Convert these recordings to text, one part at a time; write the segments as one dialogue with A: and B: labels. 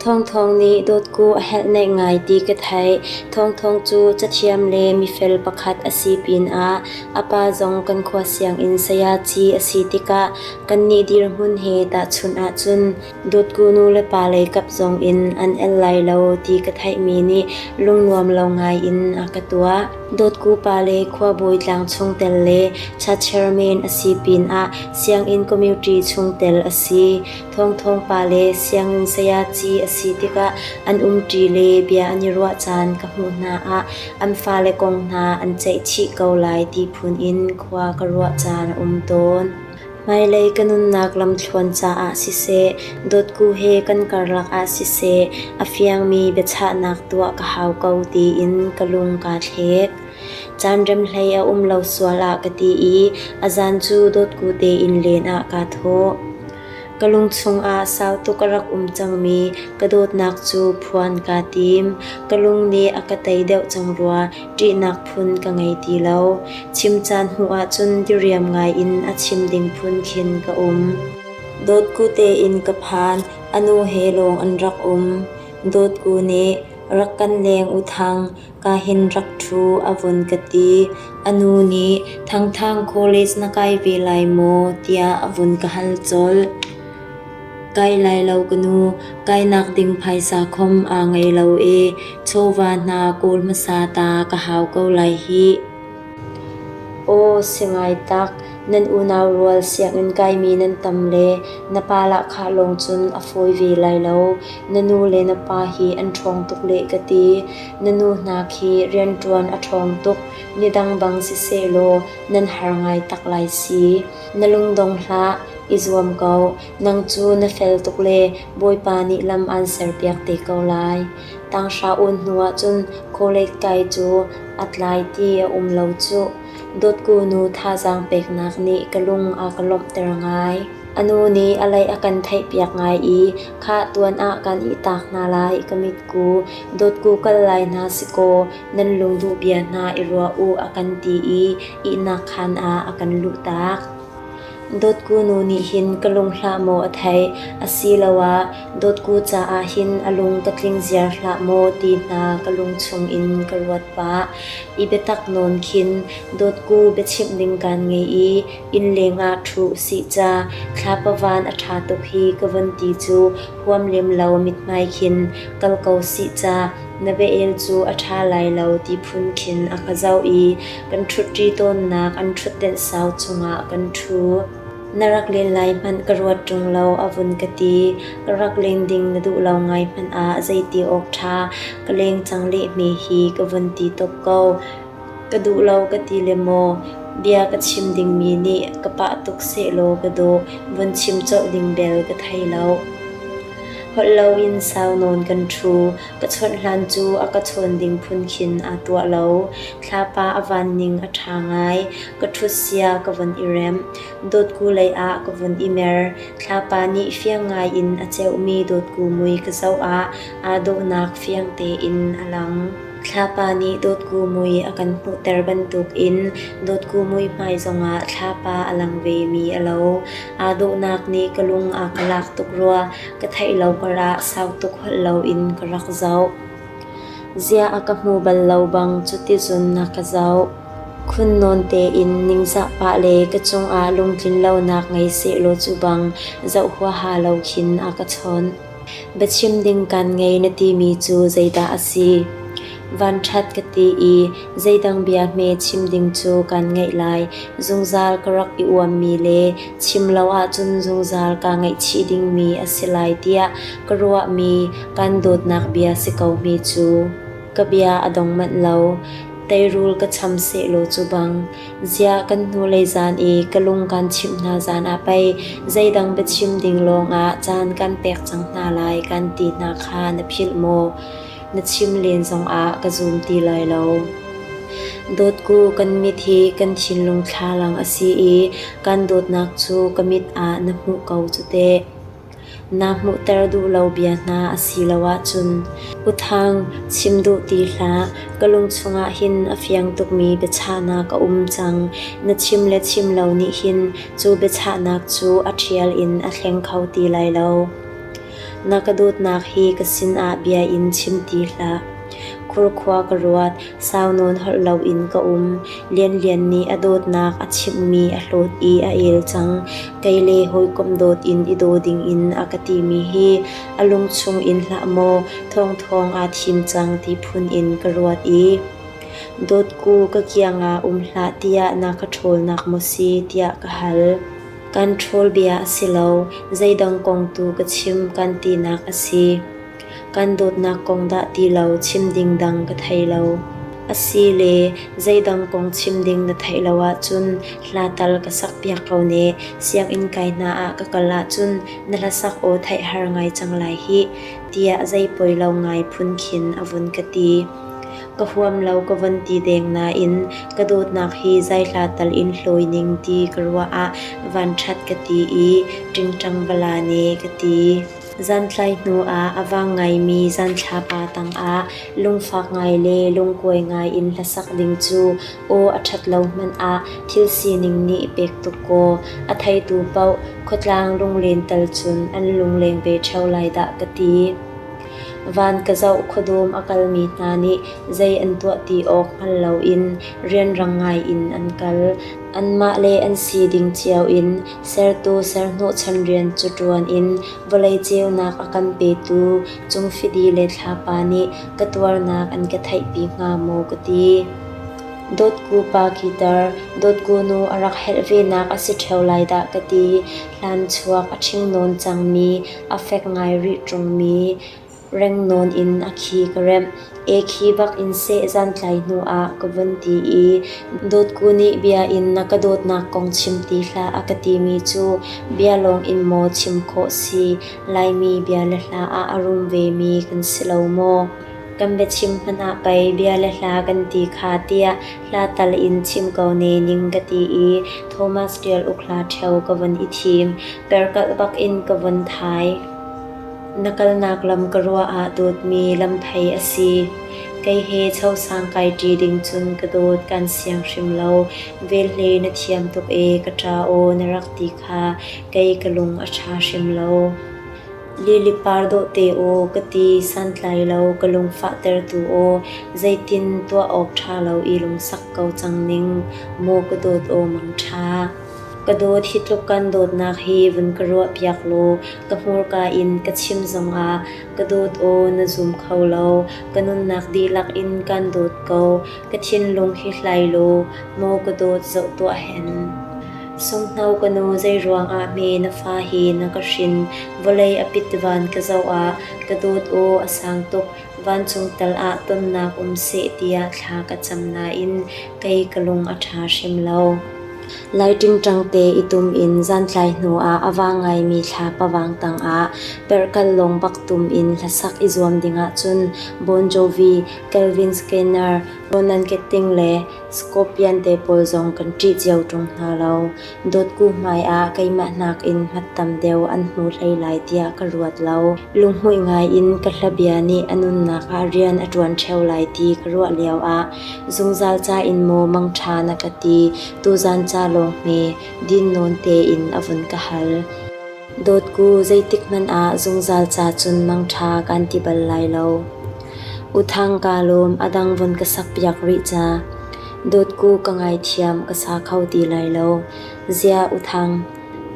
A: Thawngthawng nih dawtku a helhneih ngai ti ka theih. Thawngthawng cu cathiam le mifel pakhat a si pinah a pa zong kan khua sianginn sayaci a si tikah kannih dirhmun he tahchunh ahcun dawtku nu le pa lei kap zong in an el lai lo ti ka theihmi nih lungnuam lo ngai in a ka tuah. Dawtku pa le khuabawi tlang chungtel le cha chairman a si pinah sianginn committee chungtel a si. Thawngthawng pa le sianginn sayaci a si tikah an umṭi le bia an i ruah caan ka hmuh hna ah an fale kong hna an ceih chih ko lai ti phun in khua ka ruah caan a um tawn. Hmailei ka nunnak lamthluan caah siseh, dawtku he kan karlak ah siseh, a fiangmi biachahnak tuah ka hau ko tiin ka lung kaa thlek. Caan remhlei a um lo sual ah ka ti i a zan cu dawtku tein len ah kaa thawh. Ka lung chungah sau tuk a rak um cangmi ka dawtnak cu phuan kaa tim. Ka lung nih a ka tei deuh cang rua, ṭihnak phun ka ngei ti lo. Chim caan hmuh ahcun diriam ngai in a chim ding phun khin ka um. Dawtku tein ka phan, a nu he lawng an rak um. Dawtku nih, rak kan leng u Thang, Ka hin rak ṭhu a vun ka ti. A nu nih Thangthang College na kai ve lai maw tiah a vun ka hal colh. Kai lai lo ka nu, kainak ding phaisa khom aa ngei lo e, chawva hna kawl hmasa ta ka hau ko lai hih. Aw si ngai tak, nan unau rual sianginn kaimi nan tam le na pa lahkhah lawng cun a fawi ve lai lo. Na nu le na pa hi an ṭhawng tuk leh ka ti. Na nu hna khi rianṭuan a ṭhawng tuk, nidang bang sisehlaw nan har ngai tak lai si. Na lungdong hlah, i zuam ko. Nang cu na fel tuk le Bawipa nih lam aan serpiak te ko lai. Tanghra awn hnu ahcun college kai cu a tlai ti a um lo cuh. Dawtku nu thazaang peknak nih ka lung a ka lawmhter ngai. A nu nih a lei a kan theihpiak ngai i khah tuan ah kan ihtak hna lai ka mitku dawtku kal lai hna si kaw nan lungduh bia hna i ruah u a kan ti i ihnak khaan ah a kan luhtak. Dawtku nu nih hin ka lung hlah maw a theih, asiloah dawtku caah hin a lung ka tling ziar hlah maw ti hna ka lung chungin ka ruat pah. I biatak nawn khin dawtku biachimh ding kaan ngei i innleng ah ṭhu usih ca, thlapa van a ṭha tuk hi ka von ti cu huam lem lo mithmai khin kal ko sih ca, na bia-el cu a ṭha lai lo ti phun khin a ka zoh i kan ṭhutṭi tawnnak an ṭhutdenh sau cungah kan ṭhu. Na rak len lai hmanh ka ruat ṭung lo a vun ka ti. Ka rak len ding na duh lo ngai hmanh ah zeiti awk ṭha ka leng cang lehme hi ka vun ti top ko. Ka duh lo ka ti le maw bia ka chim dingmi nih ka pah tuk sehlaw ka dawh vun chim colh ding bel ka thei lo. Holh loin sau nawn kan ṭhu. Ka chawnh hlan cu a ka chawn ding phun khin aa tuah lo. Thlapa a van ning a ṭha ngai. Ka ṭhut sia ka von i remh. Dawtku lei ah ka vun i mer. Thlapa nih fiang ngai in a ceuhmi dawtku mui ka zoh ah aa dawhnak fiang tein a lang. Thlapa nih dawtku mui a kan hmuhter bantukin dawtku muihmai zongah thlapa a lang vemi a lo. Aa dawhnak nih ka lung a ka lak tuk rua. Ka theih lo karah sau tuk holh loin ka rak zoh. Ziah a ka hmu bal lo bang cuticun na ka zoh. Khun nawn tein ningzah pah le ka cungah lungtlin lonak ngei sehlaw cu bang zoh huaha lo khin a ka chawnh. Biachim ding kaan ngei na timi cu zeidah a si? Vanṭhat ka ti i zeidang bia hme chim ding cu kaan ngeih lai. Zungzal ka rak i uammi le chim lo ahcun zungzal kaa ngaihchih dingmi a si lai tiah ka ruahmi kan dawtnak bia si ko hme cu. Ka bia a dong manh lo. Teirul ka cham sehlaw cu bang. Ziah kan hnulei zan i ka lung kan chimh hna zan ah pei zeidang biachim ding lawngah caan kan pek cang hna lai kan ti hna kha na philh maw? Na chim len zongah ka zum ti lai lo. Dawtku kan mit hi kan thinlung thlalang a si i kan dawtnak cu ka mit ah na hmuh ko cu teh. Naa hmuhter duh lo bia hna a si lo ahcun U Thang, chim duh ti hlah. Ka lung chungah hin a fiang tukmi biachahnak a um cang. Na chim le chim lo nih hin cu biachahnak cu a ṭhial in a thleng kho ti lai lo. Na ka dawtnak hi ka sinah bia in chim ti hlah. Khurkhua ka ruat, sau nawn holh loin ka um. Lianlian nih a dawtnak a chimhmi a hlawt i a el cang. Kei le hawikom dawt in i daw dingin a ka timi hi a lungchung in hlah maw thawngthawng aa thim cang ti phun in ka ruat i Dawtku ka kiangah um hlah tiah na ka ṭhawlnak maw si tiah ka hal. Kan ṭhawl bia a si lo, zeidang kong tu ka chim kan tinak a si. Kan dawtnak kong dah ti lo chim ding dang ka thei lo. Asile zeidang kong chim ding na theih lo ahcun hla tal ka sakpiak ko ne. Sianginn kai hna ah ka kal ahcun na hlasak aw theih har ngai cang lai hih, tiah zei poi lo ngai phun khin a vun ka ti. Ka huam lo ka von ti deng nain ka dawtnak hi zaihla tal in hlawi ning ti ka ruah ah vanṭhat ka ti i ṭingṭang va la ne ka ti. Zantlai hnu ah a vang ngaimi zanthlapa tangah lungfak ngai le lungkuai ngai in hlasak ding cu aw a ṭhat lo hmanh ah thil sining nih pek tuk kaw a theitu paoh khuatlang lunglen tal cun an lungleng ve ṭheo lai dah ka ti. Van ka zoh khuadawm a kalmi hna nih zei an tuah ti awk hngal loin rianrang ngai in an kal. Anmah le an si ding cio in sertu serhnawhchan rian cu ṭuan in vawlei ceunak a kan petu cungfidi le thlapa nih ka tuarnak an ka theihpi hnga maw ka ti. Dawtku pa guitar, dawtku nu a rak helh venak a si ṭheo lai dah ka ti. Hlan chuak a ṭhing nawn cangmi a fek ngai rih ṭungmi reng nawn in a khi ka remh. E khi bak in seh zantlai hnu ah ka vun ti i Dawtku nih bia in na ka dawtnak kong chim ti hlah a ka timi cu bia lawng in maw chim khawh si, Laimi bia le hla ah a rum vemi kan si lo maw? Kan biachim hmanh ah pei bia le hla kan ti kha tiah hla tal in chim ko ne ning ka ti i Thomas Ṭial Uk hla ṭheo ka vun i thim. Perkalh bak in ka vun thai. Na kalnak lam ka ruah ah dawtmi lamphei a si. Kei he chosang kai ṭi ding cun ka dawt kan siang hrim lo. Velhle na thiam tuk e ka ṭa aw na rak ti kha kei ka lung a ṭha hrim lo. Lili par dawhte aw ka ti santlai lo ka lungfahtertu aw zeitin tuah awk ṭha lo i lungsak ko cang ning maw ka dawt aw mangṭha. Ka dawt hi tluk kan dawtnak hi vun ka ruahpiak law ka hmurka in ka chim zongah ka dawt aw na zum kho lo ka nunnak dihlak in kan dawt ko ka thinlung hi hlai law maw ka dawt zoh tuah hen. Sunghno ka nu zeiruang ah hme na fa hi na ka hrin vawlei a pit van ka zoh ah ka dawt aw a sang tuk vancung tal ah tonnak um seh tiah thla ka cam nain kei ka lung a ṭha hrim lo. Lai ṭingṭang te i tum in zantlai hnu ah a vang ngaimi thla pavang tangah perhkal lawng bak tum in hlasak i zuam dingah cun Bon Jovi, Calvin Skinner, Ronan Keating le Scorpion te pawl zong kan ṭih cio ṭung hna lo. Dawtku hmai ah keimah nakin hmat tam deuh an hmu hlei lai tiah ka ruat lo. Lunghmuih ngai in ka hlabia nih a nunnak ah rian a ṭuan ṭheo lai ti ka ruah lioah zungzal ca in maw mangṭha na ka ti, tuzan ca lawng hme, din nawn tein a vun ka hal. Dawtku, zeitikhmanh ah zungzal ca cun mangṭha kan ti bal lai lo. U Thang kaa lawm, a dang vun ka sakpiak rih ca. Dawtku ka ngaithiam, ka sa kho ti lai lo. Ziah U Thang,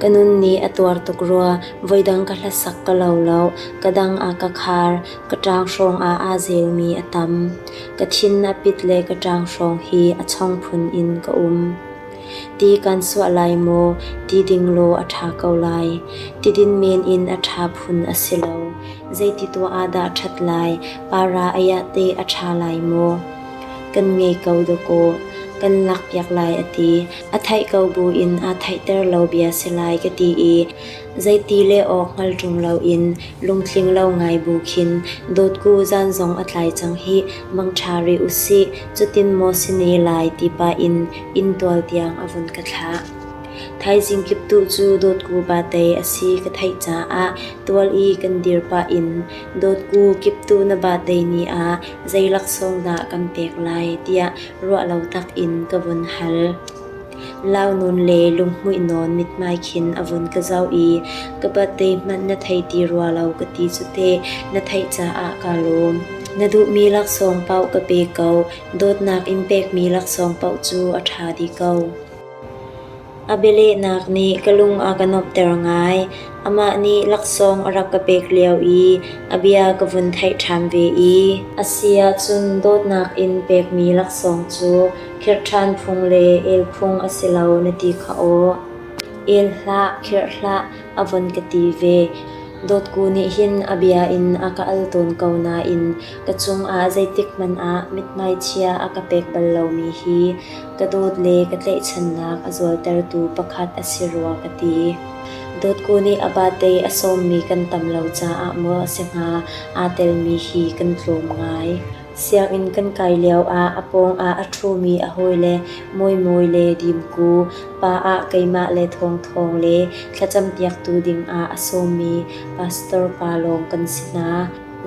A: ka nun nih a tuar tuk rua, voidang ka hlasak ka lo lo, ka dang a ka khar, ka ṭang hrawng ah aa zelmi a tam. Ka thin a pit le ka ṭang hrawng hi a chong phun in ka um. Ti kan suah lai maw, ti ding law a ṭha ko lai. Tidin men in a ṭha phun a si lo. Zeiti tuah ah dah ṭhat lai, para ai ah teh a ṭha lai maw? Kan ngei ko dawkaw, kan lakpiak lai a ti. A theih ko buin aa theihter lo bia si lai ka ti i zeiti leh awk hngal ṭung loin lungtling lo ngai bu khin dawtku zan zong a tlai cang hih, mangṭha rih usih, cutin maw si ne lai ti pah in inntual tiang a vun ka thlah. Thaizing kiptuh cu dawtku batei a si ka theih caah tual i kan dir pah in dawtku kiptuh na batei ni ah zei laksawng dah kan pek lai tiah ruah lo tak in ka vun hal. Lau nawn le lunghmuih nawn mithmai khin a vun ka zoh i ka birthday hmanh na thei ti rua lo ka ti cu teh, na theih caah kaa lawm. Na duhmi laksawng paoh ka pe ko, dawtnak in pekmi laksawng paoh cu a ṭha dih ko. A bialehnak nih ka lung a ka nuamhter ngai. Amah nih laksawng a rak ka pek lio i a bia ka vun theih ṭhan ve i a si ahcun dawtnak in pekmi laksawng cu khirh ṭhan phung le el phung a si lo na ti kha aw. El hlah, khirh hlah, a vun ka ti ve. Dawtku nih hin a bia in a ka al tawn ko nain ka cungah zeitik hmanh ah mithmai chia a ka pek bal lomi hi ka dawt le ka tlaihchannak a zualtertu pakhat a si rua ka ti. Dawtku nih a birthday a sawmmi kan tam lo caah maw a si hnga aa telmi hi kan tlawm ngai. Sianginn kan kai lioah a pawngah a ṭhumi a hawile Mawimawi le Dimku, pa ah keimah le Thawngthawng le thlacampiaktu dingah a sawmmi pastor pa lawng kan si hna.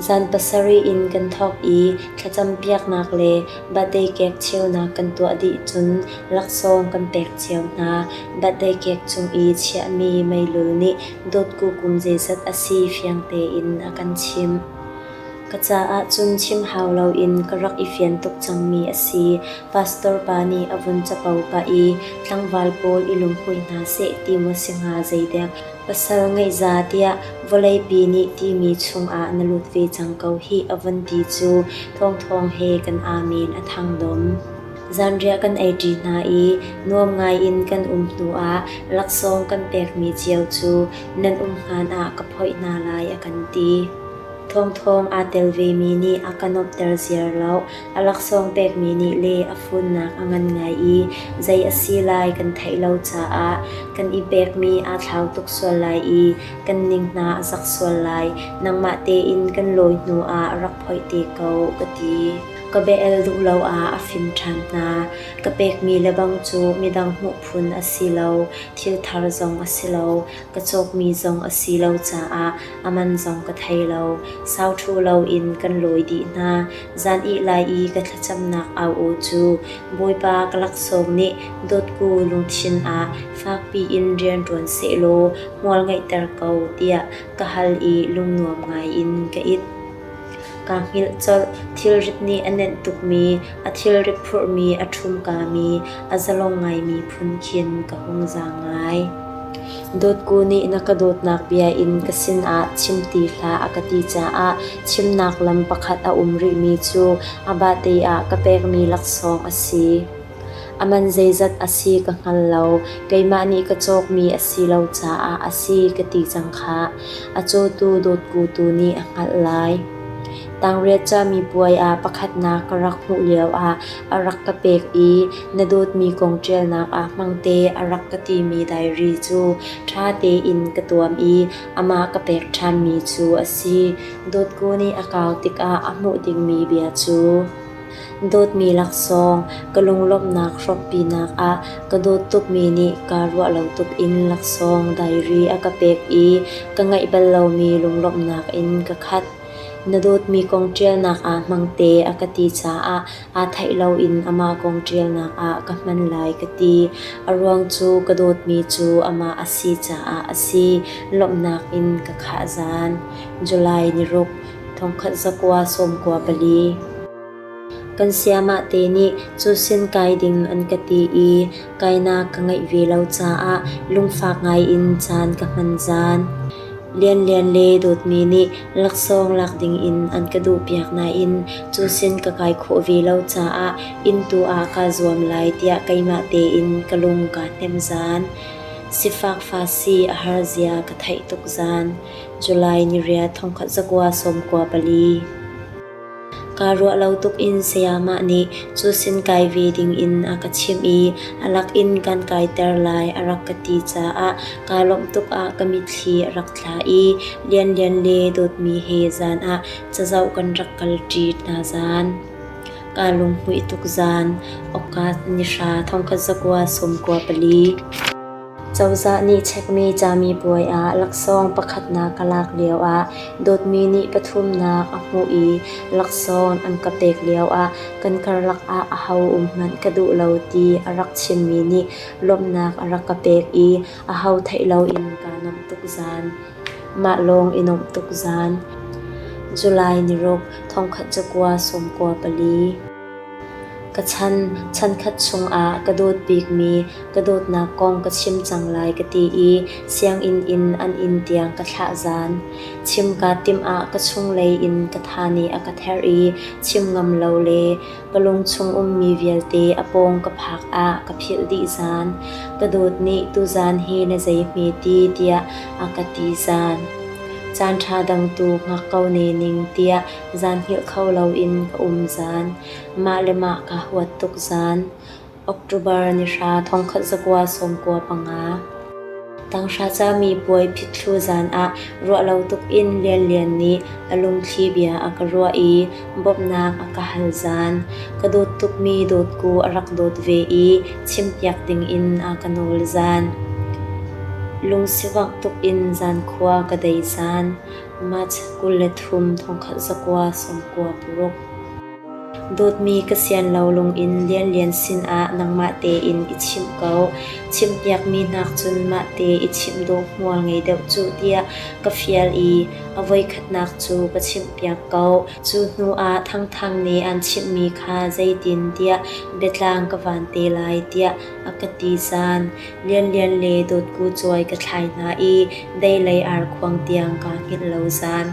A: Zan pasarih in kan thawk i thlacampiaknak le birthday cake cheunak kan tuah dih cun laksawng kan pek cio hna. Birthday cake cung i chiahmi meilul nih dawtku kum zeizat a si fiang tein a kan chimh. Ka caah cun chim hau loin ka rak i fian tuk cangmi a si. Pastor pa nih a vun capo pah i tlangval pawl i lunghmuih hna seh ti maw si hnga zeidek. Pasal ngeihza tiah vawleipi nih timi chungah na lut ve cang ko hih a vun ti cu thawngthawng he kan amen a thang dom. Zanriah kan eiṭi hna i nuam ngaiin kan um hnuah laksawng kan pekmi cio cu nan um hngan ah ka phoih hna lai a kan ti. Thawngthawng aa tel vemi nih a ka nuamhter ziar lo. A laksawng pekmi nih le a funnak a ngan ngai i zei a si lai kan theih lo caah kan i pekmi aa thlau tuk sual lai i kan ning hna a zak sual lai. Nangmah tein kan lawi hnu ah rak phoih te ko, ka ti. Ka bia-el duh lo ah a fim ṭhan hna. Ka pekmi lebang cu midang hmuh phun a si lo, thil thar zong a si lo. Ka cawkmi zong a si lo caah a man zong ka thei lo. Sau ṭhu loin kan lawi dih hna. Zan ih lai i ka thlacamnak au aw cu Bawipa ka laksawng nih dawtku lungthin ah fakpi in rian ṭuan sehlaw hmual ngeihter ko tiah ka hal i lungnuam ngai in ka it. Kaa hngilh colh. Thilrit nih a nenh tukmi, a thilrit phurhmi a ṭhumkami, a zalong ngaimi phun khin ka hung zaang ngai. Dawtku nih na ka dawtnak bia in ka sinah chim ti hlah a ka ti caah chimnak lam pakhat a um rihmi cu a bate ah ka pekmi laksawng a si. A man zeizat a si ka hngal lo, keimah nih ka cawkmi a si lo caah a si ka ti cang khah. A cawtu dawtku tu nih a hngalh lai. Tangriat camipuai ah pakhatnak ka rak hmuh lioah a rak ka pek i na dawtmi kong ṭialnak ah hmangte a rak ka timi diary cu ṭha tein ka tuam i amah ka pek ṭhanmi cu a si. Dawtku nih a kau tikah a hmuh dingmi bia cu Dawtmi laksawng, ka lunglawmhnak hrawmpinak ah ka dawt tukmi nih kaa ruah lo tuk in laksawng diary a ka pek i ka ngeih bal lomi lunglawmhnak in ka khat. Na dawtmi kong ṭialnak ah hmangte a ka ti caah aa theih loin amah kong ṭialnak ah ka hman lai ka ti. A ruang cu ka dawtmi cu amah a si caah a si. Lawmhnak in ka khah zan. July ni ruk, 1994. Kan sayamah te nih cusin kai ding an ka ti i kainak ka ngeih ve lo caah lungfak ngai in caan ka hman zan. Lianlian le dawtmi nih laksawng lak ding in an ka duhpiak nain cusin ka kai khawh ve lo caah inn tu ah kaa zuam lai tiah keimah tein ka lung kaa hnem zan. Sifak fa si a har zia ka theih tuk zan. July ni riat 1994. Kaa ruah lo tuk in sayamah nih cusin kai ve ding in a ka chimh i a lak in kan kaiter lai a rak ka ti caah kaa lawmh tuk ah ka mitthli a rak thla i Lianlian le dawtmi he zan ah cazoh kan rak kalṭi hna zan. Kaa lunghmuih tuk zan. Awka ni hra 1994. Cozah nih chekmi camipuai ah laksawng pakhatnak ka lak lioah dawtmi nih pathumnak a hmuh i laksawng an ka pek lioah kan karlak ah aho um hmanh ka duh lo ti a rak chimmi nih lawmhnak a rak ka pek i aho theih loin kaa nuamh tuk zan. Mah lawng i nuamh tuk zan. July niruk, 1994. Ka chan, chankhat chungah ka dawt bikmi ka dawtnak kong ka chim cang lai ka ti i sianginn in an inn tiang ka thlah zan. Chim kaa timh ah ka chunglei in ka tha nih a ka therh i chim ngam lo le ka lungchung ummi vialte a pawng ka phak ah ka philh dih zan. Ka dawt nih tuzan hi na zei hme ti tiah a ka ti zan. Caan ṭha dang tu hngak ko ne ning tiah zan hngilh kho loin ka um zan. Mah le mah kaa huat tuk zan. October nihra 1995. Tanghra cami puai phitthlu zan ah ruahlo tuk in Lianlian nih a lungthli bia a ka ruah i bawmhnak a ka hal zan. Ka dawt tukmi dawtku a rak dawt ve i chimpiak dingin a ka nawl zan. Lungsivangh tuk in zankhua ka dei zan. March 23 1996. Dawtmi ka sian lo lungin Lianlian sinah nangmah tein i chimh ko. Chimhpiakmi nakcun mahte i chimh dawh hmual ngei deuh cuh tiah ka fial i a voikhatnak cu ka chimhpiak ko. Cu hnu ah Thangthang nih aan chimhmi kha zeitin tiah biatlang ka van te lai tiah a ka ti zan. Lianlian le Dawtku cuai ka thlai hna i deilei arkhuang tiang kaa hngilh lo zan.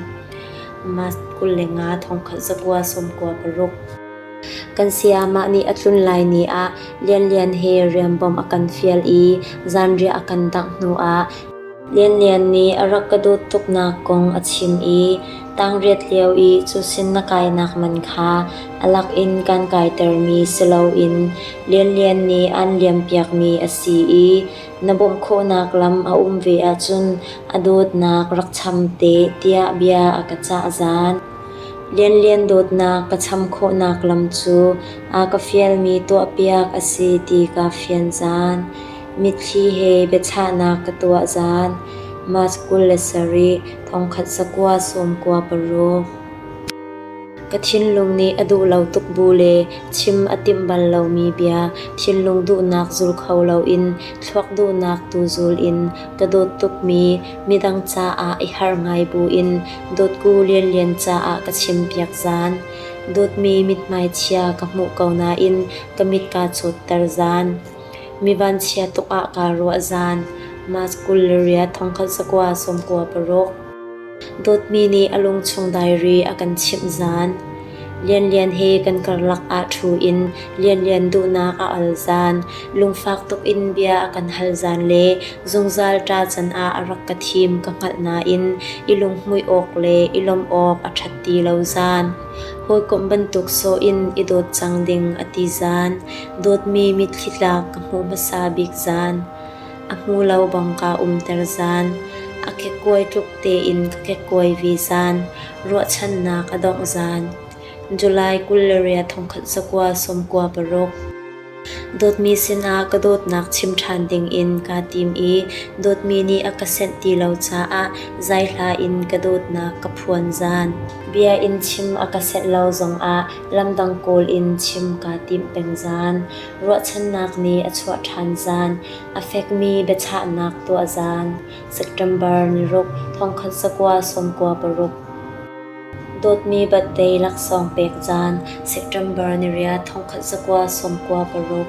A: March 25 1996. Kan sayamah nih a tlun lai ni ah Lianlian he rianbawmh a kan fial i zanriah a kan dangh hnu ah Lianlian nih a rak ka dawt tuknak kong a chim i tangriat lio i cusin na kainak man kha a lak in kan kaitermi si loin Lianlian nih aan liampiakmi a si i na bawmh khawhnak lam a um ve ahcun a dawtnak rak cham te tiah bia a ka cah zan. Lianlian dawtnak ka cham khawhnak lam cu a ka fialmi tuahpiak a si ti kaa fian zan. Mitthli he biachahnak ka tuah zan. March 27, 1996. Ka thinlung nih a duh lo tuk bu le chim a timh bal lomi bia, thinlung duhnak zul kho loin thluak duhnak tu zul in ka dawt tukmi midang caah i harh ngai buin dawtku Lianlian caah ka chimpiak zan. Dawtmi mithmai chia ka hmuh ko nain ka mit kaa cawtter zan. Mi vanchia tuk ah kaa ruah zan. March 28 1996. Dawtmi nih a lungchung diary a kan chimh zan. Lianlian he kan karlak ah ṭhu in Lianlian duhnak a al zan, lungfak tuk in bia a kan hal zan le zungzal ṭa can ah a rak ka thim ka hngalh nain i lunghmuih awk le i lawmh awk a ṭhat ti lo zan. Hawikomh bantuk sawh in i dawt cang ding a ti zan, dawtmi mitthli tlak ka hmuh hmasa bik zan. A hmu lo bang kaa umter zan, a kekkuai tluk tein ka kekkuai ve zan, ruahchannak a dongh zan. July 28 1996. Dawtmi sinah ka dawtnak chim ṭhan dingin kaa tim i dawtmi nih a ka senh ti lo caah zaihla in ka dawtnak ka phuan zan. Bia in chim a ka senh lo zongah lamdang kawl in chim kaa tim peng zan. Ruahchannak nih a chuah ṭhan zan, a fekmi biachahnak tuah zan. September niruk 1996. Dawtmi birthday laksawng pek caan September niriat 1996.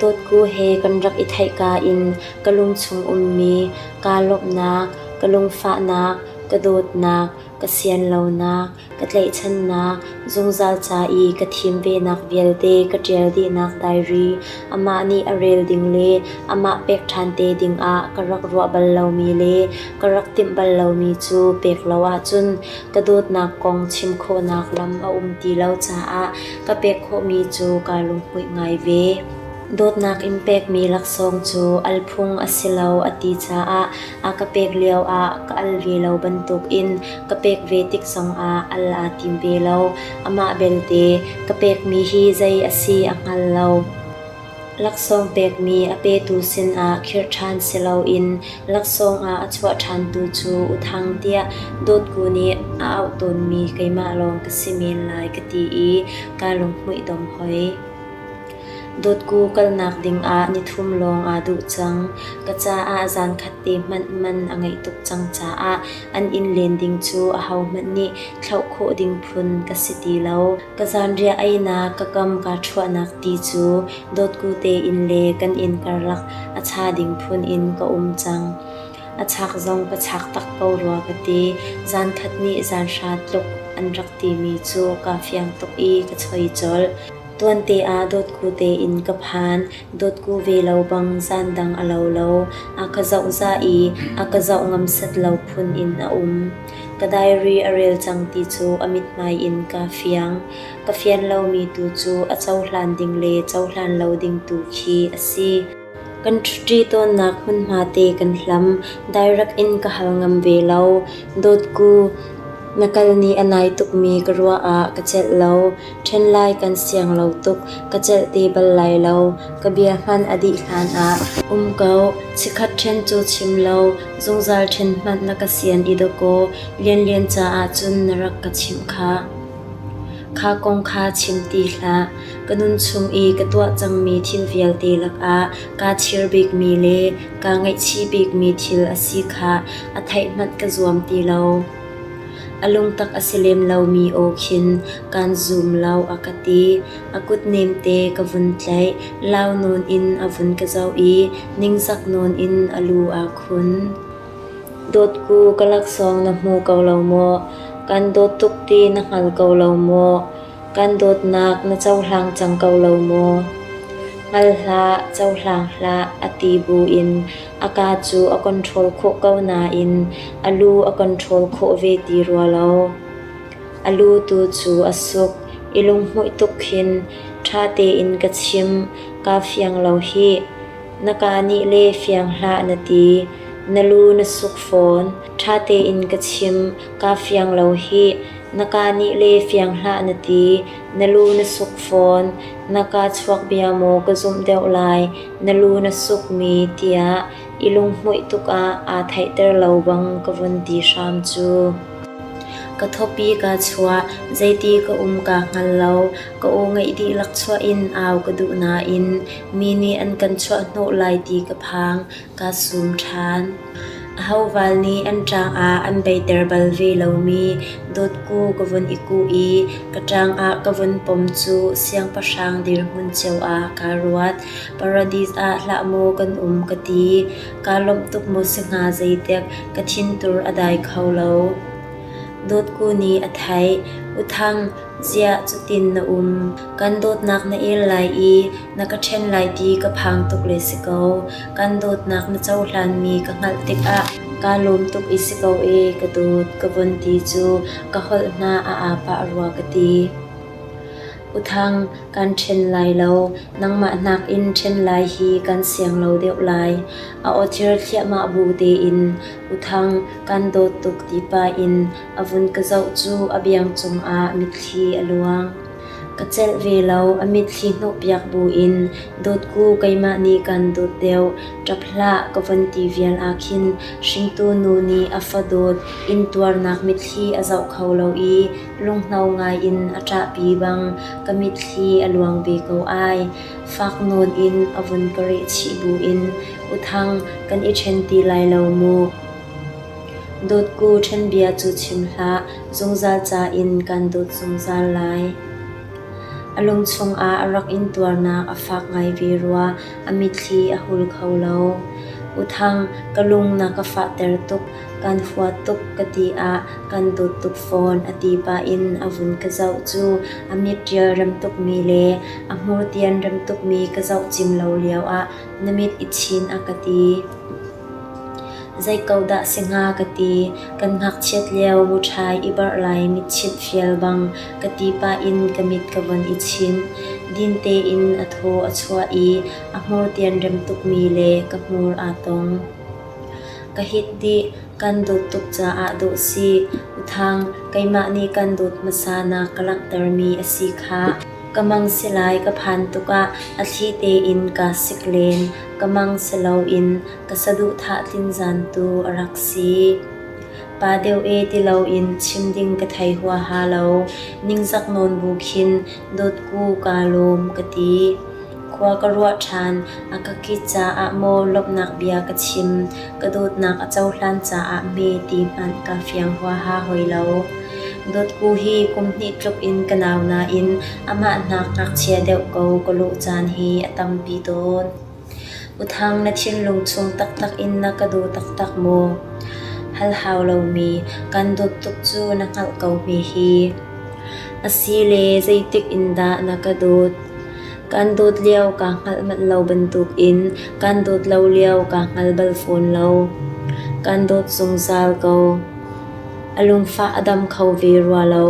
A: Dawtku he kan rak i theihka in ka lungchung ummi kaa lawmhnak, ka lungfahnak, ka dawtnak, ka sianlonak, Ka tlaihchannak, zungzal ca i ka thim venak vialte ka ṭial dihnak diary, amah nih a rel ding le amah pek ṭhan te dingah ka rak ruah bal lomi le ka rak timh bal lomi cu pek lo ahcun ka dawtnak kong chim khawhnak lam a um ti lo caah ka pek khawhmi cu kaa lunghmuih ngai ve. Dawtnak in pekmi laksawng cu al phung a si lo a ti caah a ka pek lioah ka al ve lo bantukin ka pek ve tik zongah al aa tim ve lo. Amah belte, ka pekmi hi zei a si a hngal lo. Laksawng pekmi a petu sinah khirh ṭhan si loin laksawng ah a chuah ṭhantu cu U Thang tiah Dawtku nih a auh tawnmi keimah lawng ka si men lai ka ti i kaa lunghmuih dom hoi. Dawtku kalnak dingah nithum lawng aa duh cang. Ka caah zankhat te hmanh man a ngeih tuk cang caah an inn len ding cu ahohmanh nih thlauh khawh ding phun ka si ti lo. Ka zanriah einak ka kam kaa ṭhuahnak ti cu dawtku tein le kan inn karlak a cha ding phun in ka um cang. A chak zong ka chak tak ko rua ka ti. Zankhat nih zanhra tluk an rak timi cu kaa fiang tuk i ka choi colh. Tuante ah dawtku tein ka phan. Dawtku ve lo bang zan dang a lo lo. A ka zohzah i a ka zoh ngam set lo phun in a um. Ka diary a rel cang ti cu a mithmai in kaa fiang. Ka fian lomi tu cu a cohlan ding le cohlan lo ding tu khi a si. Kan ṭhuṭi tawnnak hmunhma te kan hlam. Direct in ka hal ngam ve lo. Dawtku, na kal ni a nai tukmi ka ruah ah ka celh lo. Ṭhen lai kan siang lo tuk. Ka celh te bal lai lo. Ka bia hmanh a dih hlan ah um ko. Chikkhat ṭhen cu chim lo. Zungzal ṭhen hmanh na ka sian i dawkaw Lianlian caah cun na rak ka chimh khah. Kha kong kha chim ti hlah. Ka nun chung i ka tuah cangmi thil vialte lakah kaa chir bikmi le kaa ngaihchih bikmi thil a si kha a theih hmanh ka zuam ti lo. A lungtak a si lem lomi aw khin kaan zum lo a ka ti. A kut nemte ka vun tlaih, lau nawn in a vun ka zoh i ningzak nawn in a lu aa khun. Dawtku, ka laksawng na hmu ko lo maw? Kan dawt tuk ti na hngal ko lo maw? Kan dawtnak na cohlang cang ko lo maw? Hngal hlah, cohlang hlah, a ti buin a kaa cu a control khawh ko nain a lu a control khawh ve ti rua lo. A lu tu cu a suk i lunghmuih tuk khin ṭha tein ka chim, kaa fiang lo hih. Na kaa nih le fiang hlah na ti. Na lu na suk fawn. Ṭha tein ka chim, kaa fiang lo hih. Na kaa nih le fiang hlah na ti. Na lu na suk fawn. Na kaa chuak bia maw ka zumh deuh lai, na lu na sukmi tiah i lunghmuih tuk ah aa theihter lo bang ka vun ti hram cu. Ka thawpi kaa chuah, zeiti ka um kaa hngal lo. Ka aw ngaih dihlak chuah in au ka duh nain mi nih an kan chuahhnawh lai ti ka phang, kaa sum ṭhan. Aho val nih an ṭang ah an beiter bal ve lomi dawtku ka vun i kuh i ka ṭang ah ka vun pom cu siangpahrang dirhmun cio ah kaa ruat. Paradis ah hlah maw kan um ka ti. Kaa lawmh tuk maw si hnga zeitik ka thintur a dai kho lo. Dawtku nih a theih. U Thang, ziah cutin na um? Kan dawtnak na el lai i na ka ṭhen lai ti ka phang tuk le si ko. Kan dawtnak na cohlanmi ka hngalh tikah kaa lawm tuk i si ko ee ka dawt ka von ti cu ka holh hna a aa pah rua ka ti. U Thang, kan ṭhen lai lo. Nangmah nakin ṭhen lai hi kan siang lo deuh lai. A aw thir thliahmah bu tein U Thang, kan dawt tuk ti pah in a vun ka zoh cu a biang cungah mitthli a luang. Ka celh ve lo, a mitthli hnawhpiak buin dawtku keimah nih kan dawt deuh, ṭap hlah ka von ti vial ah khin hringtu nu nih a fa dawt intuarnak mitthli a zoh kho lo i lunghno ngai in a ṭahpi bang ka mitthli a luang ve ko ai. Fak nawn in a vun ka reh chih buin U Thang, kan i ṭhen ti lai lo mu. Dawtku ṭhen bia cu chim hlah, zungzal ca in kan dawt zungzal lai. A lung chungah a rak intuarnak a fak ngai ve rua, a mitthli a hul kho lo. U Thang, ka lung na ka fahter tuk, kan huat tuk ka ti ah kan dawt tuk fawn a ti pah in a vun ka zoh cu a mit ṭial rem tukmi le a hmur tian rem tukmi ka zoh cim lo lio ah na mit i chin a ka ti. Zei ko dah si hnga ka ti, kan ngakchiat lio muṭhai i barh lai mitchinh fial bang ka ti pah in ka mit ka von i chinh. Din tein a thaw a chuah i a hmur tian rem tukmi le ka hmur aa tong. Ka hit dih, kan dawt tuk caah dawh si. U Thang, keimah nih kan dawt hmasa na ka langhtermi a si khah. Ka mang si lai ka phan tukah a thli tein kaa sik len. Ka mang si loin ka saduhthah tlin zan tu a rak si. Pa deuh e ti loin chim ding ka thei huaha lo. Ningzak nawn bu khin dawtku kaa lawm ka ti. Khua ka ruah ṭhan, a ka kit caah maw lawmhnak bia ka chim, ka dawtnak a cohlan caah hme ti hmanh kaa fiang huaha hoi lo. Dawtku hi kum hnih tluk in ka nau nain amah hnak ngakchia deuh ko ka lawh caan hi a tampi tawn. U Thang, na thinlung chung taktak in na ka daw taktak maw? Hal hau lomi, kan dawt tuk cu na hngalh ko hme hi. Asile zeitik in dah na ka dawt? Kan dawt lio kaa hngalh manh lo bantukin kan dawt lo lio kaa hngal bal fawn lo. Kan dawt zungzal ko. A lungfah a dam kho ve rua lo.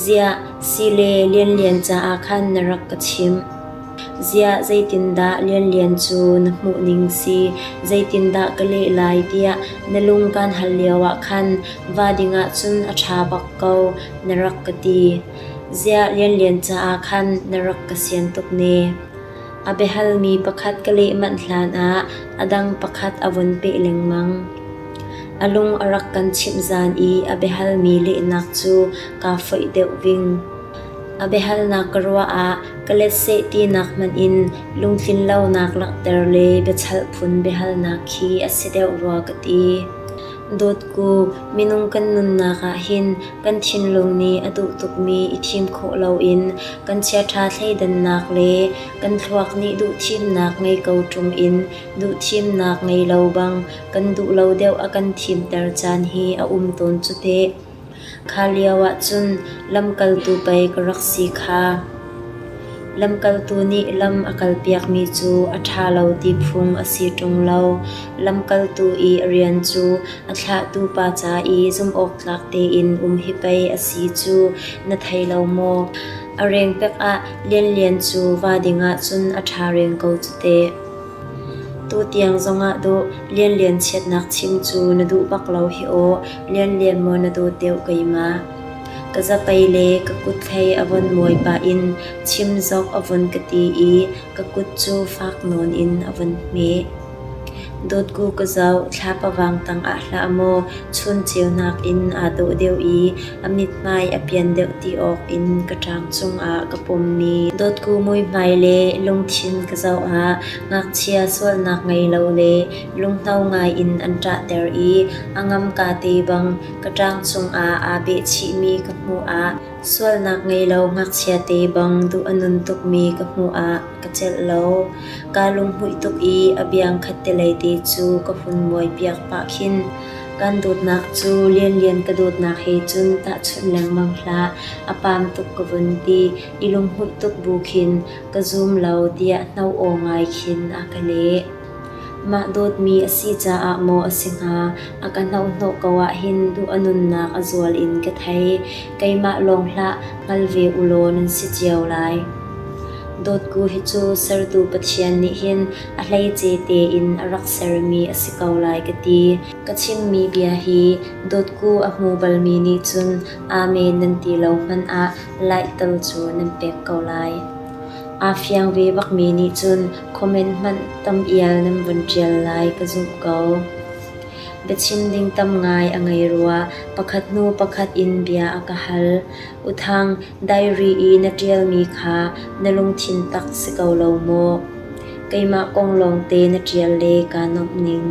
A: Ziah, sile Lianlian caah khan na rak ka chimh. Ziah zeitindah Lianlian cu na hmuhning si, zeitindah ka leh lai tiah na lung kaan hal lioah khan va dingah cun a ṭha bak ko na rak ka ti. Ziah Lianlian caah khan na rak ka sian tuk ne. A biahalmi pakhat ka leh manh hlanah a dang pakhat a vun peh lengmang. A lung a rak kan chimh zan i a biahalmi lehnak cu kaa foih deuh ving. A biahalnak ka ruah ah ka let seh tinak hmanh in lungtlinlonak langhter le biachalh phun biahalnak khi a si deuh rua ka ti. Dawtku, minung kan nunnak ah hin kan thinlung nih a duh tukmi i thim khawh loin kan chiaṭha thleidannak le kan thluak nih duhthimnak ngei ko ṭung in duhthimnak ngei lo bang kan duh lo deuh a kan thimter caan hi a um tawn cu teh. Kha lio ahcun lamkaltu pei ka rak si kha. Lamkaltu nih lam a kalpiakmi cu a ṭha lo ti phung a si ṭung lo. Lamkaltu i a rian cu a thlahtu pa ca i zumhawktlak tein um hi pei a si cu na thei lo maw? A rengpek ah Lianlian cu va ding ahcun a ṭha reng ko cu teh. Tutiang zongah dawh Lianlian chiatnak chim cu na duh bak lo hi aw. Lianlian maw na dawt deuh keimah? Ka zapei le ka kuthlei a von muai pah in chim zok a von ka ti i ka kut cu fak nawn in a von hmeh. Dawtku ka zoh, thlapa vang tangah hlah maw chun ceunak in aa dawh deuh i a mithmai a pian deuh ti awk in ka ṭang cungah ka pommi dawtku muihmai le lungthin ka zoh ah ngakchia sualnak ngei lo le lunghno ngai in an ṭahter i a ngamka te bang ka ṭang cungah aa behchihmi ka hmuh ah sualnak ngei lo ngakchia te bang duh a nun tukmi ka hmuh ah ka celh lo. Kaa lunghmuih tuk i a biang khattelei te cu ka hun muaipiak pah khin kan dawtnak cu Lianlian ka dawtnak he cun tahchunh lengmang hlah, a paam tuk ka vun ti i lunghmuih tuk bu khin ka zum lo tiah hno aw ngai khin a ka leh. Mah dawtmi a si caah maw a si hnga, a ka hnohhnawh ko ahhin duh a nunnak a zual in ka thei. Keimah lawng hlah, hngal ve ulaw nan si cio lai. Dawtku hi cu sertu Pathian nih hin a hleice tein a rak sermi a si ko lai ka ti. Ka chimmi bia hi dawtku a hmu balmi nih cun Amen nan ti lo hmanh ah like tal cu nan pek ko lai. Aa fiang ve bakmi nih cun comment hmanh tam ial nan vun ṭial lai ka zumh ko. Biachim ding tam ngai a ngei rua, pakhat hnu pakhat in bia a ka hal. U Thang, diary i na ṭialmi kha na lungthin tak si ko lo maw? Keimah kong lawngte na ṭial le kaa nuamh ning.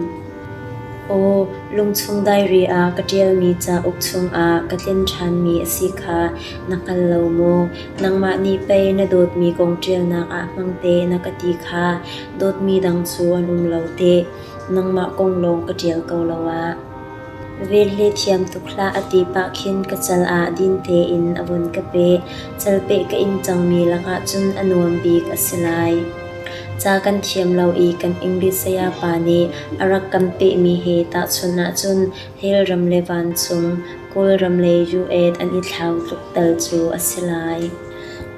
A: Aw, lungchung diary ah ka ṭialmi cauk chungah ka tlin ṭhanmi a si kha na hngal lo maw? Nangmah nih pei na dawtmi kong ṭialnak ah hmangte na ka ti kha dawtmi dang cu an um lo teh. Nangmah kong lawng ka ṭial ko lo ah. Velhle thiam tuk hlah a ti pah khin ka cal ah din tein a vun ka peh. Calpeh ka ing cangmi lakah cun a nuam bik a si lai. Ca kan thiam lo i kan English sayapa nih a rak kan pehmi he tahchunh ahcun hell ram le vancung, Kawlram le US an i thlau tluk tal cu a si lai.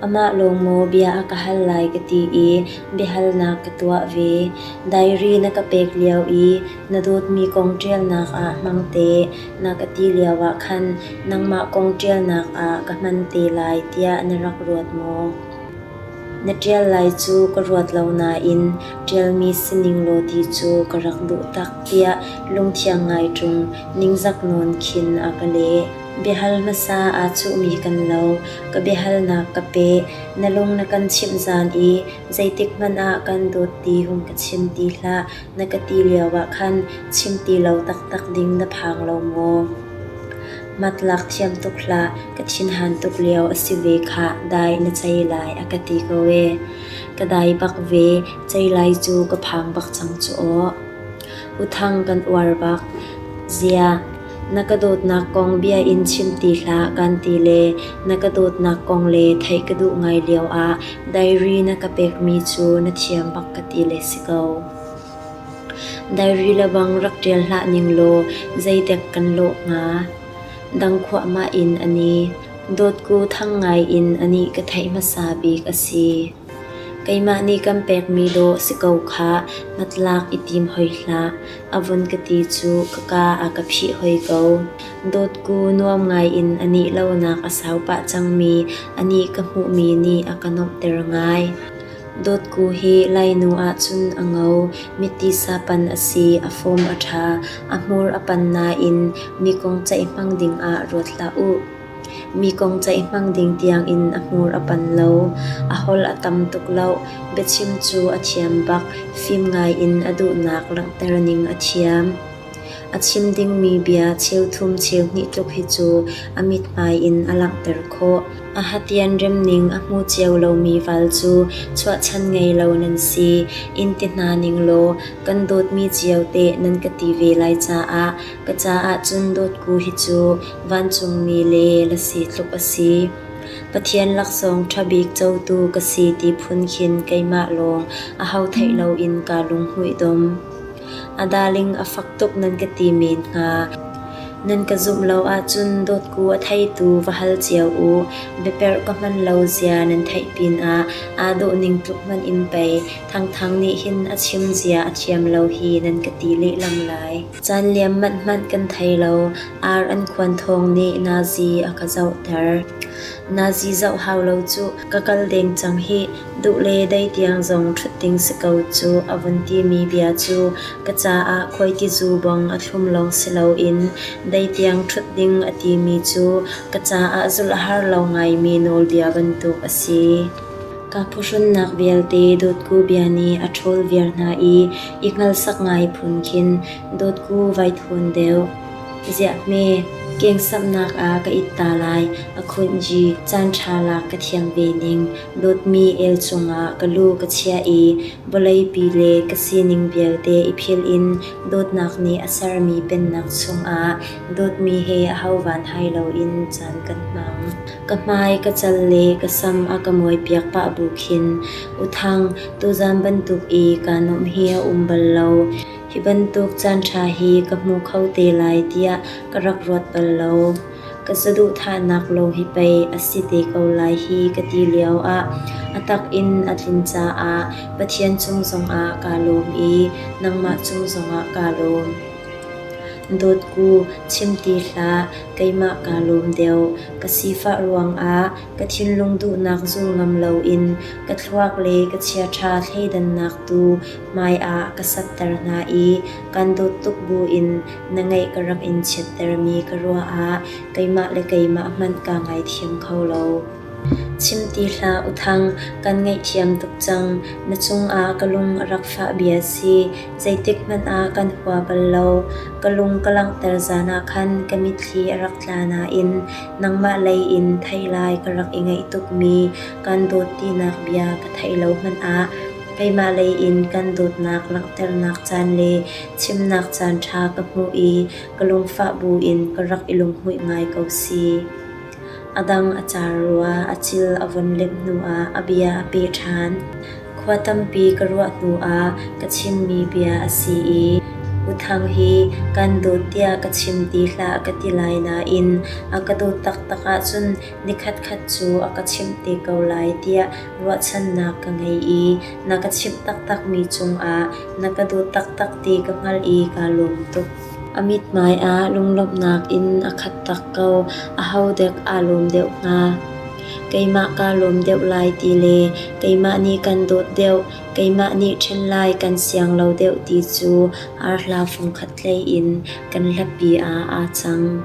A: Amah lawng maw bia a ka hal lai ka ti i biahalnak ka tuah ve. Diary na ka pek lio i na dawtmi kong ṭialnak ah hmang te na ka ti lioah khan nangmah kong ṭialnak ah ka hman te lai tiah na rak ruat maw? Na ṭial lai cu ka ruat lo nain ṭialmi si ning law ti cu ka rak duh tak tiah lungthiang ngai ṭung ningzak nawn khin a ka leh. Biahal hmasa aa cuhmi kan lo. Ka biahalnak ka peh. Na lung na kan chimh zan i zeitik hmanh ah kan dawt ti hung ka chim ti hlah na ka ti lioah khan chim ti lo taktak ding na phang lo maw? Matlak thiam tuk hlah, ka thinhan tuk lio a si ve khah, dai na cei lai a ka ti ko ee. Ka dai bak ve, cei lai cu ka phang bak cang cu aw. Uthang kan uar bak. Ziah, na ka dawtnak kong bia in chim ti hlah kan ti le na ka dawtnak kong le theih ka duh ngai lio ah diary na ka pekmi cu na thiam bak ka ti le si ko. Diary lebang rak ṭial hlah ning law zeidek kan lawh hnga. Dang khuahmah in a ni. Dawtku thang ngai in anih ka theih hmasa bik a si. Keimah nih kan pekmi dawh si ko khah, hnatlak i tim hoi hlah, a vun ka ti cu ka kaa a ka phih hoi ko. Dawtku nuam ngai in a nih lonak a sau pah cangmi anih ka hmuhmi nih a ka nuamhter ngai. Dawtku hi Lainu ahcun a ngo, mitisa pan a si, a fawm a ṭha, a hmur a pan nain mi kong ceih hmang dingah ruat hlah u. Mi kong ceih hmang ding tiangin a hmur a pan lo. A holh a tam tuk lo. Biachim cu a thiam bak. Fim ngaiin a duhnak langhter ning a thiam. A chim dingmi bia cheuthum cheuhnih tluk hi cu a mithmai in a langhter khawh. A hatian remning a hmu cio lomi val cu chuahchan ngei lo nan si. In ti hna ning law kan dawtmi cio teh nan ka ti ve lai caah ka caah cun dawtku hi cu vancungmi le lasi tluk a si. Pathian laksawng ṭha bik cotu ka si ti phun khin keimah lawng aho theih loin kaa lunghmuih dom. A darling a fak tuk nan ka ti men hnga. Nan ka zumh lo ahcun dawtku a theitu va hal cio u. Biaperh ka hman lo zia nan theih pinah aa dawh ning tluk hmanh in pei Thangthang nih hin a chim zia a thiam lo hi nan ka ti lehlam lai. Caan liam manh hmanh kan thei lo. Ar an khuan thawng nih nazi a ka zohter. Nazi zoh hau lo cuh, ka kal deng cang hih. Duh le dei tiang zong ṭhut ding si ko cu a vun timi bia cu ka caah khuaitizu bang a thlum lawng si loin dei tiang ṭhut ding a timi cu ka caah zulh a har lo ngaimi nawlbia bantuk a si. Ka phuhrunnak vialte dawtku bia nih a ṭhawl viar hna i i hngalsak ngai phun khin dawtku vai thawn deuh. Ziah hme, kengsamhnak ah ka it ta lai, a khunhji, caanṭha lak ka thiam ve ning, dawtmi el cungah ka lu ka chiah i vawleipi le ka sining vialte i philh in dawtnak nih a sermi pennak chungah dawtmi he aho vanhai loin caan kan hmang. Ka hmai, ka cal le ka sam a ka muaipiak pah bu khin, U Thang, tuzaan bantuk i kaa nuamh hi a um bal lo. Hi bantuk caanṭha hi ka hmu kho te lai tiah ka rak ruat bal lo. Ka saduhthahnak lawng hi pei a si te ko lai hi ka ti lioah a tak in a tlin caah Pathian cung zongah kaa lawm i nangmah cung zongah kaa lawm. Dawtku, chim ti hlah, keimah kaa lawm deuh. Ka sifah ruangah ka thinlung duhnak zul ngam loin ka thluak le ka chiaṭha thleidannak tu hmaiah ka satter hna i kan dawt tuk buin na ngaih ka rak in chiattermi ka ruah ah keimah le keimah hmanh kaa ngaithiam kho lo. Chim ti hlah u Thang, kan ngaihthiam tuk cang. Na cungah ka lung a rak fah bia si. Zeitik hmanh ah kan hua bal lo. Ka lung ka langhter zan ah khan ka mitthli a rak tla nain nangmah lei in theih lai ka rak i ngaih tukmi kan dawt tinak bia ka theih lo hmanh ah keimah lei in kan dawtnak langhternak caan le chimnak caan ṭha ka hmuh i ka lungfah buin ka rak i lunghmuih ngai ko si. A dang a car rua, a cil a vun lemh hnuah a bia a peh ṭhan. Khua tampi ka ruah hnuah ka chimmi bia a si i U Thang hi kan dawt tiah ka chim ti hlah ka ti lai nain a ka dawt taktak ahcun nikhatkhat cu a ka chimh te ko lai tiah ruahchannak ka ngei i na ka chimh taktakmi cungah na ka dawt taktak ti ka hngalh i kaa lawm tuk. A mithmai ah lunglawmhnak in a khat tak ko. Aho dek aa lawm deuh hnga? Keimah kaa lawm deuh lai ti le keimah nih kan dawt deuh, keimah nih ṭhen lai kan siang lo deuh ti cu arhla fungkhat hlei in kan hlapi ah aa cang.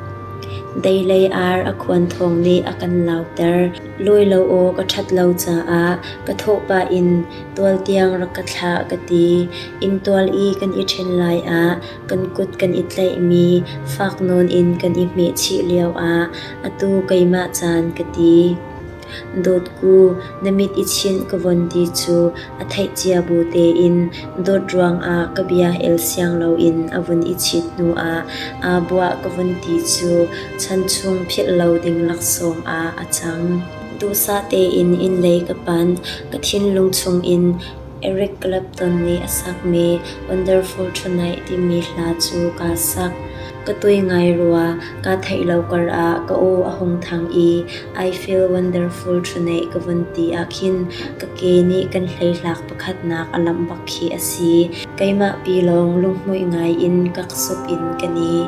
A: Deilei ar a khuan thawng nih a kan lauter. Lawi lo awk a ṭhat lo caah ka thawh pah in tual tiang rak ka thlah ka ti. Inntual i kan i ṭhen lai ah kan kut kan i tlaihmi fak nawn in kan i hmehchih lioah atu keimah caan ka ti. Dawtku, na mit i chinh ka von ti cu a theih cia bu tein dawt ruangah ka bia el siang loin a vun i chit hnuah aa buah ka vun ti cu chanchung philh lo ding laksawng ah a cang. Duhsah tein inn lei ka panh. Ka thinlung chungin Eric Clapton nih a sakmi Wonderful Tonight timi hla cu kaa sak. Ka tui ngai rua, kaa theih lo karah ka aw a hung thang i I feel wonderful tonight ka vun ti ahkhin ka ke nih kan hleihlak pakhatnak a lamh bak khi a si. Keimah pi lawng lunghmuih ngai in kaksup in ka ni.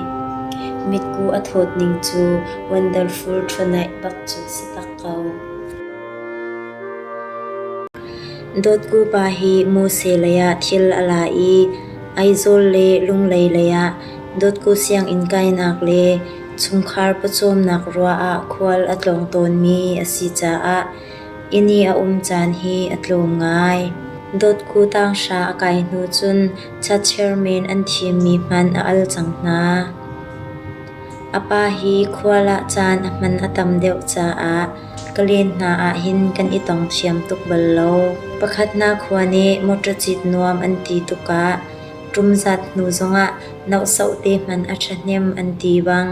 A: Mitku a thawt ning cu wonderful tonight bak cu si tak ko. Dawtku pa hi Mose leiah thil a la i Aizawl le Lunglei leiah Dawtku sianginn kainak le chungkhar pawcawmnak ruah ah khual a tlawng tawnmi a si caah inn i a um caan hi a tlawm ngai. Dawtku tanghra a kai hnu cun chairman an thimmi hmanh a al cang hna. A pa hi khual ah caan a hman a tam deuh caah ka len hna ahhin kan i tong thiam tuk bal lo. Pakhat hna khua nih mawṭaw cit nuam an ti tukah ṭumzat hnu zongah nohsoh te hmanh a ṭhahnem an ti bang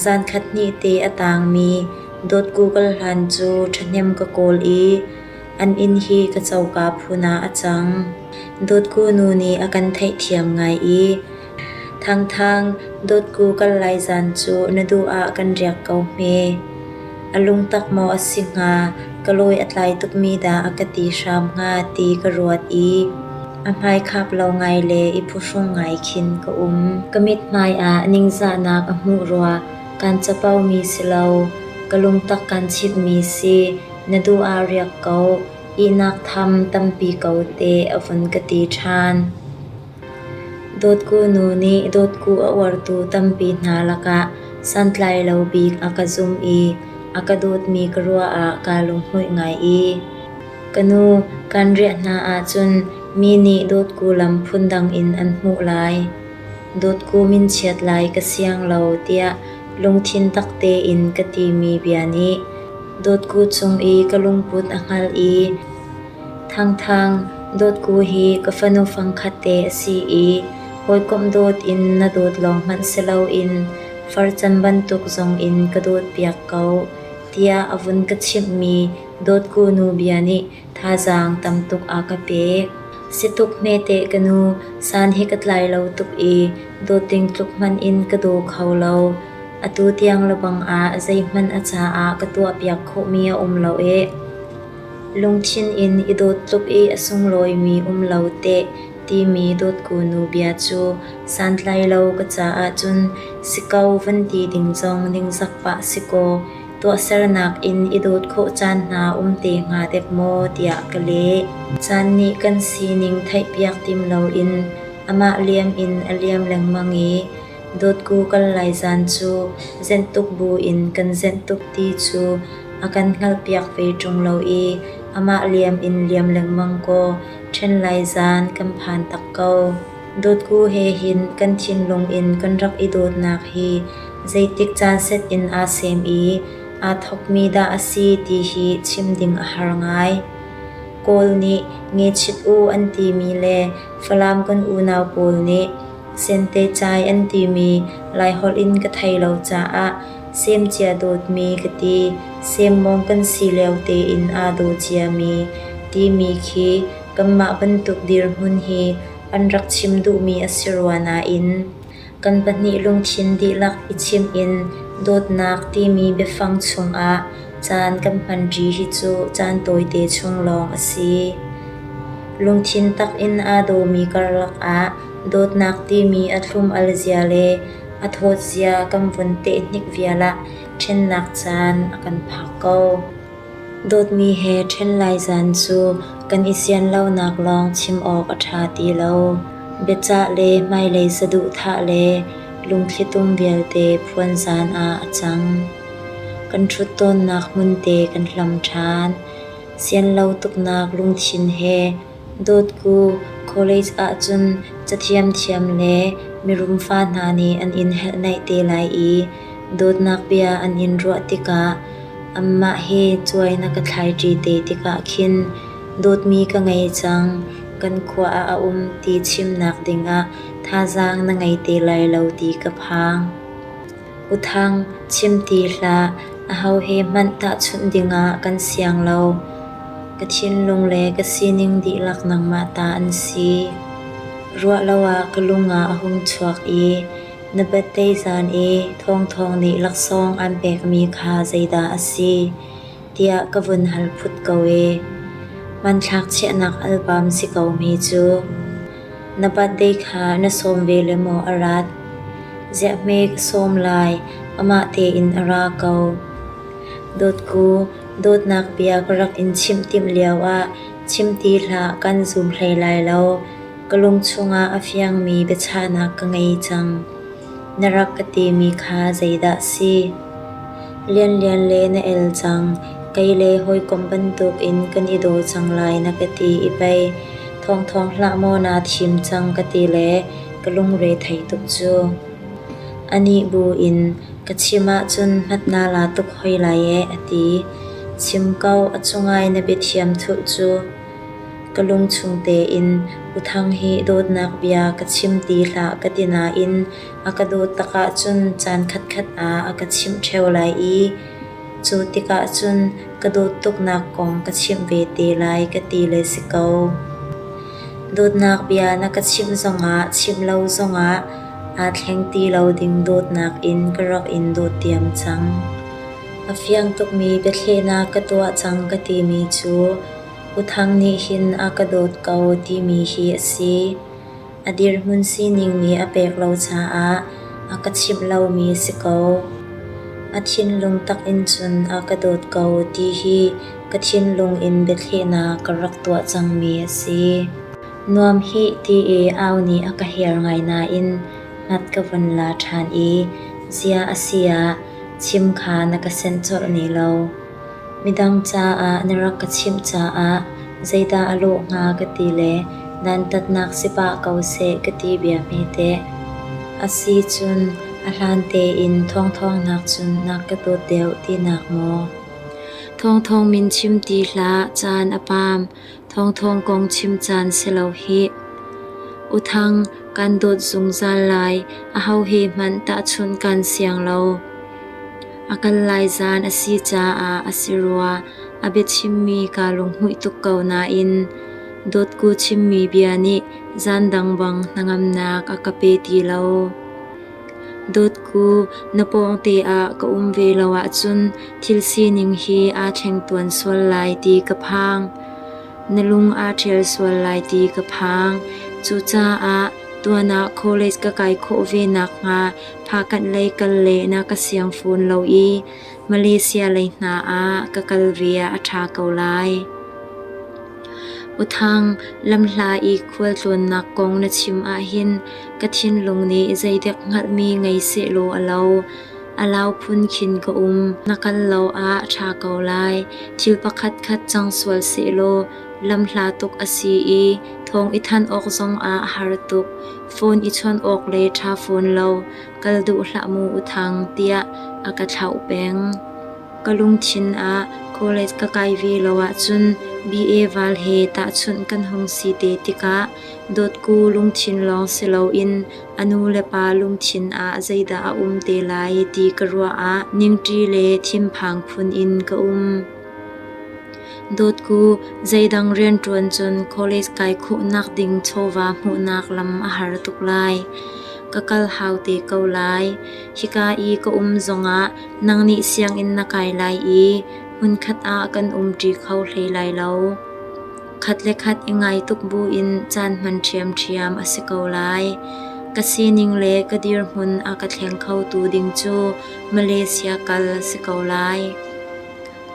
A: zankhat hnih te a taangmi dawt Google hlan cu ṭhahnem ka kawl i an inn hi ka coka phun ah a cang. Dawtku nu nih a kan theihthiam ngai i Thangthang, dawtku kal lai zan cu na duh ah kan riak ko hme. A lungtak maw a si hnga, ka lawi a tlai tukmi dah a ka ti hram hnga ti ka ruat i a hmaikhap lo ngai le i phuhrung ngai khin ka um. Ka mithmai ah ningzahnak a hmuh rua, kaan capomi si lo, ka lungtak kaan chimhmi si, na duh ah riak ko, ihnak tham tampi ko te a vun ka ti ṭhan. Dawtku nu nih dawtku a uartu tampi hna lakah santlai lo bik a ka zumh i a ka dawtmi ka ruah ah kaa lunghmuih ngai i ka nu kan riah hna ahcun mi nih dawtku lam phundang in an hmuh lai. Dawtku minchiat lai ka siang lo tiah lungthin tak tein ka timi bia nih dawtku cung i ka lungput a hngalh i Thangthang, dawtku hi ka fanu fangkhat te a si i hawikomh dawt in na dawt lawng hmanh si loin farcan bantuk zong in ka dawtpiak ko, tiah a vun ka chimhmi dawtku nu bia nih thazaang tam tuk a ka pek. Si tuk hmeteh ka nu, san hi ka tlai lo tuk i dawt ding tluk hmanh in ka daw kho lo. Atu tiang lebang ah zeihmanh a caah ka tuahpiak khawhmi a um lo eh. Lungthin in i dawt tluk i a sunglawimi um lo teh timi dawtku nu bia cu santlai lo ka caah cun si ko van ti ding zong ningzak pah si kaw tuahsernak in i dawt khawh caan hna um te hnga dek maw tiah ka leh. Caan nih kan sining theihpiak tim loin amah liam in a liam lengmang i Dawtku kal lai zan cu zenh tuk buin kan zenh tuk ti cu a kan hngalhpiak ve ṭung lo i amah liam in liam lengmang kaw ṭhen lai zan kan phan tak ko. Dawtku he hin kan thinlung in kan rak i dawtnak hi zeitik caan set in aa sem i aa thawkmi dah a si ti hi chim ding a har ngai. Kawl nih ngechit u an timi le Falam kan unau pawl nih Sentecai an timi Laiholh in ka thei lo caah semcia dawtmi ka ti. Semmawng kan si lio tein aa daw ciami timi khi kanmah bantuk dirhmun hi an rak chim duhmi a si rua nain kan pahnih lungthin dihlak i chimh in dawtnak timi biafang chungah caan kan hmanṭi hi cu caan tawite chung lawng a si. Lungthin tak in aa dawmi karlak ah dawtnak timi a thlum-al zia le a thawt zia kan vun teh hnik vial ah ṭhennak caan a kan phak ko. Dawtmi he ṭhen lai zan cu kan i sian lonak lawng chim awk a ṭha ti lo. Biacah le hmailei saduhthah le lungthlitum vialte phuan zan ah a cang. Kan ṭhut tawnnak hmunte kan hlam ṭhan. Sian lo tuknak lungthin he Dawtku college ahcun cathiam thiam le mirum fa hna nih an in helhnaih te lai i dawtnak bia an in ruah tikah anmah he cuai na ka thlaiṭi te tikah khin dawtmi ka ngei cang, kan khua ah a um ti chimnak dingah thazaang na ngei te lai lo ti ka phang. U Thang, chim ti hlah, aho he hmanh tahchunh dingah kan siang lo. Ka thinlung le ka sining dihlak nangmah ta an si. Ruah lo ah ka lung ah a hung chuak i na birthday zan i Thawngthawng nih laksawng aan pekmi kha zeidah a si? tiah ka vun hal phut ko ee. Hmanthlak chiahnak album si ko hme cu. Na birthday kha na sawm ve le maw a rat? Ziah hme ka sawm lai, amah tein a ra ko. Dawtku, dawtnak bia ka rak in chimh timh lioah chim ti hlah kan zum hlei lai lo. Ka lung chungah a fiangmi biachahnak ka ngei cang. Na rak ka timi kha zeidah si? Lianlian le na el cang, kei le hawikom bantukin kan i daw cang lai na ka ti i pei thawngthawng hlah maw naa thim cang ka ti le ka lungre thei tuk cu. Anih bu in ka chim ahcun hmat naa la tuk hoi lai ee a ti. Chim ko, a cungai na biathiam thulh cu. Ka lungchung tein U Thang hi dawtnak bia ka chim ti hlah ka ti nain a ka dawt tak ahcun caan khatkhat ah a ka chimh ṭheo lai i cu tikah cun ka dawt tuknak kong ka chimh ve te lai ka ti le si ko. Dawtnak bia na ka chimh zongah chimh lo zongah aa thleng ti lo ding dawtnak in ka rak in dawt diam cang. A fiang tukmi biathlehnak ka tuah cang ka timi cu U Thang nih hin a ka dawt ko timi hi a si. A dirhmun sining nih a pek lo caah a ka chimh lomi si ko. A thinlung tak in cun a ka dawt ko ti hi ka thinlung in biathlehnak ka rak tuah cangmi a si. Nuam hih ti i au nih a ka her ngai nain hngat ka vun la ṭhan i zia a si ah chim kha na ka senh colh ne lo. Midang caah na rak ka chimh caah zeidah a lawh hnga ka ti le dantatnak si pah ko seh ka ti bia hme teh. A si cun a hlan tein thawngthawng nakcun na ka dawt deuh tinak maw? Thawngthawng min chim ti hlah, caan a paam. Thawngthawng kong chim caan si lo hih. U Thang, kan dawt zungzal lai, aho he hmanh tahchunh kan siang lo. A kal lai zan a si caah a si rua. A biachimmi kaa lunghmuih tuk ko nain dawtku chimmi bia nih zan dang bang hnangamnak a ka pe ti lo. Dawtku, na pawngte ah ka um ve lo ahcun thil sining hi aa thleng tuan sual lai ti ka phang. Na lung aa ṭhial sual lai ti ka phang. Cucaah tuan ah college ka kai khawh ve nakhnga phakanh lei kal le na ka siang fawn lo i Malaysia lei hna ah ka kal ve ah a ṭha ko lai. U Thang, lamhla i khualtlawnnak kong na chim ahhin ka thinlung nih zeidek hngalhmi ngei sehlaw a lo. A lau phun khin ka um. Na kal lo ah a ṭha ko lai. Thil pakhatkhat cang sual sehlaw lamhla tuk a si i thawng i thanh awk zongah a har tuk. Phone i chawnh awk le ṭha fawn lo. Kal duh hlah mu U Thang, tiah a ka thlauh peng. Ka lungthin ah college ka kai ve lo ahcun BA val he tahchunh kan hung si te tikah dawtku lungthin lawng si loin a nu le pa lungthin ah zeidah a um te lai ti ka ruah ah ningṭi le thinphang phun in ka um. Dawtku, zeidang rianṭuan cun college kai khawhnak ding chawva hmuhnak lam a har tuk lai. Ka kal hau te ko lai. Hika i ka um zongah nang nih sianginn na kai lai i hmunkhat ah kan umṭi kho hlei lai lo. Khat le khat i ngai tuk buin caan hman ṭhiamṭhiam a si ko lai. Ka sining le ka dirhmun a ka thleng khotu ding cu Malaysia kal si ko lai.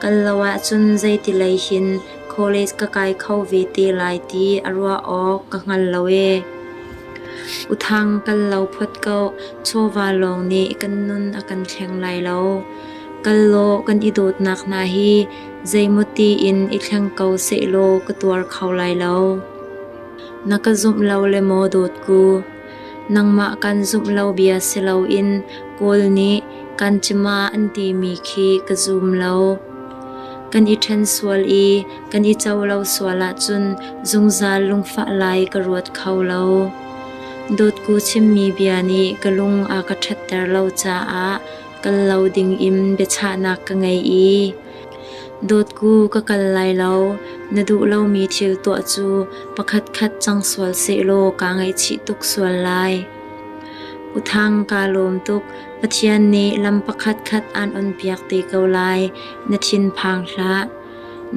A: Kal lo ahcun zeiti lei hin college ka kai kho ve te lai ti a ruah awk ka hngal lo ee. U Thang, kal lo phot ko. Chawva lawng nih kan nun a kan thleng lai lo. Kal law kan i dawtnak hna hi zeimaw tiin i thleng ko sehlaw ka tuar kho lai lo. Na ka zumh lo le maw dawtku? Nangmah kan zumh lo bia si loin Kawl nih kan cima an timi khi ka zum lo. Kan i ṭhen sual i kan i co lo sual ahcun zungzal lungfah lai ka ruat kho lo. Dawtku chimmi bia nih ka lung a ka ṭhatter lo caah kal lo dingin biachahnak ka ngei i Dawtku ka kal lai lo, na duh lomi thil tuah cu pakhatkhat cang sual sehlaw kaa ngaihchih tuk sual lai. U Thang, kaa lawm tuk. Pathian nih lam pakhatkhat aan onpiak te ko lai. Na thinphang hlah.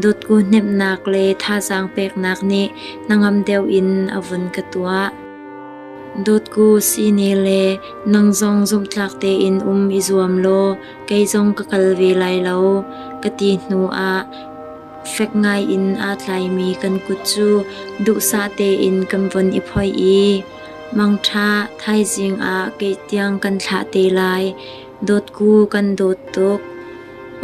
A: Dawtku hnemhnak le thazaang peknak nih hnangam deuh in a vun ka tuah. Dawtku sine le nang zong zumhtlak tein um i zuam law kei zong ka kal ve lai lo ka ti hnu ah fek ngai in aa tlaimi kan kut cu duhsah tein kan von i phoih i mangṭha thaizing ah kei tiang kan thlah te lai. Dawtku kan dawt tuk.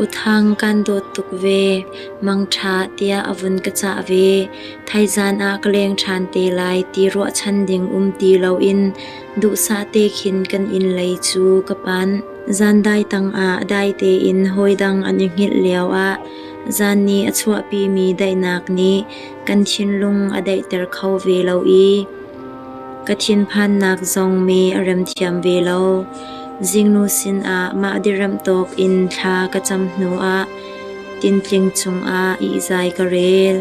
A: U Thang kan dawt tuk ve. Mangṭha tiah a vun ka cah ve. Thaizan ah ka leng ṭhan te lai ti ruahchan ding um ti loin duhsah te khin kan inn lei cu ka panh. Zandai tangah dai tein hawidang an i hngilh lioah zan nih a chuahpimi daihnak nih kan thinlung a daihter kho ve lo i ka thinphannak zong mi a remthiam ve lo. Zingnu sinah mah diriamh tawk in thla ka cam hnuah tintling cungah ihzai ka rel.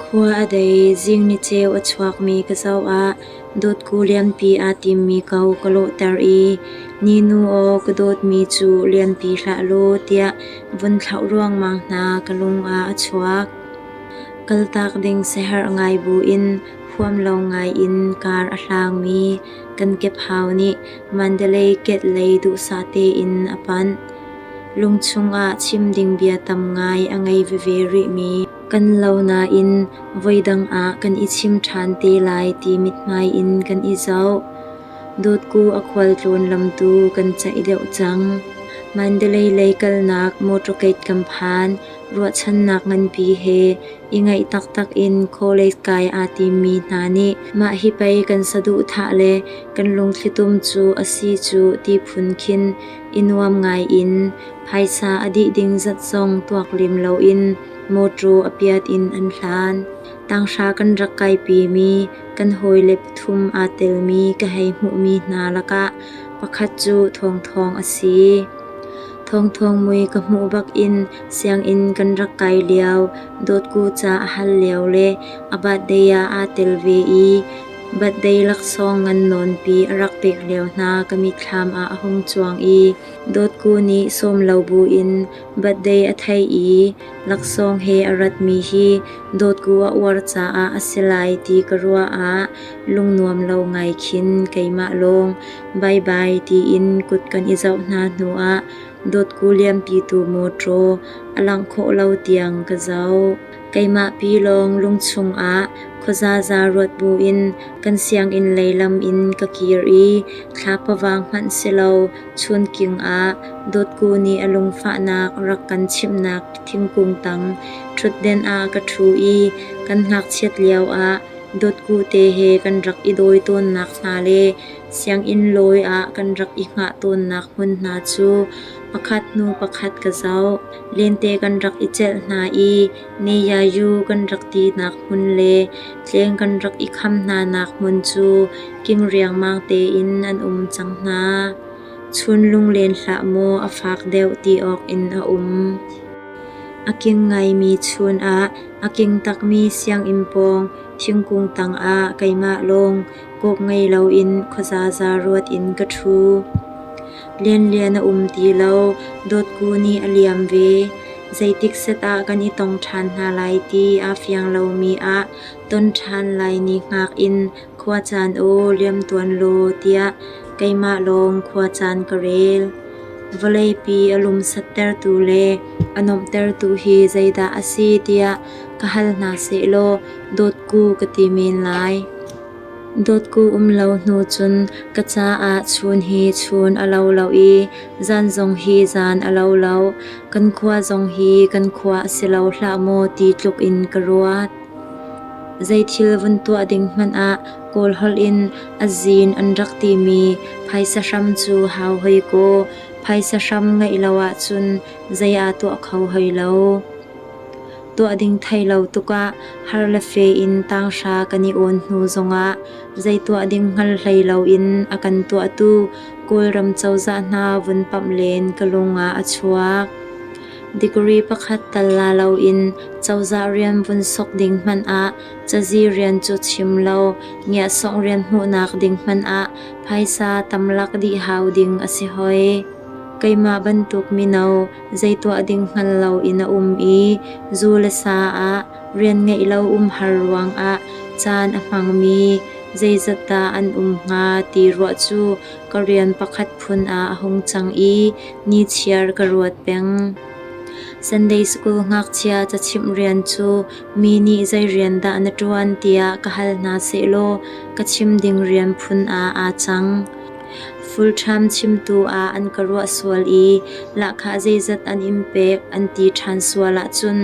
A: Khua a dei, zing niceu a chuakmi ka zoh ah dawtku lianpi aa timmi ko ka lawhter i ninu aw ka dawtmi cu lianpi hlah law tiah vun thlauh ruangmang hna ka lung ah a chuak. Kaltak ding siaherh ngai buin huam lo ngai in kar a hlangmi kan kephau nih Mandalay Gate lei duhsah tein a panh. Lungchung ah chim ding bia tam ngai a ngei veve rihmi kan lo nain voidang ah kan i chim ṭhan te lai ti mithmai in kan i zoh. Dawtku a khualtlawn lam tu kan ceih deuh cang. Mandalay lei kalnak motorcade kan phan. Ruahchannak nganpi he i ngaih taktak in college kai aa timmi hna nih mah hi pei kan saduhthah le kan lungthlitum cu a si cu ti phun khin i nuam ngai in phaisa a dih ding zat zong tuak lem loin mawṭaw a piat in an hlan. Tanghra kan rak kaipimi kan hawile pathum aa telmi ka hei hmuhmi hna lakah pakhat cu Thawngthawng a si. Thawngthawng mui ka hmuh bak in sianginn kan rak kai lio, dawtku ca a hal lio le a birthday ah aa tel ve i birthday laksawng ngan nawnpi a rak pek lio hna ka mitthlam ah a hung cuang i dawtku nih sawm lo buin birthday a theih i laksawng he a ratmi hi dawtku a uar caah a si lai ti ka ruah ah lungnuam lo ngai khin keimah lawng bye-bye tiin kut kan i zoh hna hnuah dawtku liampitu mawṭaw a langh khawh lo tiang ka zoh. Keimah pi lawng lungchung ah khuazaza ruat buin kan sianginn lei lam in ka kir i thla pavang hmanh si lo chunking ah dawtku nih a lungfahnak rak kan chimhnak thingkung tang ṭhutden ah ka ṭhu i kan ngakchiat lioah dawtku te he kan rak i dawi tawnnak hna le sianginn lawi ah kan rak i hngah tawnnak hmun hna cu pakhat hnu pakhat ka zoh. Lente kan rak i celh hna i Neyayu kan rak tinak hmun le tleng kan rak i kham hnanak hmun cu king riangmang tein an um cang hna. Chun lunglen hlah maw a fak deuh ti awk in a um. A king ngaimi chun ah a king takmi sianginn pawng thingkung tangah keimah lawng kawp ngei loin khuazaza ruat in ka ṭhu. Lianlian a um ti lo, Dawtku nih a liam ve. Zeitik set ah kan i tong ṭhan hna lai ti aa fiang lomi ah ton ṭhan lai ni hngak in khuacaan aw liam tuan law tiah keimah lawng khuacaan ka rel. Vawleipi a lumsattertu le A nuamhtertu hi zeidah a si tiah ka hal hna sehlaw Dawtku ka ti men lai. Dawtku um lo hnu cun ka caah chun hi chun a lo lo i zan zong hi zan a lo lo. Kan khua zong hi kan khua a si lo hlah maw ti tluk in ka ruat. Zeithil vun tuah ding hmanh ah Kawl holh in a zin an rak timi phaisa hram cu hau hoi kaw phaisa hram ngeih lo ahcun zei aa tuah kho hoi lo. Tuah ding thei lo tukah har le fe in tanghra kan i awn hnu zongah zei tuah ding hngal hlei loin a kan tuahtu Kawlram cozah hna vun pamh len ka lung ah a chuak. Degree pakhat tal la loin cozah rian vun sok ding hmanh ah cazi rian cu chim lo, ngiahsawng rian hmuhnak ding hmanh ah phaisa tamlak dih hau ding a si hoi. Keimah bantuk mino zei tuah ding hngal loin a um i zu le sa ah rian ngeih lo umhar ruangah caan a hmangmi zeizat dah an um hnga ti ruah cu ka rian pakhat phun ah a hung cang i nichiar ka ruat peng. Sunday school ngakchia cachimh rian cu mi nih zei rian dah na ṭuan tiah ka hal hna sehlaw ka chim ding rian phun ah aa cang. Full-time chimtu ah an ka ruah sual i lahkhah zeizat an in pek an ti ṭhan sual ahcun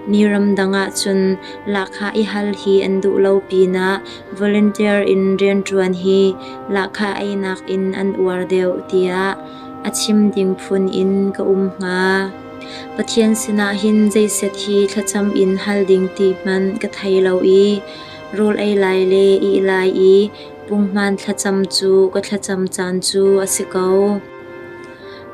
A: mi ramdang ahcun lahkhah i hal hi an duh lo pinah volunteer in rianṭuan hi lahkhah einak in an uar deuh tiah a chim ding phun in ka um hnga. Pathian sinah hin zeiset hi thlacam in hal ding ti hmanh ka thei lo i rawl ei lai le ih lai i Punghman thlacam cu ka thlacam caan cu a si ko.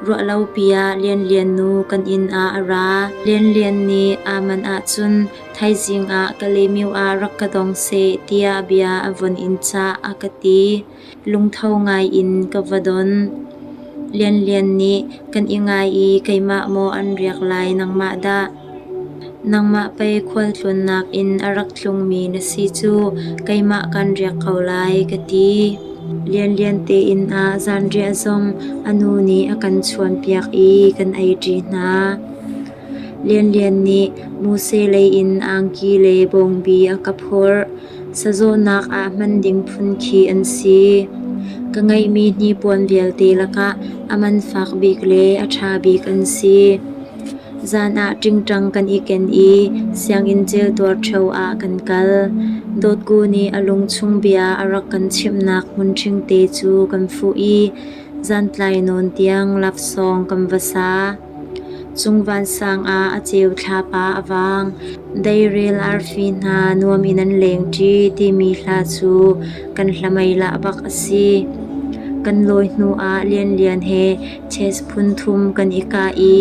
A: Ruahlopi ah Lianlian nu kan inn ah a ra. Lianlian nih aa manh ahcun thaizing ah Kalaymyo ah rak ka dong seh tiah bia a von in cah a ka ti. Lungtho ngai in ka va don. Lianlian nih kan i ngai i keimah maw an riak lai nangmah dah? Nangmah pei khualtlawnnak in a rak tlungmi na si cu keimah kan riak ko lai ka ti. Lianlian te inn ah zanriah zong a nu nih a kan chuanpiak i kan eiṭi hna. Lianlian nih Muse lei in angki le bawngbi a ka phorh. Sazawhnak ah hman ding phun khi an si. Ka ngeihmi hnipuan vialte lakah a man fak bik le a ṭha bik an si. Zan ah ṭingṭang kan i ken i sianginn celtuar ṭheo ah kan kal. Dawtku nih a lungchung bia a rak kan chimhnak hmun ṭhingte cu kan fuh i zantlai nawn tiang laksawng kan va sa. Cung vansang ah a ceu thlapa a vang. Deirel arfi hna nuam in an lengṭi timi hla cu kan hlameilah bak a si. Kan lawi hnu ah Lianlian he Chess phun thum kan i kah i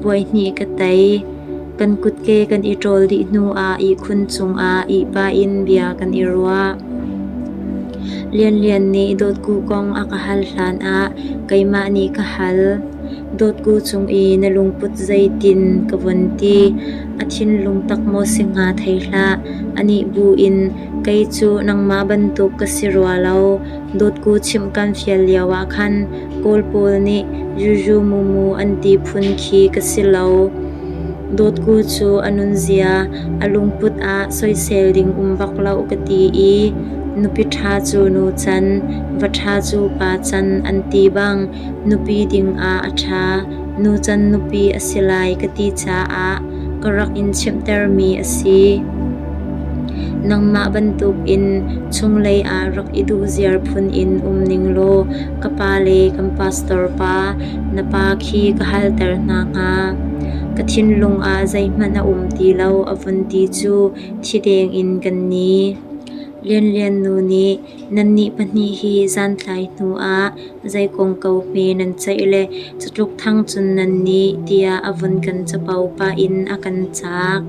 A: puai hnih ka tei. Kan kutke kan i ṭawl dih hnuah ihkhun cungah ihpah in bia kan i ruah. Lianlian nih Dawtku kong a ka hal hlanah keimah nih ka hal. Dawtku cung i na lungput zeitin ka von ti. A thinlung tak maw si hnga thei hlah. Anih buin kei cu nangmah bantuk ka si rua lo. Dawtku chimh kan fial lioah khan Kawl pawl nih Juju Mumu an ti phun khi ka si lo. Dawtku cu a nunzia, a lungput ah soisel ding um bak lo ka ti i nupi ṭha cu nu can, va ṭha cu pa can an ti bang nupi ding ah a ṭha, nu can nupi a si lai ka ti caah ka rak in chimhtermi a si. Nangmah bantukin chunglei ah rak i duh ziar phun in um ning law ka pa le kan pastor pa na pa khi ka halter hna hnga. Ka thinlung ah zeihmanh a um ti lo a vun ti cu thi deng in kan ni. Lianlian nu nih nannih pahnih hi zantlai hnu ah zei kong ko hme nan ceih le cutluk thang cun nan nih tiah a vun kan capo pah in a kan caak.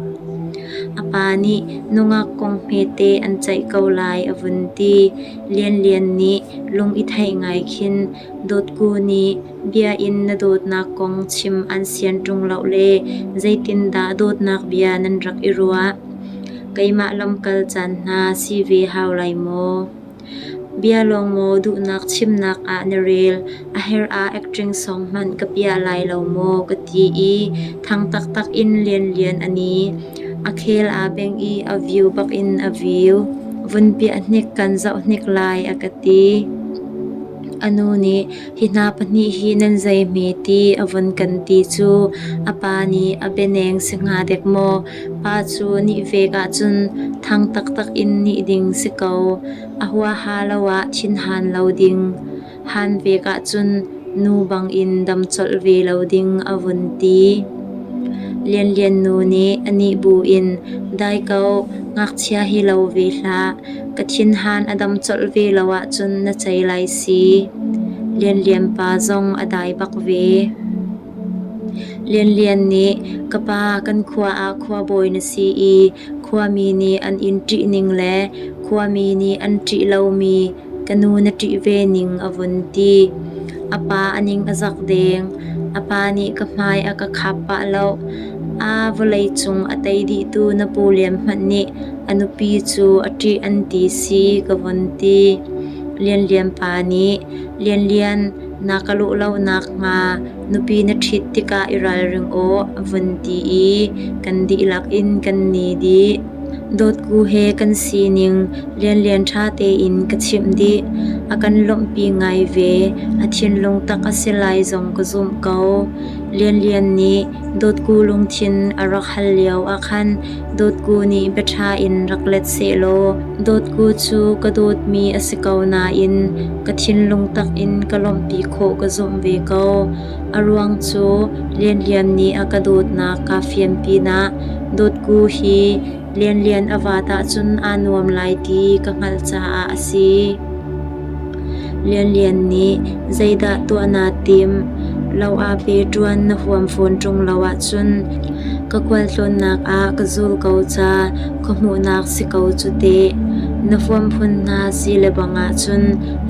A: A pa nih nungak kong hmete an ceih ko lai a vun ti. Lianlian nih lung i theih ngai khin Dawtku nih bia in na dawtnak kong chim an sian ṭung lo le zeitindah dawtnak bia nan rak i ruah? Keimah lamkal caan hna si ve hau lai maw? Bia lawng maw duhnak chimnak ah na rel, a herh ah acting song hmanh ka piah lai lo maw ka ti i thang taktak in Lianlian a ni. A khel aa bengh i a viu bak in a viu. Vun piah hnik kan zoh hnik lai a ka ti. A nu nih hi hna pahnih hi nan zei hme ti a vun kan ti cu a pa nih a bianeng si hnga dek maw? Pa cu nih vek ahcun thang taktak in nih ding si ko. A huaha lo ah thinhan lo ding. Han vek ahcun nu bangin dam colh ve lo ding a vun ti. Lianlian nu nih a nih buin, "Dai ko, ngakchia hi lo ve hlah. Ka thinhan a dam colh ve lo ahcun na cei lai si." Lianlian pa zong a dai bak ve. Lianlian nih, "Ka pa, kan khua ah khuabawi na si i khuami nih an in ṭihning le khuami nih an ṭih lomi ka nu na ṭih ve ning," a vun ti. A pa a ning a zak deng. A pa nih ka hmai a ka khap pah lo. Aa vawlei cung a tei dihtu na pu Lian hmanh nih a nupi cu a ṭih an ti si, ka vun ti. Lianlian pa nih, "Lianlian, na ka lawh lo nakhnga nupi na ṭhit tikah i ralring aw," a vun ti i kan dihlak in kan ni dih. Dawtku he kan sining lianlian ṭha tein ka chimh dih. A kan lawmhpi ngai ve. A thinlung tak a si lai zong ka zumh ko. Lianlian nih Dawtku lungthin a rak hal lio ah khan Dawtku nih biaṭha in rak let sehlaw Dawtku cu ka dawtmi a si ko nain ka thinlung tak in ka lawmhpi khawh ka zumh ve ko. A ruang cu Lianlian nih a ka dawtnak kaa fian pinah Dawtku hi Lianlian a vaat ahcun aa nuam lai ti ka hngalh caah a si. Lianlian nih zeidah tuah naa tim? Lo aa pe ṭuan na huam fawn ṭung lo ahcun ka khualtlawnnak ah ka zul ko ca khuahmuhnak si ko cu teh. Na huam phun hna si le bang ahcun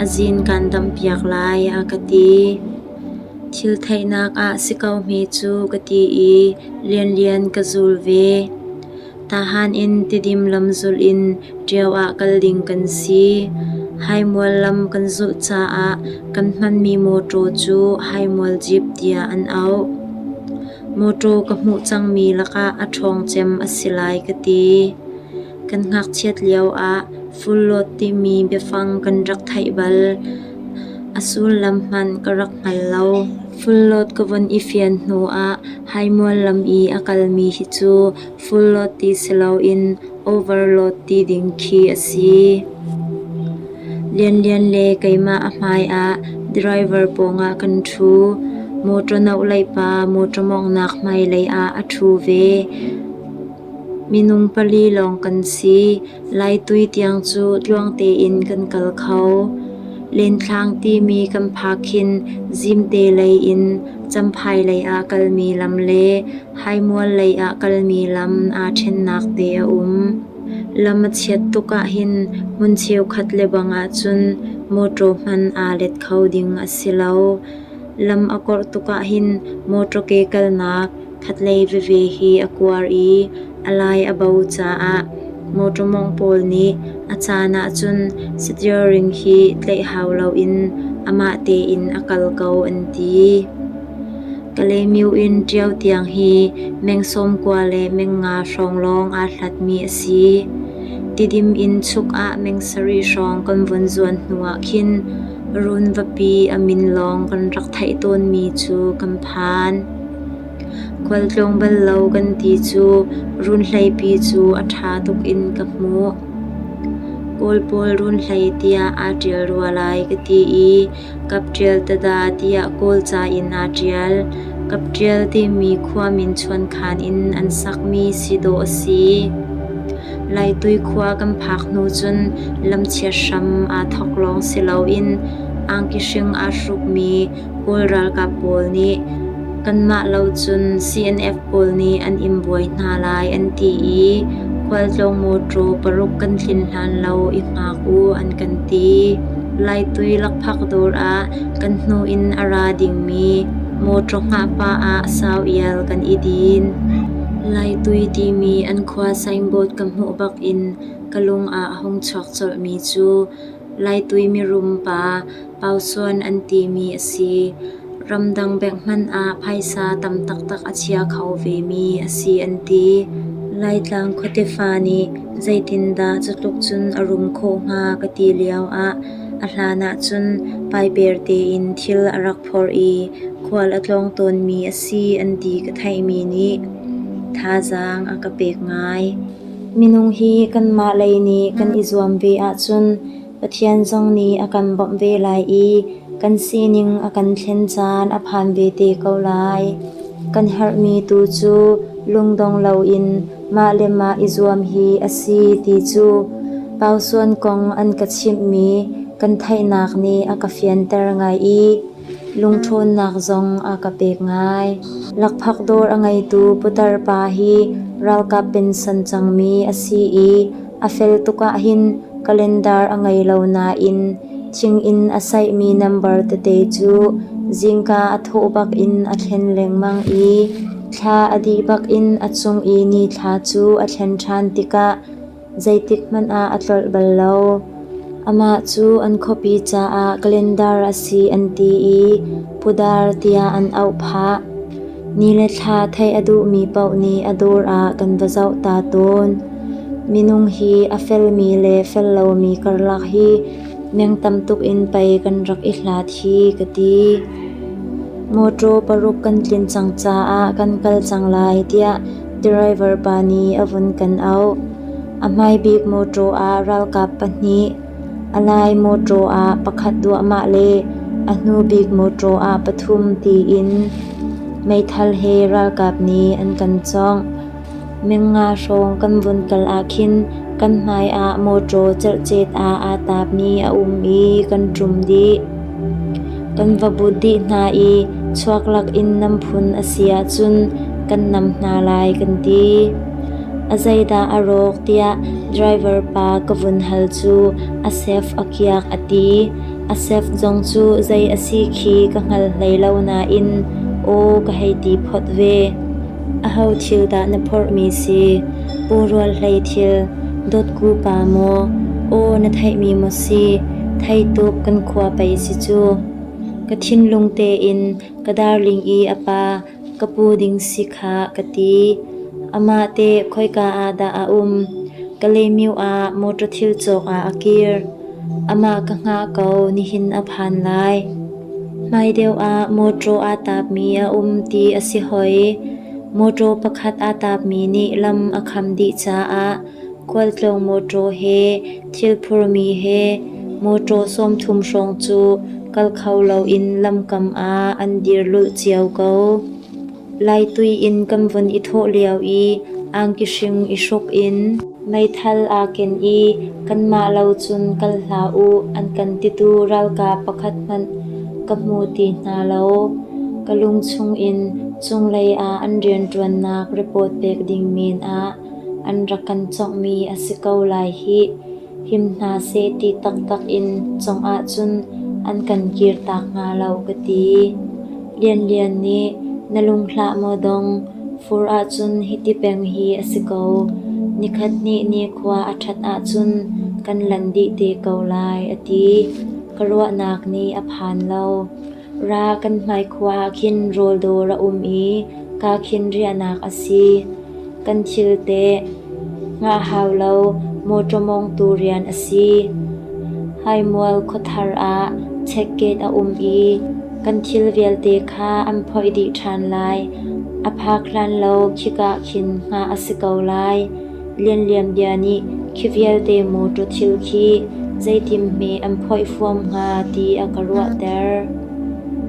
A: a zin kaan damhpiak lai, a ka ti. Thil theihnak ah si ko hme cu ka ti i Lianlian ka zul ve. Tahan in Tidim lam zulh in Ṭio ah kal ding kan si. Haimual lam kan zulh caah kan hmanmi mawṭaw cu Haimual Jeep tiah an auh. Mawṭaw ka hmuh cangmi lakah a ṭhawng cem a si lai ka ti. Kan ngakchiat lioah fullawt timi biafang kan rak theih bal. A sullam hmanh ka rak hngal lo. Fullawt ka von i fian hnuah Haimual lam i a kalmi hi cu fullawt ti si loin overload ti ding khi a si. Lianlian le keimah a hmai ah driver pawngah kan ṭhu. Mawṭaw nohlei pa mawṭaw mawnghnak hmailei ah a ṭhu ve. Minung pali lawng kan si. Laitui tiang cu tluang tein kan kal kho. Lenthlang timi kan phak khin Zimte lei in Champhai lei ah kalmi lam le Haimual lei ah kalmi lam aa ṭhennak te a um. Lam a chiat tuk ahhin hmun cheukhat lebang ahcun mawṭaw hmanh aa let kho ding a si lo. Lam a korh tuk ahhin mawṭaw ke kalnak khatlei veve hi a kuar i a lai a bo caah mawṭaw mawngh pawl nih a caan ahcun steering hi tlaih hau loin amah tein a kal ko an ti. Kalaymyo in Ṭio tiang hi meng 90 le meng 5 hrawng lawng aa hlatmi a si. Tidim in chuk ah meng 7 hrawng kan vun zuan hnuah khin Runvapi a min lawng kan rak theih tawnmi cu kan phan. Khualtlung bal lo kan ti cu runhleipi cu a ṭha tuk in ka hmuh. Kawl pawl runhlei tiah aa ṭial rua lai ka ti i Kapṭial tada tiah Kawlca in aa ṭial. Kapṭial timi khua min chuankhan in an sakmi si dawh a si. Laitui khua kan phak hnu cun lamchiat hram aa thawk lawng si loin angki hring aa hrukmi Kawl ralkap pawl nih kanmah lo cun CNF pawl nih an in buai hna lai an ti i khualtlawng mawṭaw paruk kan tlin hlan lo i hngak u an kan ti. Laitui lakphak dawr ah kan hnu in a ra dingmi mawṭaw hngah pah ah sau ial kan i din. Laitui timi an khua signboard ka hmuh bak in ka lung ah a hung chuak colhmi cu. Laitui mirum pa Pausuan an timi a si. Ramdang bank hmanh ah phaisa tam taktak a chia kho vemi a si an ti. Laitlang khuate fa nih zeitindah cutluk cun a rum khawh hnga ka ti lioah a hlan ahcun paiper tein thil a rak phorh i khual a tlawng tawnmi a si an ti ka theihmi nih thazaang a ka pek ngai. Minung hi kanmah lei nih kan i zuam ve ahcun Pathian zong nih a kan bawmh ve lai i kan sining a kan thlen caan a phan ve te ko lai. Kan herhmi tu cu lungdong loin mah le mah i zuam hi a si ti cu Pausuan kong an ka chimhmi kan theihnak nih a ka fianter ngai i lungṭhawnnak zong a ka pek ngai. Lakphak dawr a ngeitu putar pa hi ralkap pension cangmi a si i a fel tuk ahhin calendar a ngei lo nain thing in a saihmi nambar tete cu zingka a thawh bak in a thlen lengmang i thla a dih bak in a cung i nithla cu a thlen ṭhan tikah zeitik hmanh ah a tlolh bal lo. Amah cu an khuapi caah calendar a si an ti i Pudar tiah an auh phah. Ni le thla theih a duhmi paoh nih a dawr ah kan va zoh ta tawn. Minung hi a felmi le fel lomi karlak hi meng tam tuk in pei kan rak i hlat hi ka ti. Mawṭaw paruk kan tlin cang caah kan kal cang lai tiah driver pa nih a vun kan auh. A hmaibik mawṭaw ah ralkap pahnih, a lai mawṭaw ah pakhat duahmah le a hnubik mawṭaw ah pathum tiin meithal he ralkap nih an kan cawngh. Meng nga hrawng kan vun kal ahkhin kan hmai ah mawṭaw cerhcet ah aa taapmi a um i kan ṭum dih. Kan va but dih hna i chuak lakin nam phun a si ahcun kan nam hna lai kan ti. A zeidah a rawk tiah driver pa ka vun hal cu a sef a kiak a ti. A sef zong cu zei a si khi ka hngal hlei lo nain aw ka hei ti phot ve. Aho thil dah na phorhmi si? Pu Rual Hlei thil, Dawtku pa maw? Aw na theihmi maw si? Thei tuk kan khua pei si cu. Ka thinlung tein ka darling i a pa ka pu ding si kha ka ti. Amah teh khoika ah dah a um? Kalaymyo ah motor thil cawk ah a kir. Amah ka hngah ko nihin a phan lai. Hmai deuh ah mawṭaw aa taapmi a um ti a si hoi. Mawṭaw pakhat aa taapmi nih lam a kham dih caah khualtlawng mawṭaw he thil phurmi he mawṭaw 30 hrawng cu kal kho loin lamkam ah an dir lulh cio ko. Laitui in kan vun i thawh lio i angki hring i hruk in meithal aa ken i kanmah lo cun kal hlah u an kan titu ralkap pakhat hmanh ka hmu ti hna lo. Ka lung chungin cunglei ah an rianṭuannak report pek ding men ah an rak kan cawnghmi a si ko lai hih. Him hna seh ti taktak in cawngh ahcun an kan kirtak hnga lo ka ti. Lianlian nih, na lung hlah maw dong, fur ahcun hiti peng hi a si ko. Nikhat hnih nikhua a ṭhat ahcun kan lan dih te ko lai, a ti. Ka ruahnak nih a phan lo. Ra kan hmaikhua ah khin rawl dawr a um i ka khin riahnak a si. Kan thil teh hngah hau lo mawṭaw mawngtu rian a si. Haimual khuathar ah check gate a um i kan thil vialte kha an phoih dih ṭhan lai. A phak hlan lo khika khin hngah a si ko lai. Lianlian bia nih khi vialte mawṭaw thil khi zeitin hme an phoih fuam hnga ti a ka ruahter.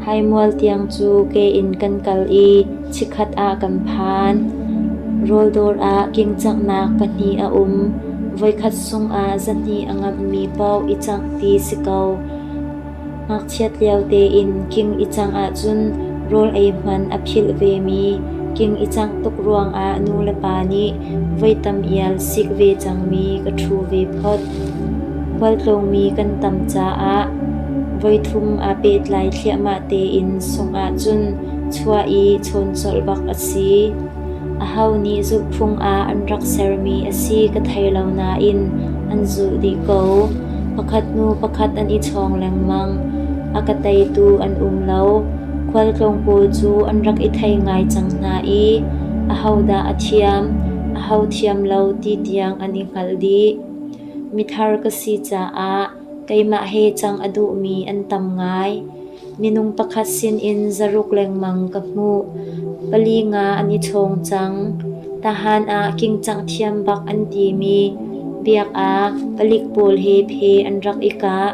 A: Haimual tiang cu ke in kan kal i chikkhat ah kan phan. Rawldawr ah kingcanghnak pahnih a um. Voikhat sungah zahnih a ngamhmi paoh i cangh ti si ko. Ngakchiat lio tein king i cangh ahcun rawl ei hmanh a philh vemi king i cangh tuk ruangah nulepa nih voi tam ial sik ve cangmi ka ṭhu ve phot. Khualtlawngmi kan tam caah voithum aa pehtlai thliahmah tein sungh ahcun chuah i chawn colh bak a si. Aho nih zulhphung ah an rak sermi a si ka thei lo nain an zulh dih ko. Pakhat hnu pakhat an i chawng lengmang. A ka teitu an um lo. Khualtlawng pawl cu an rak i thei ngai cang hna i ahodah a thiam, aho thiam lo ti tiang an i hngalh dih. Mithar ka si caah keimah he cang a duhmi an tam ngai. Minung pakhat sinin zaruk lengmang ka hmuh. Pali nga an i chawng cang. Tahan ah kingcangh thiam bak an timi biak ah palik pawl he phe an rak i kah.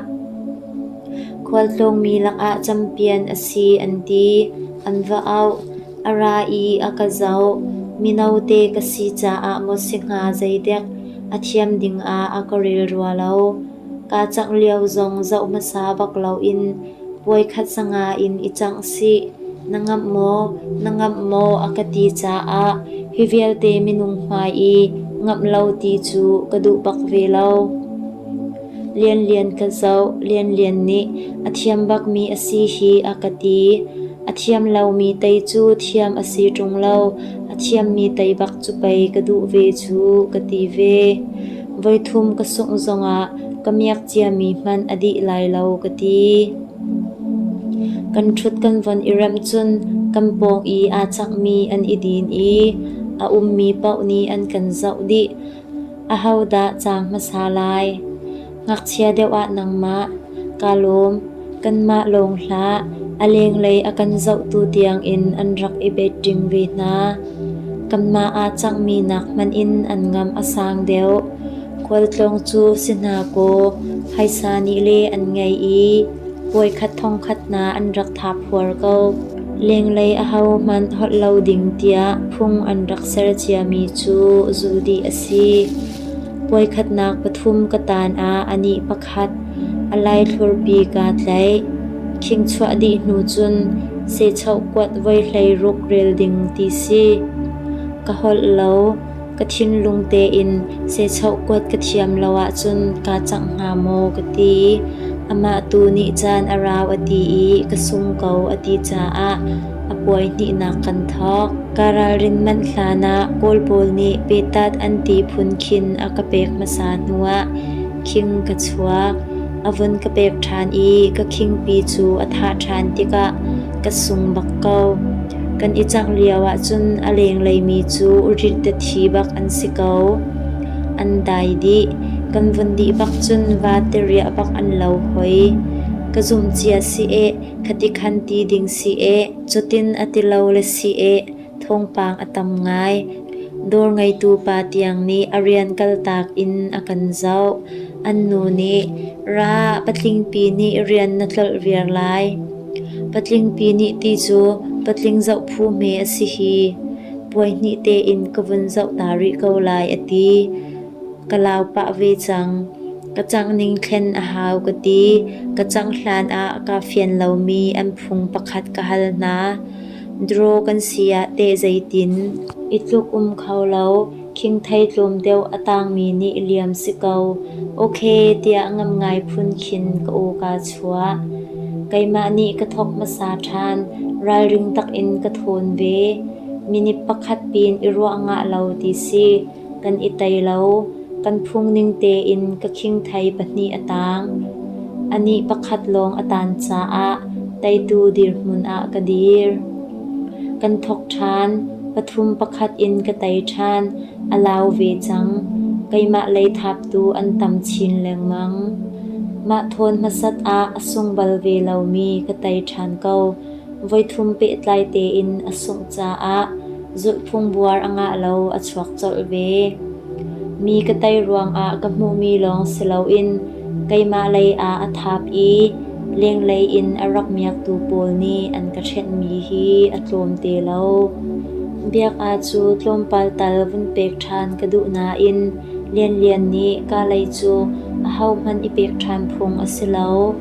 A: Khualtlawngmi lakah campian a si an ti. An va auh. A ra i a ka zoh. Mino te ka si caah maw si hnga zeidek a thiam dingah a ka rel rua lo. Kaa cangh lio zong zoh hmasa bak loin puaikhat sanga in i cangh sih. Na ngamh maw? Na ngamh maw? a ka ti caah hi vialte minung hmai i ngamh lo ti cu ka duh bak ve lo. Lianlian ka zoh. Lianlian nih a thiam bakmi a si hi a ka ti. A thiam lomi tei cu thiam a si ṭung lo. A thiammi tei bak cu pei ka duh ve cu ka ti ve. Voithum ka sungh zongah ka miak ciami hmanh a dih lai lo ka ti. Kan ṭhut kan von i remh cun kan pawng i aa cakmi an i din i a ummi paoh nih an kan zoh dih. Ahodah caang hmasa lai? Ngakchia deuh ah nangmah, kaa lawm, kanmah lawng hlah, a lenglei a kan zohtu tiangin an rak i betṭing ve hna. Kanmah aa cangmi nak hmanh in an ngamh a sang deuh. Khualtlawng cu si hna kaw, phaisa nih le an ngei i puaikhat thongkhat hna an rak thap huar ko. Lenglei ahohmanh holh lo ding tiah phung an rak ser ciami cu zulh dih a si. Puaikhatnak pathum ka taan ah anih pakhat a laithlurpi kaa tlaih. Khing chuah dih hnu cun sechoh kuat voi 16 rel ding ti si. Ka holh lo, ka thinlung tein sechoh kuat ka thiam lo ahcun kaa cangh hnga maw ka ti. Amah tu nih caan a rau a ti i ka sung ko a ti caah a puai hnihnak kan thawk. Ka ralrin manh hlanah Kawl pawl nih petat an ti phun khin a ka pek hmasa hnuah khing ka chuak. A vun ka pek ṭhan i ka khingpi cu a thah ṭhan tikah ka sung bak ko. Kan i cangh lio ahcun a lenglei mi cu rit thi bak an si ko. An dai dih. Kan vun dih bak cun vate riah bak an lo hoi. Ka zumh cia si eh, khati khan ti ding si eh, cutin a ti lo le si eh, thawngpang a tam ngai. Dawr ngeitu pa tiang nih a rian kaltak in a kan zoh. An nu nih, "Ra, patlingpi nih rian na tlolh viar lai." Patlingpi nih ti cu patling zoh phu hme a si hi. Puai hnih tein ka vun zoh ta rih ko lai a ti. Ka lau pah ve cang. Ka cangh ning thlen a hau ka ti. Ka cangh hlan ah kaa fian lomi an phung pakhat ka hal hna. Draw kan si ah teh zeitin? I tluk um kho lo. Khingthei tlawm deuh a tangmi nih liam si ko. Okay tiah ngam ngai phun khin ka aw kaa chuah. Keimah nih ka thawk hmasa ṭhan. Ralring takin ka thawn ve. Minute pakhat pin i ruah ngah lo ti si. Kan i tei lo. Kan phungning tein ka khingthei pahnih a tang. Anih pakhat lawng a tan caah teitu dirhmun ah ka dir. Kan thawk ṭhan. Pathum pakhat in ka tei ṭhan. A lau ve cang. Keimah lei thaptu an tam chin lengmang. Mah thawn hmasat ah a sung bal ve lomi ka tei ṭhan ko. Voithum pehtlai tein a sungh caah zulhphung buar a ngah lo a chuak colh ve. Mi ka tei ruangah ka hmuhmi lawng si loin keimah lei ah a thap i lenglei in a rak miaktu pawl nih an ka ṭhenhmi hi a tlawm te lo. Biak-a cu tlawmpal tal vun pek ṭhan ka duh nain Lianlian nih ka lei cu ahohmanh i pek ṭhan phung a si lo.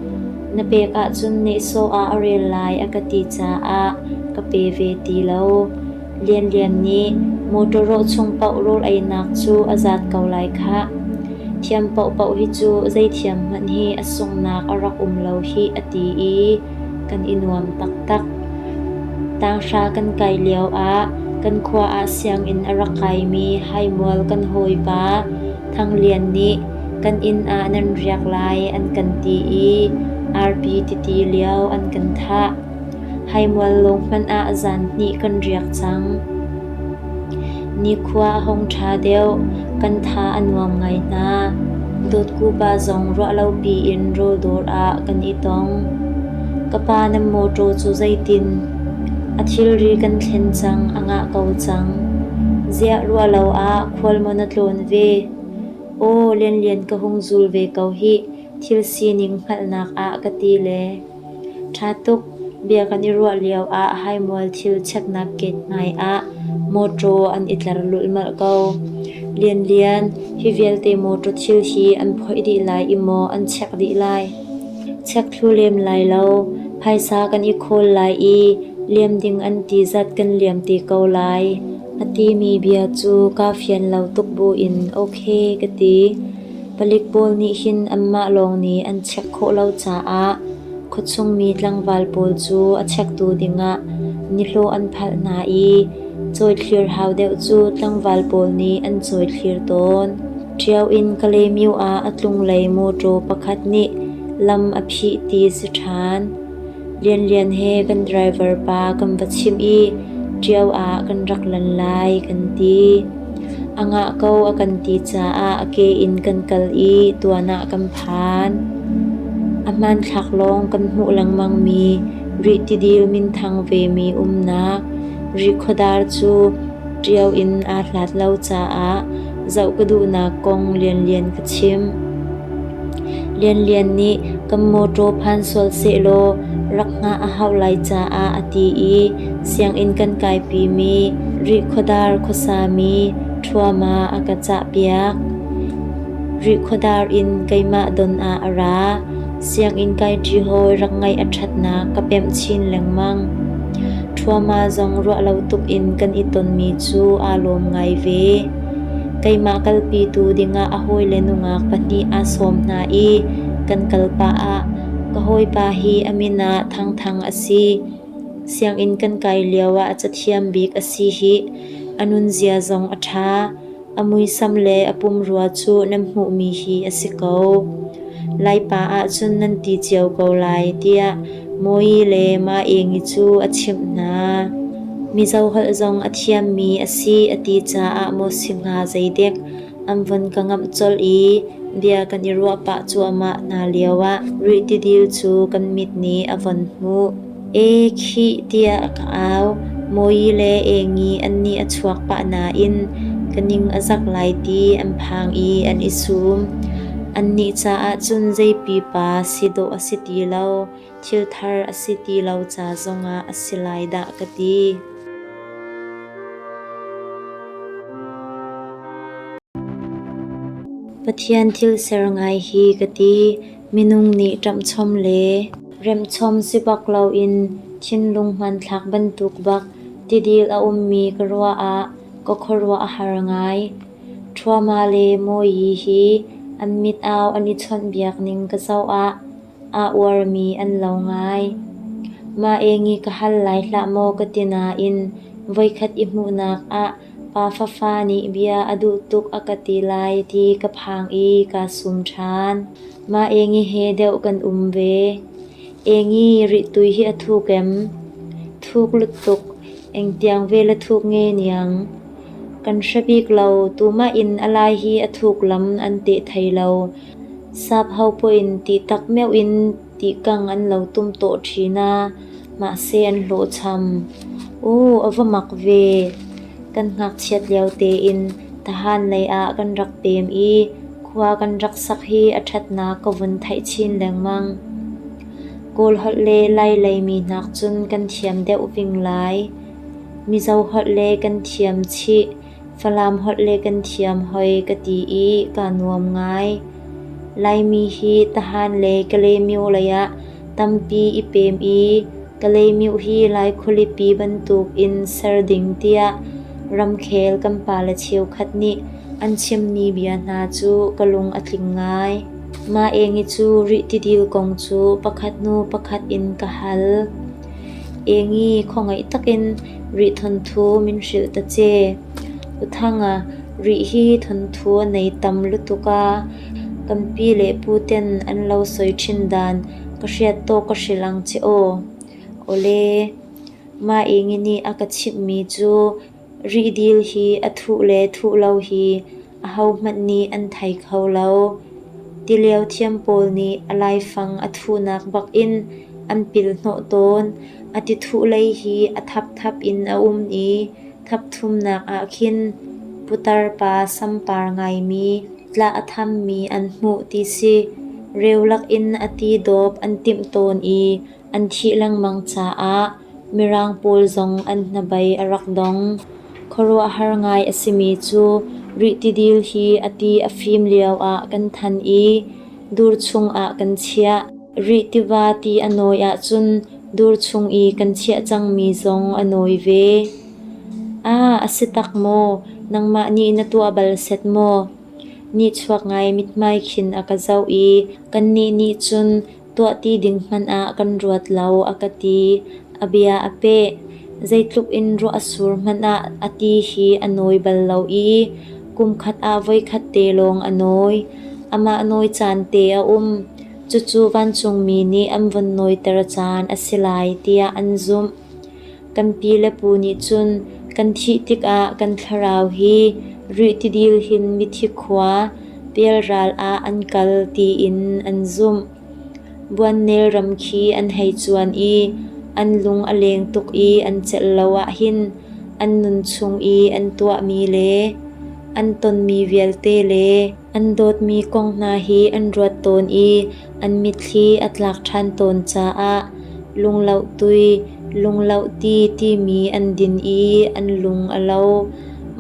A: Na pek ahcun nehsawh ah a rel lai a ka ti caah ka pe ve ti lo. Lianlian nih motor rawh chung paoh rawl einak cu a zat ko lai khah. Thiam paohpaoh hi cu zeithiam hmanh hi a sunghnak a rak um lo hih a ti i kan i nuam taktak. Tanghra kan kai lioah kan khua ah sianginn a rak kaimi Haimual kan hawipa Thang Lian nih Kan inn ah nan riak lai an kan ti i arpi titi lio an kan thah. Haimual lawng hmanh ah zan hnih kan riak cang. Nikhua a hung ṭha deuh, kan tha a nuam ngai hna. Dawtku pa zong ruahlopi in rawldawr ah kan i tong. Ka pa nan mawṭaw cu zeitin? A thilri kan thlen cang, a ngah ko cang. Ziah ruahlo ah khual maw na tlawn ve? Aw, Lianlian ka hung zul ve ko hih, thil sining hngalhnak ah ka ti le. Ṭha tuk, bia kan i ruah lioah haimual thil cheknak gate hmai ah mawṭaw an i tlar lulhmalh ko. Lianlian, hi vialte mawṭaw thil hi an phoih dih lai i maw an chek dih lai? Chek thlu lem lai lo, phaisa kan i khawl lai i liam ding an ti zat kan liam te ko lai. A timi bia cu kaa fian lo tuk buin okay ka ti. Palik pawl nih hin anmah lawng nih an chek khawh lo caah khuachungmi tlangval pawl cu a chektu dingah nihlawh an phalh hna i cawithlir hau deuh cu tlangval pawl nih an cawithlir tawn. Ṭio in Kalaymyo ah a tlunglei mawṭaw pakhat nih lam a phih ti si ṭhan. Lianlian he kan driver pa kan va chimh i Ṭio ah kan rak lan lai kan ti. A ngah ko a kan ti caah a ke in kan kal i tuan ah kan phan. A hmanthlak lawng kan hmuh lengmangmi Rih tidil minthang vemi umnak Rihkhuadar cu Ṭio in aa hlat lo caah zoh ka duhnak kong Lianlian ka chimh. Lianlian nih kan mawṭaw phan sual sehlaw rak hngah a hauh lai caah a ti i sianginn kan kaipimi Rihkhuadar khuasami ṭhuama a ka cahpiak. Rihkhuadar in keimah don ah a ra. Sianginn kaiṭi hawi rak ngaih a ṭhatnak ka pemh chin lengmang. Ṭhuama zong ruah lo tuk in kan i tonmi cu aa lawm ngai ve. Keimah kalpitu dingah a hawile nungak pahnih aa sawm hna i kan kal pah ah ka hawipa hi a min ah Thangthang a si. Sianginn kan kai lioah a cathiam bik a si hih. A nunzia zong a ṭha. A muisam le a pumrua cu nan hmuhmi hi a si ko. Laipa ahcun nan ti cio ko lai, tiah Mawi le Ma Engi cu a chimh hna. Mizo holh zong a thiammi a si a ti caah maw si hnga zeidek an von ka ngamh colh i bia kan i ruah pah cuahmah hna lioah Rih tidil cu kan mit nih a von hmuh. E khih tiah ka au. Mawi le Engi an nih a chuak pah nain ka ning a zak lai ti an phang i an i sum. Annih caah cun zei pipa si dawh a si ti lo, thil thar a si ti lo ca zongah a si lai dah ka ti. Pathian thil ser ngai hi ka ti. Minung nih ṭamhchom le remhchom si bak loin thinlung hmanthlak bantuk bak tidil a ummi ka ruah ah ka khuaruah a har ngai. Ṭhuama le Mawi hi an mit-au an i chawnhbiak ning ka zoh ah aa uarmi an lo ngai. Mah engi ka hal lai hlah maw ka ti nain voikhat i hmuhnak ah pa fafa nih bia a duh tuk a ka ti lai ti ka phang i kaa sum ṭhan. Mah engi he deuh kan um ve. Engi rihtui hi a thuk em? Thuk lutuk, engtiang vel a thuk nge niang? Kan hre bik lo, tumah in a lai hi a thuk lam an teh thei lo. Sap ho pawh in ti tak meuh in tihkang an lo tum tawh ṭhin a, mahse an hlawhcham. Aw, a va mak ve. Kan ngakchiat lio tein Tahan lei ah kan rak pem i khua kan rak sak hi a ṭhatnak ka vun theih chin lengmang. Kawl holh le Lai leimi nakcun kan thiam deuh ving lai. Mizo holh le kan thiam chih, Falam holh le kan thiam hoi ka ti i kaa nuam ngai. Laimi hi Tahan le Kalaymyo lei ah tampi i pem i Kalaymyo hi Lai khualipi bantuk in ser ding tiah ramkhel kan pale cheukhat nih an chimmi bia hna cu ka lung a tling ngai. Mah engi cu Rih tidil kong cu pakhat hnu pakhat in ka hal. Engi khawngaih takin Rih thawnthu min hrilh ta che. U Thanga, Rih hi thawnthu a nei tam lutuk a. Kan pi le puten an lo soi ṭhin dan ka hriat tawk ka hrilh ang che aw. Awle. Mah Ingi nih a ka chimhmi cu rihdil hi a thuh le thuh lo hi ahohmanh nih an thei kho lo. Tilio thiam pawl nih a laifang a thuhnak bak in an pil hnawh tawn. A tithuh lei hi a thapthap in a um i thapthumnak ah khin putar pa sampar ngaimi tlah a thammi an hmuh ti si. Reu lakin a ti dawp an timh tawn i an thih lengmang caah Mirang pawl zong an hnabei a rak dong. Khuaruahhar ngai a simi cu Rih tidil hi a ti a fim lioah kan than i dur chungah kan chiah. Rih tiva ti a nawi ahcun dur chung i kan chiah cangmi zong a nawi ve. Ah, a si tak maw? Nangmah nih na tuah bal set maw? Nihchuak ngai mithmai khin a ka zoh i kannih nih cun tuahti ding hmanh ah kan ruat lo a ka ti. A bia a peh. Zeitluk in ruah a sur hmanh ah a ti hi a nawi bal lo i kumkhat ah voikhat te lawng a nawi. Amah nawi caan te a um. Cucu vancungmi nih an von nawiter caan a si lai tiah an zumh. Kan pi le pu nih cun kan thih tikah kan thlarau hi Rih tidil hin mithi khua pialral ah an kal tiin an zumh. Buannel ram khi an hei cuan i an lung a leng tuk i an celh lo ahhin an nun chung i an tuahmi le an tonmi vialte le an dawtmi kong hna hi an ruat tawn i an mitthli a tlak ṭhan tawn caah lungloh tui, lungloh ti timi an din i an lung a lo.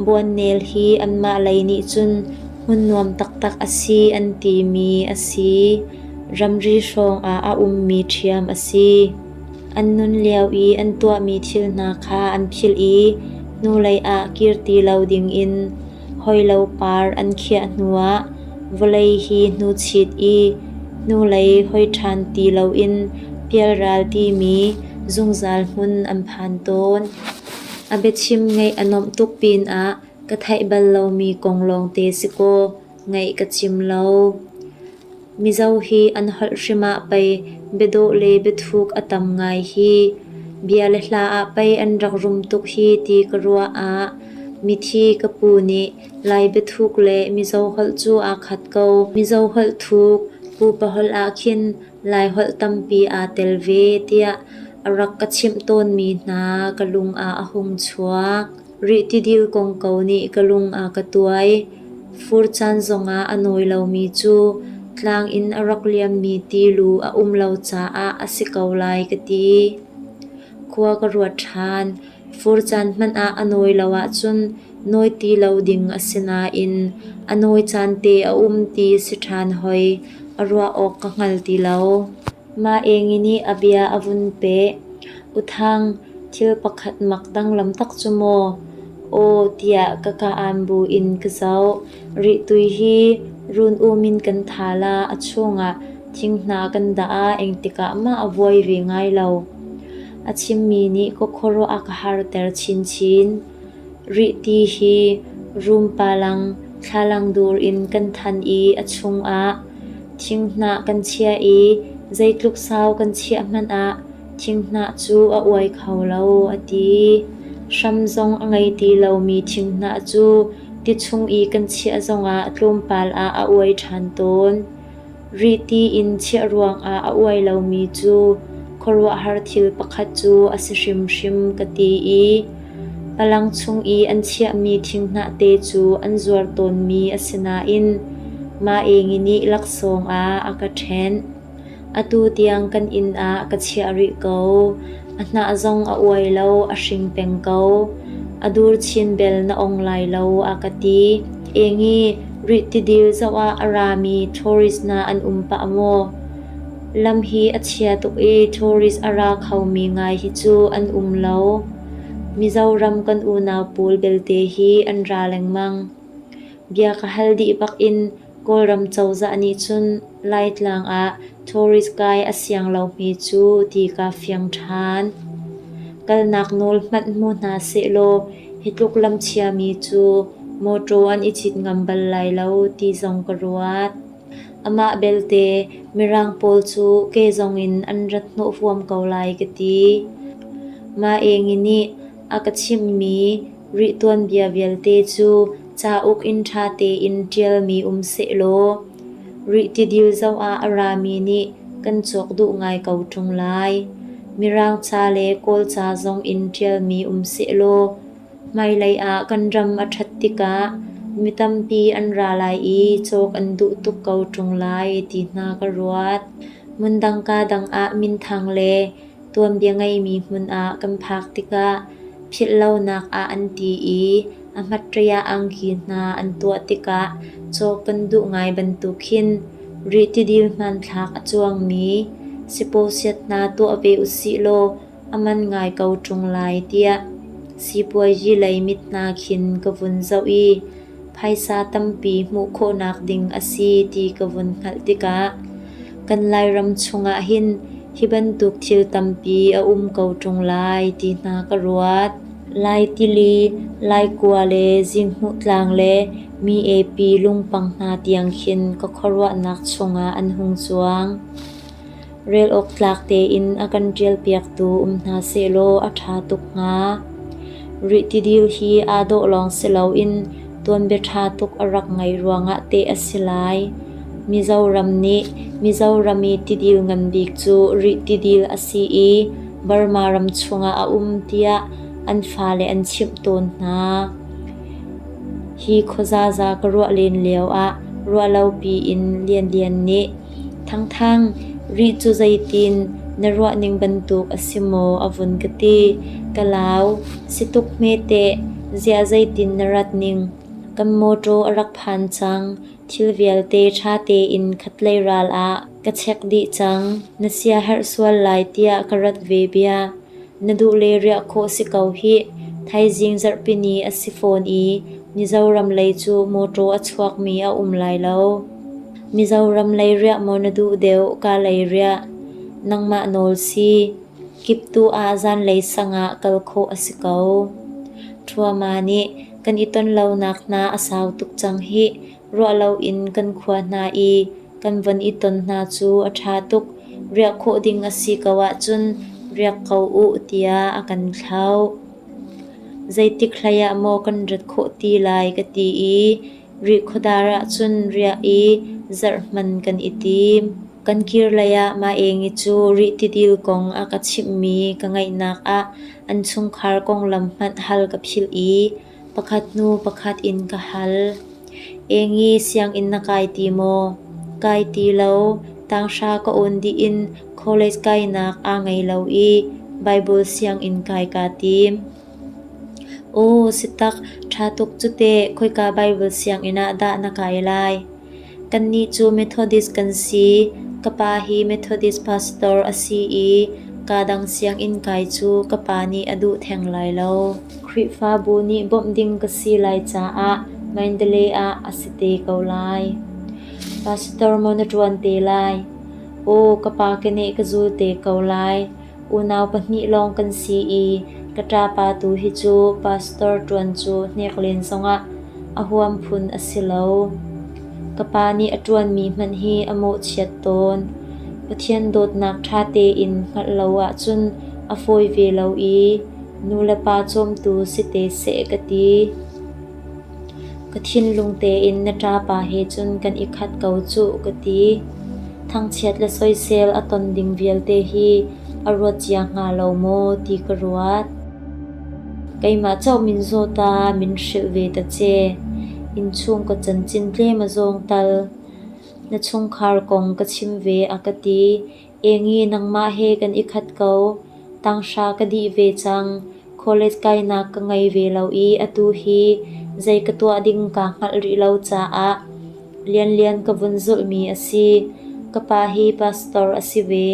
A: Buannel hi anmah lei nih cun hmun nuam taktak a si an timi a si. Ramri hrawng ah a ummi ṭhiam a si. An nun lio i an tuahmi thil hna kha an philh i hnulei ah kir ti lo dingin hawilo par an khiah hnuah vawlei hi hnuchit i hnulei hoi ṭhan ti loin pialral timi zungzal hmun an phan tawn. A biachim ngaih a nuamh tuk pinah ka theih bal lomi kong lawngte si kaw ngaih ka cim lo. Mizo hi an holh hrim ah pei biadawh le biathuk a tam ngai hi. Bia le hla ah pei an rak rum tuk hi ti ka ruah ah mithi ka pu nih Lai biathuk le Mizo holh cu aa khat ko. Mizo holh thuk pupa holh ah khin Laiholh tampi aa tel ve tiah a rak ka chimh tawnmi hna ka lung ah a hung chuak. Rih tidil kong ko nih ka lung a ka tuai. Fur caan zongah a nawi lomi cu tlang in a rak liammi tilu a um lo caah a si ko lai ka ti. Khua ka ruat ṭhan. Fur caan hmanh ah a nawi lo ahcun nawi ti lo ding a si nain a nawi caan te a um ti si ṭhan hoi. A ruah awk ka hngal ti lo. Mah Engi nih a bia a vun peh. U Thang, thil pakhat mak danglam tak cu maw? Aw tiah ka ka-aan bu in ka zoh. Rihtui hi run um in kan thaal ah a chungah thinghnah kan dah ah engtik ah mah a vuai ve ngai lo. A chimmi nih ka khuaruah a ka harter chinchin. Rihti hi rumpalang thlalangdur in kan than i a chungah thinghnah kan chiah i zeitluk sau kan chiah hmanh ah thinghnah cu a uai kho lo, a ti. Hram zong a ngei ti lomi thinghnah cu ti chung i kan chiah zongah tlawmpal ah a uai ṭhan tawn. Rihti in chiah ruangah a uai lomi cu khuaruahhar thil pakhat cu a si hrimhrim ka ti i palang chung i an chiahmi thinghnah te cu an zuar tawnmi a si nain mah Engi nih laksawng ah a ka ṭhenh. Atu tiang kan inn ah ka chiah rih ko. A hnah zong a uai lo, a hring peng ko. A dur chin bel na ong lai lo, a ka ti. Engi, Rih tidil zoh ah a rami tourist hna an um pah maw? Lam hi a chia tuk i tourist a ra khomi ngai hi cu an um lo. Mizoram kan unau pawl belte hi an ra lengmang. Bia ka hal dih bak in Kawlram cozah nih cun Laitlang ah tourist kai a siang lo hme cu ti kaa fiang ṭhan. Kalnak nawl hmanh hmu hna sehlaw hi tluk lam chiami cu mawṭaw an i cit ngam bal lai lo ti zong ka ruat. Amah belte Mirang pawl cu ke zongin an rat hnawh huam ko lai ka ti. Mah Engi nih a ka chimhmi Rih tuanbia vialte cu cauk in ṭha tein ṭialmi um sehlaw Rih tidil zoh ah a rami nih kan cawk duh ngai ko ṭung lai. Mirang ca le Kawlca zong in ṭialmi um sehlaw hmailei ah kan ram a ṭhat tikah mi tampi an ra lai i cawk an duh tuk ko ṭung lai ti hna ka ruat. Hmundang kaa dang ah minthang le tuanbia ngeimi hmun ah kan phak tikah philhlonak ah an ti i a hmatṭiah angki hna an tuah tikah cawk kan duh ngai bantuk khin Rih tidil hmanthlak a cuangmi sipuasiat hna tuah ve usih law a man ngai ko ṭung lai tiah sipuazi lei mit hna khin ka vun zoh i phaisa tampi hmuh khawhnak ding a si ti ka vun hngalh tikah kan Lairam chungah hin hi bantuk thil tampi a um ko ṭung lai ti hna ka ruat. Lai tili, Laikua le Zinghmuh tlang le mi epi lungpang hna tiang khin ka khuaruahnak chungah an hung cuang. Rel awk tlak tein a kan ṭialpiaktu um hna sehlaw a ṭha tuk hnga. Rih tidil hi aa dawh lawng si loin tuanbia ṭha tuk a rak ngeih ruangah teh a si lai. Mizoram nih Mizoram i tidil ngan bik cu Rih tidil a si i Burma ram chungah a um tiah an fale an chimh tawn hna. Hi khuazaza ka ruah len lioah ruahlopi in Lianlian nih Thangthang, rih cu zeitin na ruahning bantuk a si maw a vun ka ti. Ka lau, si tuk hme teh, ziah zeitin na rat ning. Kan mawṭaw a rak phan cang, thil vialte ṭha tein khatlei ral ah ka check dih cang. Na siaherh sual lai tiah ka rat ve bia. Na duh le riah khawh si ko hih. Thaizing zarhpini a si fawn i Mizoram lei cu mawṭaw a chuakmi a um lai lo. Mizoram lei riah maw na duh deuh ka lei riah? Nangmah nawl si. Kiptu ah zanlei sang ah kal khawh a si ko. Ṭhuama nih kan i ton lonak hna a sau tuk cang hih. Ruah loin kan khua hna i kan von i ton hna cu a ṭha tuk. Riah khawh ding a si ko ahcun riak ko u tiah a kan thlauh. Zeitik hlei ah maw kan rat khawh ti lai ka ti i Rihkhuadar ahcun riah i zarh hman kan i tim. Kan kir lei ah Mah Engi cu Rih tidil kong a ka chimhmi ka ngaihnak ah an chungkhar konglam hmanh hal ka philh i pakhat hnu pakhat in ka hal. Engi sianginn na kai ti maw? Kai ti lo. Tanghra ka awn dih in college kainak aa ngei lo i Baibal sianginn kai kaa tim. Aw, si tak, ṭha tuk cu teh, khoika Baibal sianginn ah dah na kai lai? Kannih cu Methodist kan si. Ka pa hi Methodist pastor a si i kaa dang sianginn kai cu ka pa nih a duh theng lai lo. Khrihfabu nih bawmh ding ka si lai caah Mandalay ah a si te ko lai. Pastor maw na ṭuan te lai? Aw, ka pa keneh ka zul te ko lai. Unau pahnih lawng kan si i ka ṭapa tu hi cu pastor ṭuan cu hnek len zongah a huam phun a si lo. Ka pa nih a ṭuanmi hmanh hi a mawhchiat tawn. Pathian dawtnak ṭha tein hngalh lo ahcun a fawi ve lo i nulepa cawmtu si te seh ka ti. Ka thinlung tein na ṭapa he cun kan i khat ko cuh ka ti. Thangchiat le soisel a ton ding vialte hi a ruat cia hnga lo maw ti ka ruat. Keimah coh min zaw ta min hrilh ve ta ce. Innchung ka cancin tlem a zawng tal. Na chungkhar kong ka chim ve a ka ti. Engi nangmah he kan i khat ko. Tanghra ka dih ve cang. College kainak ka ngei ve lo i atu hi zei ka tuah ding kaa hngalh rih lo caah Lianlian ka vun zulhmi a si. Ka pa hi pastor a si ve.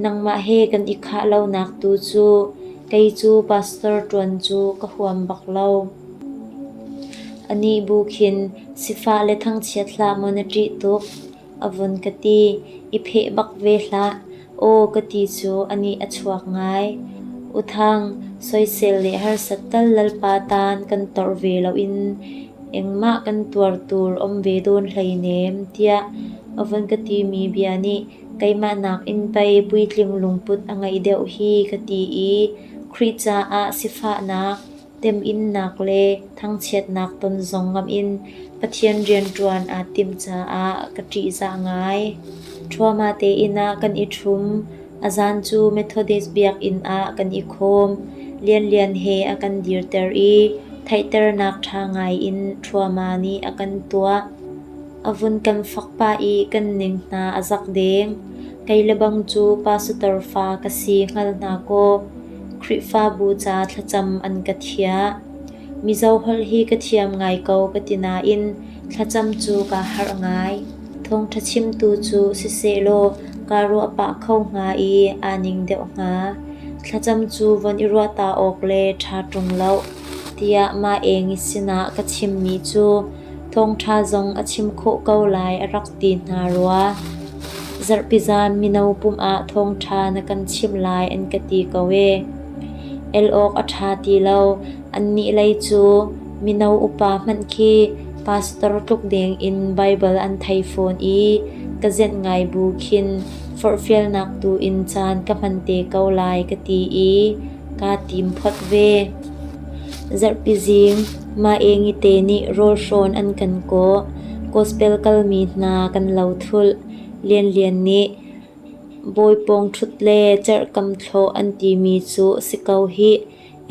A: Nangmah he kan i khah lonak tu cu kei cu pastor ṭuan cu ka huam bak lo. Anih bu khin sifah le thangchiat hlah maw na ṭih tuk? A vun ka ti. I pheh bak ve hlah. Aw ka ti cu a nih a chuak ngai. U Thang, soisel le harsat tal Lalpa tan kan torh ve loin Engmah kan tuar tur um ve dawn hleinem tiah a vun ka timi bia nih keimah nakin pei puitling lungput a ngeih deuh hi ka ti i Khrih caah sifahnak, teminnak le thangchiatnak ton zong ngamh in Pathian rianṭuan aa timh caah ka ṭihzah ngai. Ṭhuama tein ah kan i ṭhum. A zan cu Methodist biakinn ah kan i khawm. Lianlian he a kan dirter i theihternak ṭha ngai in ṭhuama nih a kan tuah. A vun kan fak pah i kan ning hna a zak deng. Kei le bang cu pastor fa ka si hngal hna kaw Khrihfabu ca thlacam an ka thiah. Mizo holh hi ka thiam ngai ko ka ti nain thlacam cu kaa harh ngai. Thawngṭha chimtu cu sisehlaw kaa ruah pah kho hnga i aa ning deuh hnga. Thlacam cu von i ruah ta awk le ṭha ṭung lo tiah mah Engi sinah ka chimmi cu thawngṭha zong a chim khawh ko lai a rak ti hna rua. Zarhpi zan mino pumh ah thawngṭha na kan chimh lai an ka ti ko ee. El awk a ṭha ti lo. Annih lei cu mino upa hmanh khi pastor tluk deng in Baibal an thei fawn i ka zenh ngai bu khin forhfialnak tu in caan ka hman te ko lai ka ti i kaa tim phot ve. Zarhpi zing mah Engi te nih rawl hrawn an kan kawh. Gospel kalmi hna kan lo thulh. Lianlian nih Bawi pawng ṭhut le cerhkam thlawh an timi cu a si ko hih.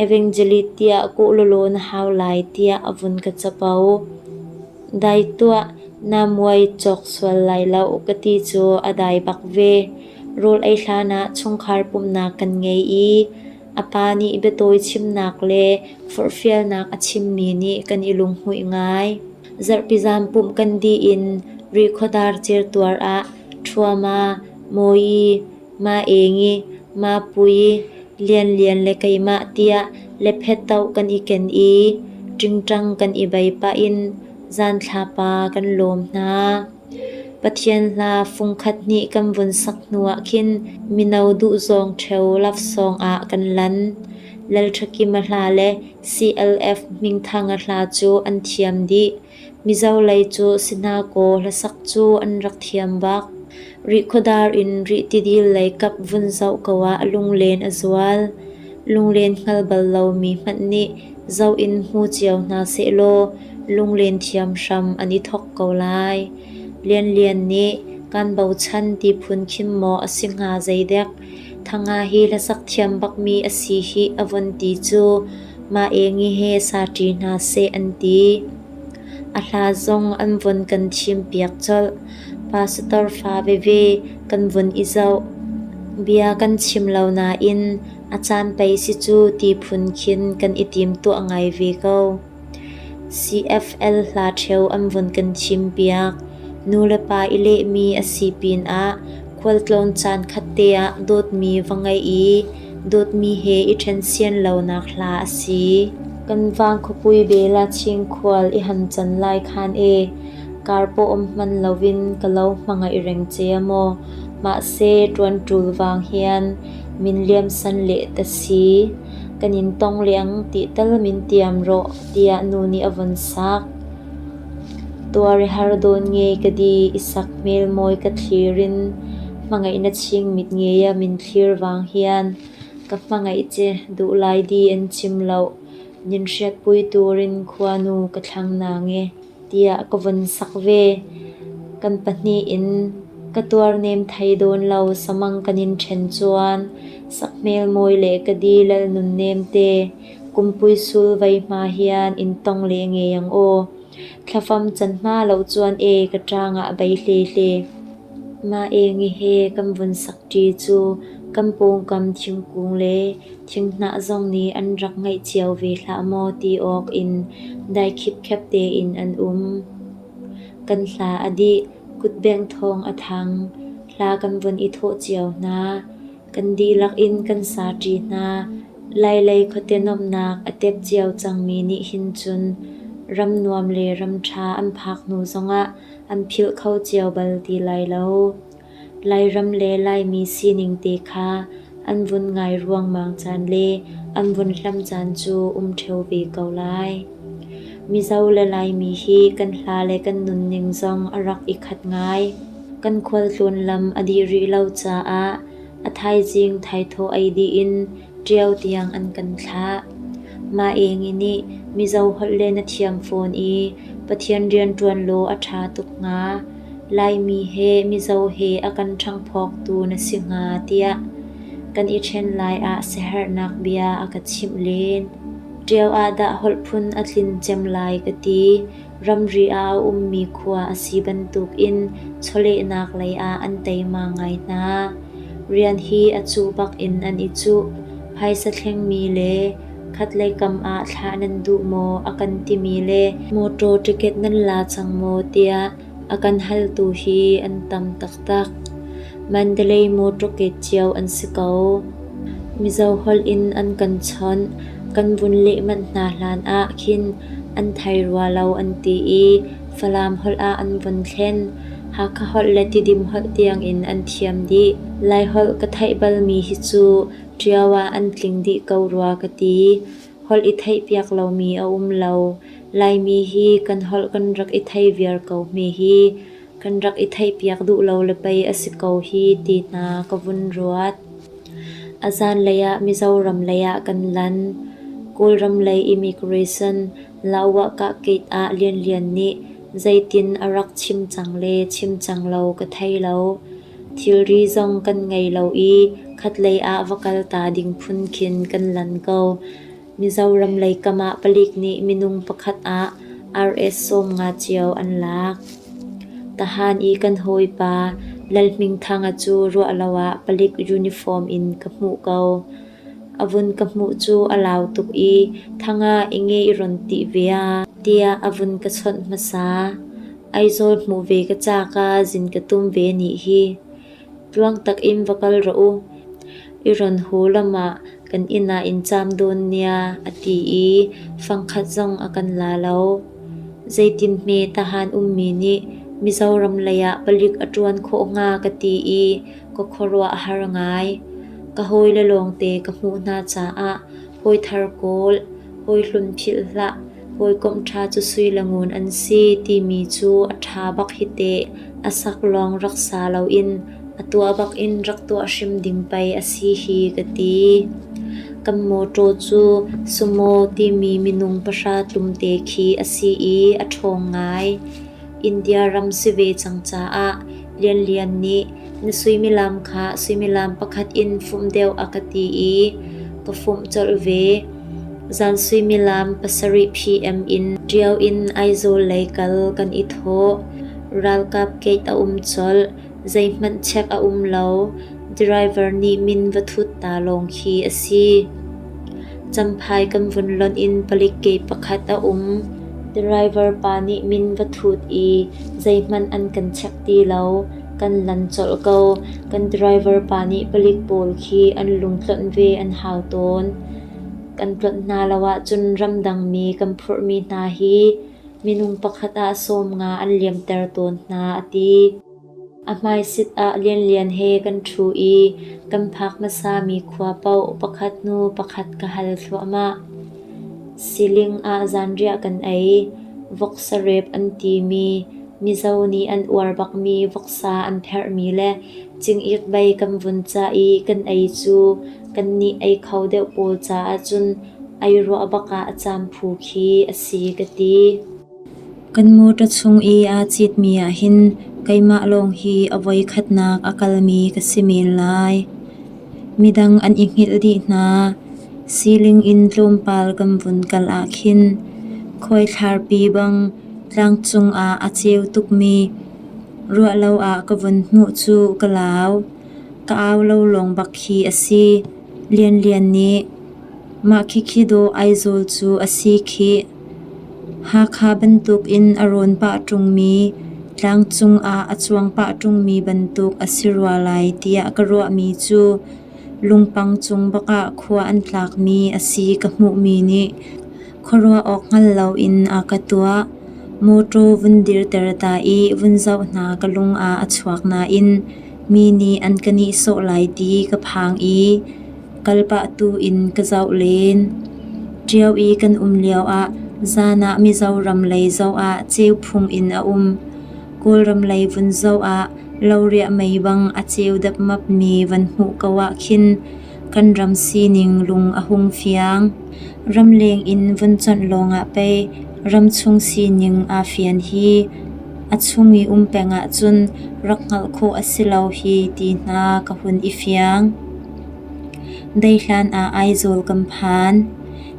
A: Evangelist tiah kuh lawlaw na hau lai tiah a vun ka capo. Dai tuah, na muai cawk sual lai lo ka ti cu a dai bak ve. Rawl ei hlan ah chungkhar pumhnak kan ngei i a pa nih biatawi chimnak le forhfialnak a chimmi nih kan i lunghmuih ngai. Zarhpi zan pumh kan dih in Rihkhawdar certuar ah Ṭhuama, Mawi, Ma Engi, Ma Pui, Lianlian le keimah tiah lephettoh kan i ken i ṭingṭang kan i bei pah in zan thlapa kan lawm hna. Pathian hla fungkhat hnih kan vun sak hnuah khin mino duhzawng ṭheo love song ah kan lan. Lalṭhakima hla le CLF Hmingthanga hla cu an thiam dih. Mizo lei cu si hna kaw hlasak cu an rak thiam bak. Rihkhuadar in Rih tidil lei kap vun zoh ko ah lunglen a zual. Lunglen hngal bal lomi hmanh nih zoh in hmu cio hna sehlaw lunglen thiam hram an i thawk ko lai. Lianlian nih kan bochan ti phun khin maw a si hnga zeidek. Thanga hi hlasak thiam bakmi a si hih a von ti cu mah Engi he sa ṭi hna seh an ti. A hla zong an von kan thimpiak colh. Pastor fa veve kan vun i zoh. Bia kan chim lo nain a caan pei si cu ti phun khin kan i timtuah ngai ve ko. CFL hla ṭheo an vun kan thimpiak. Nulepa i lehmi a si pinah khualtlawn caan khatte ah dawtmi va ngeih i dawtmi he i ṭhen sian lonak hla a si. Kan vang khuapui bel ah chingkhual i han can lai khan e, kar pawh um hman loin ka lo hmangaih reng che a maw, mahse ṭuan ṭul vang hian min liamsan leh ta si. Kan in tong leng ti tal min tiam rawh tiah nu nih a vun sak. Tuar i har dawn nge ka di i sak hmel mawi ka thlir in hmangaihna chingmit ngei a min thlir vang hian ka hmangaih che duh lai di an chim loh nin hriatpui turin khuanu ka thlang nang e tiah ka vun sak ve. Kan pahnih in ka tuar nem thei dawn lo samang kan in ṭhen chuan sakhmel mawi le ka di lal nun nem te kumpui sul vei hma hian in tong le ngei ang aw. Thlafam can hma lo chuan e ka ṭang ah bei hle hle. Mah engi he kan vun sak ṭi cu kan pawngkam thingkung le thinghnah zong nih an rak ngaih cio ve hlah maw ti awk in dai khipkhep tein an um. Kan hla a dih, kutbengh thawng a thang. Hla kan vun i thawh cio hna. Kan dihlak in kan sa ṭi hna. Lailei khuate nuamhnak a tep cio cangmi nih hin cun ram nuam le ram ṭha an phak hnu zongah an philh kho cio bal ti lai lo. Lairam le Laimi sining te kha an vun ngai ruangmang caan le an vun hlam caan cu um ṭheo ve ko lai. Mizo le Laimi hi kan hla le kan nunning zong a rak i khat ngai. Kan khualtlawn lam a dih rih lo caah a thaizing thaithawh ei dih in Ṭio tiang an kan thlah. Mah Engi nih Mizo holh le na thiam fawn i Pathian rian ṭuan law a ṭha tuk hnga. Laimi he Mizo he a kan ṭhangphawktu na si hnga tiah kan i ṭhen lai ah siaherhnak bia a ka chimh len. Ṭio ah dah holh phun a tlin cem lai ka ti. Ramri ah a ummi khua a si bantukin chawlehnak lei ah an teima ngai hna. Rian hi a cuh bak in an i cuh. Phaisa thlengmi le khatlei kam ah thlah nan duh maw a kan timi le mawṭaw ticket nan la cang maw tiah a kan haltu hi an tam taktak. Mandalay mawṭaw ket cio an si ko. Mizo holh in an kan chawnh. Kan vun leh manh hna hlan ah khin an thei rua lo an ti i Falam holh ah an vun thlen. Hakha holh le Tidim holh tiangin an thiam dih. Laiholh ka theih balmi hi cu Ṭio ah an tling dih ko rua ka ti. Holh i theihpiak lomi a um lo. Laimi hi kan holh kan rak i thei viar ko hme hi. Kan rak i theihpiak duh lo le pei a si ko hi ti hna ka vun ruat. A zaanlei ah Mizoram lei ah kan lan. Kawlram lei immigration Lawakah gate ah Lianlian nih zeitin a rak chim cang le chim cang lo ka thei lo. Thilri zong kan ngei lo i khatlei ah va kal ta ding phun khin kan lan ko. Mizoram lei kam ah palik nih minung pakhat ah RS 50 cio an lak. Tahan i kan hawipa Lalhmingthanga cu ruah lo ah palik uniform in ka hmuh ko. A vun ka hmuh cu a lau tuk i Thanga i nge i run ti ve a tiah a vun ka chawnh hmasa. Aizawl hmuh ve ka caak ah zin ka tum ve nih hi. Tluang tak in va kal rawh u. I rawn hu lam ah kan inn ah in caam dawn nia a ti i fangkhat zong a kan la lo. Zeitin hme tahan ummi nih Mizoram lei ah palik a ṭuan khawh hnga ka ti i ka khuaruah a har ngai. Ka hawile lawngte ka hmuh hna caah hawi thar kawl, hawi hlun philh hlah, hawikom ṭha cu sui le ngun an si timi cu a ṭha bak hi teh. A sak lawng rak sa loin a tuah bak in rak tuah hrim ding pei a si hi ka ti. Kan mawṭaw cu Sumo timi minung pahra tlumte khi a si i a ṭhawng ngai. India ram si ve cang caah Lianlian nih na suimilam kha suimilam pakhat in fumh deuh a ka ti i ka fumh colh ve. Zan suimilam 7 PM in Ṭio in Aizawl lei kal kan i thawh. Ralkap gate a um colh. Zeihmanh check a um lo. Driver nih min va thut ta lawng khi a si. Champhai kan vun lonh in palik gate pakhat a um. Driver pa nih min va thut i zeihmanh an kan check ti lo. Kan lan colh ko. Kan driver pa nih palik pawl khi an lungtlonh ve an hau tawn. Kan tlonh hna lo ahcun ramdang mi kan phurhmi hna hi minung pakhat ah 50 an liamter tawn hna a ti. A hmaisit ah Lianlian he kan ṭhu i kan phak hmasami khua paoh pakhat hnu pakhat ka hal thluahmah. Siling ah zanriah kan ei. Voksa rep an timi Mizo nih an uar bakmi voksa an pherhmi le cingik bei kan vun cah i kan ei cu kannih ei kho deuh pawl caah cun ei ruah bak ah a caam phu khi a si ka ti. Kan mawṭaw chung i aa citmi ahhin keimah lawng hi a voikhatnak a kalmi ka si men lai. Midang an i hngilh dih hna. Siling in tlawmpal kan vun kal ahkhin khuaithlarpi bang tlangcung ah a ceu tukmi ruahlo ah ka vun hmuh cu ka lau. Ka au lo lawng bak khi a si. Lianlian nih Mah khikhi dawh Aizawl cu a si khih. Hakha bantukin a rawn pah ṭungmi, tlangcung ah a cuang pah ṭungmi bantuk a si rua lai tiah ka ruahmi cu lungpang cung bakah khua an tlakmi a si ka hmuhmi nih khuaruah awk hngal loin a ka tuah. Mawṭaw vun dirter ta i vun zoh hna ka lung ah a chuak nain mi nih an ka nihsawh lai ti ka phang i kalpah tu in ka zoh len. Ṭio i kan um lioah Zan ah Mizoram lei zoh ah ceuphung in a um. Kawlram lei vun zoh ah loriah mei bang a ceu dapmapmi van hmuh ko ah khin kan ram sining lung a hung fiang. Ramleng in vun conh lawngah pei ramchung sining aa fian hi. A chung i um peng ahcun rak hngalh khawh a si lo hi ti hna ka hun i fiang. Deihlan ah Aizawl kan phan.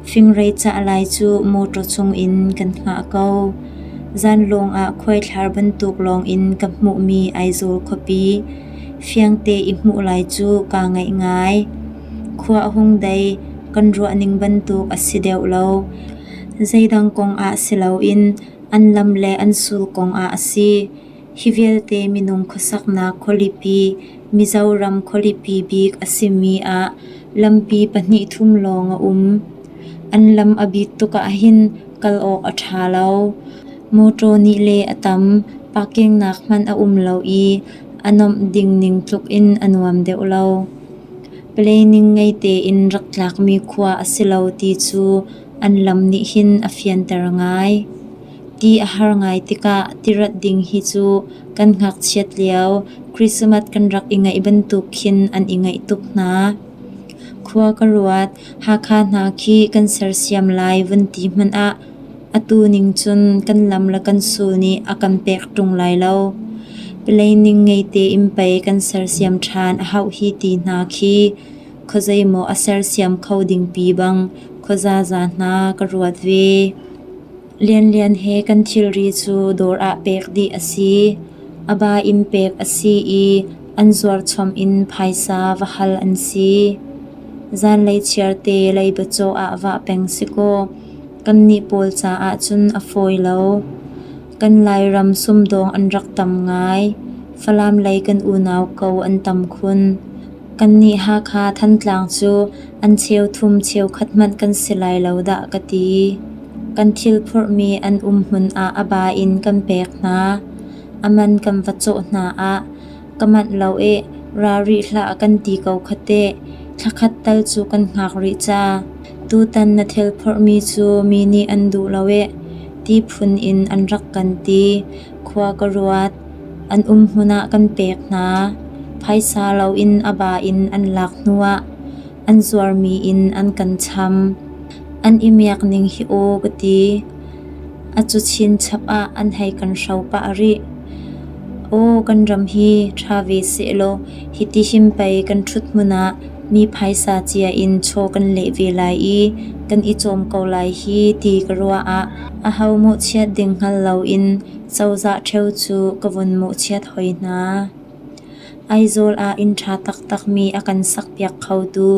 A: Fingrei cah lai cu mawṭaw cungin kan hngah ko. Zanlawng ah khuaithlar bantuk lawngin ka hmuhmi Aizawl khuapi fiangte i hmuh lai cu kaa ngaih ngai. Khua a hung dei, kan ruahning bantuk a si deuh lo. Zeidang kong ah si loin an lam le an sul kong ah a si. Hi vialte minung khuasaknak khualipi Mizoram khualipi bik a simi ah lampi pahnih thum lawng a um. An lam a bit tuk ahhin kal awk a ṭha lo. Mawṭaw nih le a tam, parking nak hmanh a um lo i a nuamh ding ning tluk in a nuam deuh lo. Planning ngei tein rak tlakmi khua a si lo ti cu an lam nih hin a fianter ngai. Ti a har ngai tikah tirat ding hi cu kan ngakchiat lio Christmas kan rak i ngaih bantuk khin an i ngaih tuk hna. Khua ka ruat, Hakha hna khi kan sersiam lai vun ti hmanh ah atu ning cun kan lam le kan sul nih a kan pek ṭung lai lo. Planning ngei tein pei kan sersiam ṭhan a hauh hi ti hna khi khuazeimaw a sersiam kho ding pi bang khuazaza hna ka ruat ve. Lianlian he kan thilri cu dawr ah pek dih a si. A ba in pek a si i an zuarchom in phaisa va hal an si. Zanlei chiarte leiba caw ah vah peng si kaw kannih pawl caah cun a fawi lo. Kan Lairam sumdawng an rak tam ngai. Falam lei kan unau ko an tam khun. Kannih Hakha Thantlang cu an cheuthum cheukhat hmanh kan si lai lo dah ka ti. Kan thil phurhmi an um hmun ah a ba in kan pek hna. A man kan va cawh hna ah ka manh lo eh, ra rih hlah kan ti ko kha teh. Thlakhat tal cu kan hngak rih ca. Tutan na thil phurhmi cu mi nih an duh lo eh, ti phun in an rak kan ti. Khua ka ruat. An um hmun ah kan pek hna. Phaisa loin a ba in an lak hnuah an zuarmi in an kan cham. An i miak ning hi aw ka ti. A cu chinchap ah an hei kan hro pah rih. Aw kan ram hi ṭha ve sehlaw hiti hin pei kan ṭhut hmun ah mi phaisa cia in chaw kan leh ve lai i kan i cawm ko lai hi ti ka ruah ah aho mawhchiat ding hngal loin cozah ṭheo cu ka vun mawhchiat hoi hna. Aizawl ah inn ṭha taktakmi a kan sakpiak khotu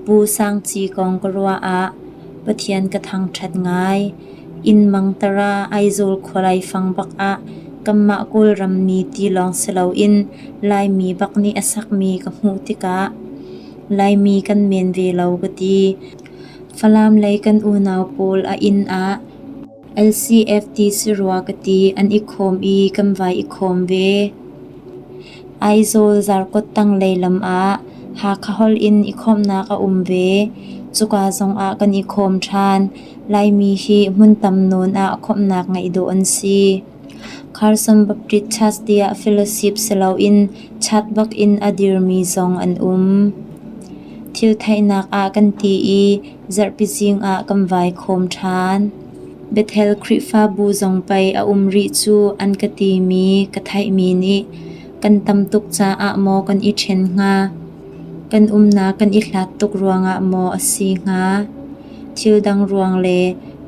A: Pu Sang Ci kong ka ruah ah Pathian ka thangṭhat ngai. Inn mangtara Aizawl khualaifang bak ah kanmah Kawlram mi ti lawng si loin Laimi bak nih a sakmi ka hmuh tikah Laimi kan men ve lo ka ti. Falam lei kan unau pawl a inn ah LCFT si rua ka ti an i khawm i kan vai i khawm ve. Aizawl Zarkawt tanglei lam ah Hakha holh in i khawmhnak a um ve. Cuka zongah kan i khawm ṭhan. Laimi hi hmun tam nawn ah khawmhnak ngeih dawh an si. Carson Baptist Church tiah fellowship si loin chat bak in a dirmi zong an um. Thil theihnak ah kan ti i zarhpi zing ah kan vai khawm ṭhan. Bethel Khrihfabu zong pei a um rih cu an ka timi ka theihmi nih kan tam tuk caah maw kan i ṭhen hnga? Kan umnak kan i hlat tuk ruangah maw a si hnga? Thil dang ruang le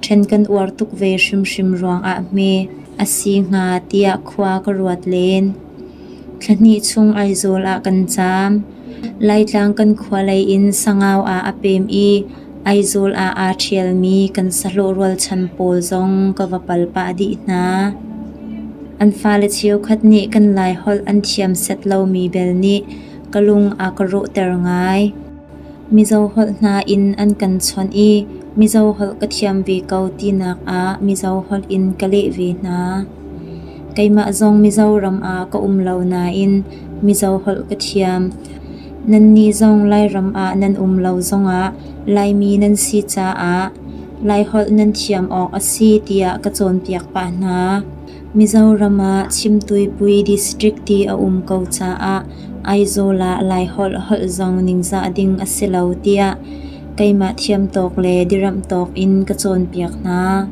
A: ṭhen kan uar tuk ve hrimhrim ruangah hme a si hnga tiah khua ka ruat len. Thla hnih chung Aizawl ah kan caam. Laitlang kan khua lei in Sangau ah a pem i Aizawl ah aa ṭhialmi kan sahlawh rualchan pawl zong ka va pal pah dih hna. An fale cheukhat nih kan Laiholh an thiam set lomi bel nih ka lung a ka rawhter ngai. Mizo holh hna in an kan chawnh i Mizo holh ka thiam ve ko tinak ah Mizo holh in ka leh ve hna. Keimah zong Mizoram ah ka um lo nain Mizo holh ka thiam. Nannih zong Lairam ah nan um lo zongah Laimi nan si caah Laiholh nan thiam awk a si tiah ka cawnpiak pah hna. Mizoram ah Chimtuipui District ti a um ko caah Aizawl ah Laiholh holh zong ningzah ding a si lo tiah keimah thiam tawk le diramh tawk in ka cawnpiak hna.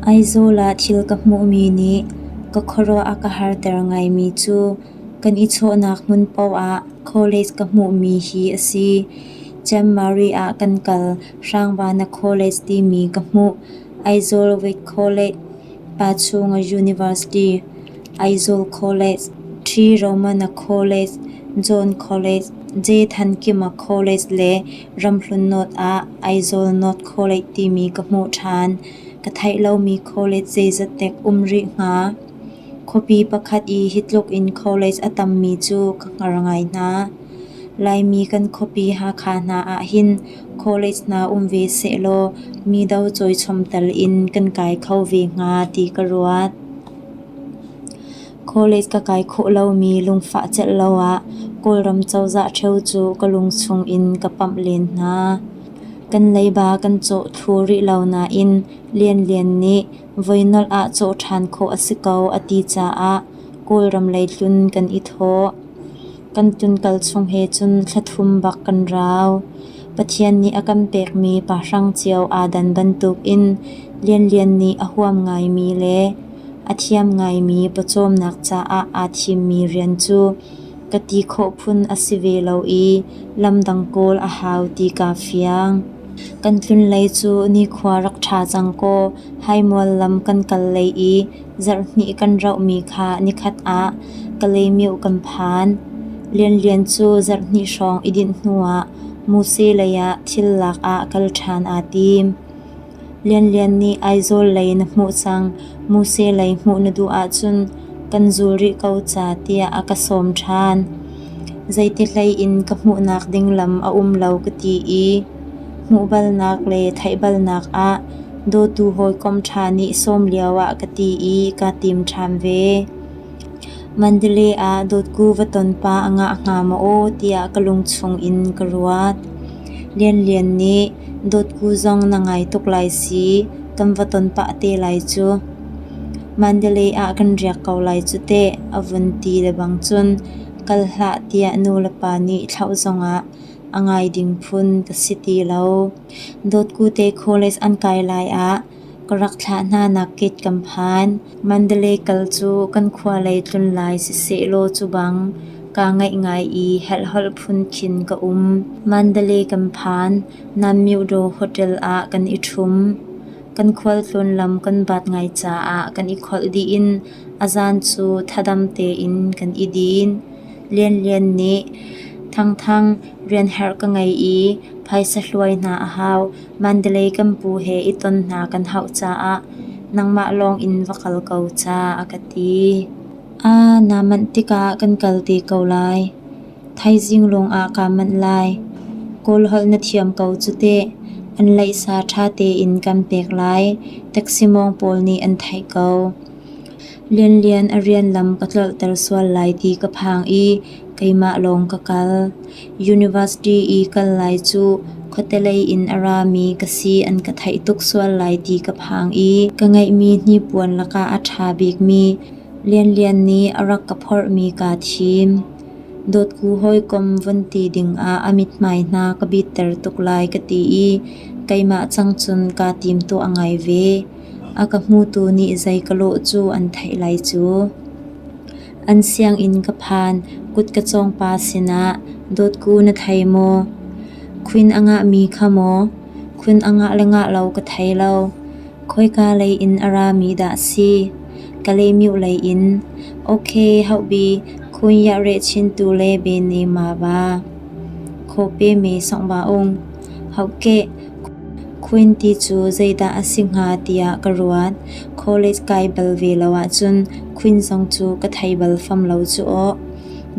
A: Aizawl ah thil ka hmuhmi nih ka khuaruah a ka harter ngaimi cu kan i chawhnak hmun paoh ah college ka hmuhmi hi a si. Chanmari ah kan kal. Hrangbana College timi ka hmuh. Aizawl Wake College, Pachhunga University, Aizawl College, Ṭhi Romana College, John College, J. Thankima College le Ramhlun North ah Aizawl North College timi ka hmuh ṭhan. Ka theih lomi college zeizat dek um rih hnga. Khuapi pakhat i hi tluk in college a tammi cu ka hngar ngai hna. Laimi kan khuapi Hakha hna ahhin college hna um ve sehlaw mi do cawichom tal in kan kai kho ve hnga ti ka ruat. College ka kai khawh lomi lungfah celh lo ah Kawlram cozah ṭheo cu ka lungchung in ka pamh len hna. Kan leiba kan cawh thlu rih lo nain Lianlian nih voinolh ah cawh ṭhan khawh a si ko a ti caah Kawlram lei tlun kan i thawh. Kan tlunkal chung he cun thla thum bak kan rau. Pathian nih a kan pekmi pahrang cio aa dan bantukin Lianlian nih a huam ngaimi le a thiam ngaimi pawcawmnak caah aa thimmi rian cu ka ti khawh phun a si ve lo i lamdang kawl a hau ti kaa fiang. Kan tlun lei cu nikhua rak ṭha cang kaw Haimual lam kan kal lei i zarhhnih kan rauhmi kha nikhat ah Kalaymyo kan phan. Lianlian cu zarhhnih hrawng i dinh hnuah Muse lei ah thil lak ah kal ṭhan aa tim. Lianlian nih Aizawl lei na hmuh cang, Muse lei hmuh na duh ahcun kan zul rih ko ca tiah a ka sawm ṭhan. Zeiti hlei in ka hmuhnak ding lam a um lo ka ti i hmuh balnak le theih balnak ah dawtu hawikom ṭha nih sawm lio ah ka ti i kaa tim ṭhan ve. Mandalay ah dawtku va ton pa a ngah hnga maw aw tiah ka lungchung in ka ruat. Lianlian nih dawtku zong na ngai tuk lai si, kan va ton pah te lai cu. Mandalay ah kan riak ko lai cu teh, a vun ti lebang cun kal hlah tiah nu le pa nih thlauh zongah a ngai ding phun ka si ti lo. Dawtku te college an kai lai ah ka rak thlah hna nak kit kan phan. Mandalay kal cu kan khua lei tlun lai sisehlaw cu bang kaa ngaih ngai i helhholh phun khin ka um. Mandalay kan phan. Nanmyodaw Hotel ah kan i ṭhum. Kan khualtlawn lam kan bat ngai caah kan i kholh dih in a zan cu thadam tein kan i din. Lianlian nih Thangthang rian herh ka ngei i phaisa hluai hna a hau. Mandalay kan pu he i ton hna kan hauh caah nangmah lawng in va kal ko ca a ka ti. Aa naa manh tikah kan kal te ko lai. Thaizing lawngah kaa manh lai. Kawl holh na thiam ko cu teh. An laihsa ṭha tein kan pek lai. Taxi mawng pawl nih an theih ko. Lianlian a rian lam ka tlolhter sual lai ti ka phang i keimah lawng ka kal. University i kal lai cu khuate lei in a rami ka si an ka theih tuk sual lai ti ka phang i ka ngeihmi hnipuan lakah a ṭha bikmi Lianlian nih a rak ka phorhmi kaa thim. Dawtku hawikom vun ti dingah a mithmai hna ka bitter tuk lai ka ti i keimah cang cun kaa timtuah ngai ve. A ka hmutu nih zei ka lawh cu an theih lai cu. An sianginn ka phan, kut ka cawngpa sinah, "Dawtku na thei maw? Queen a ngahmi kha maw? Queen a ngah le ngah lo ka thei lo. Khoika lei in a rami dah si? Kalaymyo lei in. Ok, hauhbi, khun yah reh chintu le be ne ma ba. Khaw pe me song ba ung. Hauhkeh, Queen ti cu zeidah a si hnga tiah ka ruat. College kai bal ve lo ahcun Queen zong cu ka thei bal fam lo cu aw.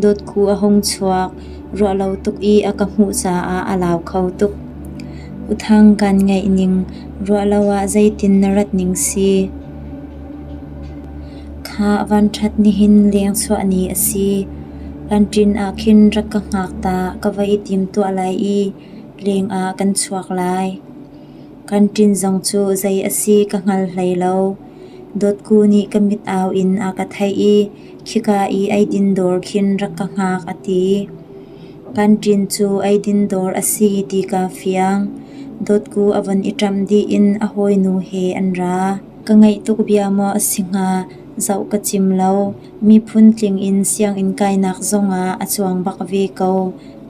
A: Dawtku a hung chuak. Ruahlo tuk i a ka hmuh caah a lau kho tuk. Uthang kan ngaih ning ruahlo ah zeitin na rat ning si? Khah vanṭhat nihin lengchuah ni a si. Kanṭin ah khin rak ka hngak ta, ka va i timtuah lai i leng ah kan chuak lai. Kan ṭin zong cu zei a si ka hngal hlei lo. Dawtku nih ka mit-au in a ka theih i khika i eidin dawr khin rak ka hngak a ti. Kan ṭin cu eidin dawr a si ti kaa fiang. Dawtku a von i ṭamh dih in a hawinu he an ra. Ka ngaih tuk bia maw a si hnga, zoh ka cim lo. Miphun tling in sianginn kainak zongah a cuang bak ve ko.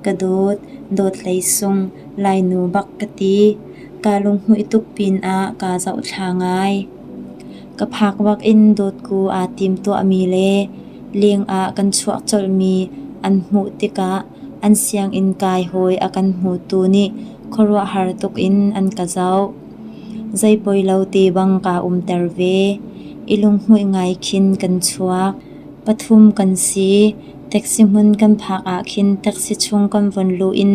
A: Ka dawt, Dawt Hlei Sung, Lainu bak ka ti. Kaa lunghmuih tuk pinah kaa zohthla ngai. Ka phak bak in dawtku aa timtuahmi le lengah kan chuah colhmi an hmuh tikah an sianginn kai hawi a kan hmutu nih khuaruahhar tuk in an ka zoh. Zei poi lo te bang kaa umter ve. I lunghmuih ngai khin kan chuak. Pathum kan si. Taxi hmun kan phak ah khin taxi chung kan von luh in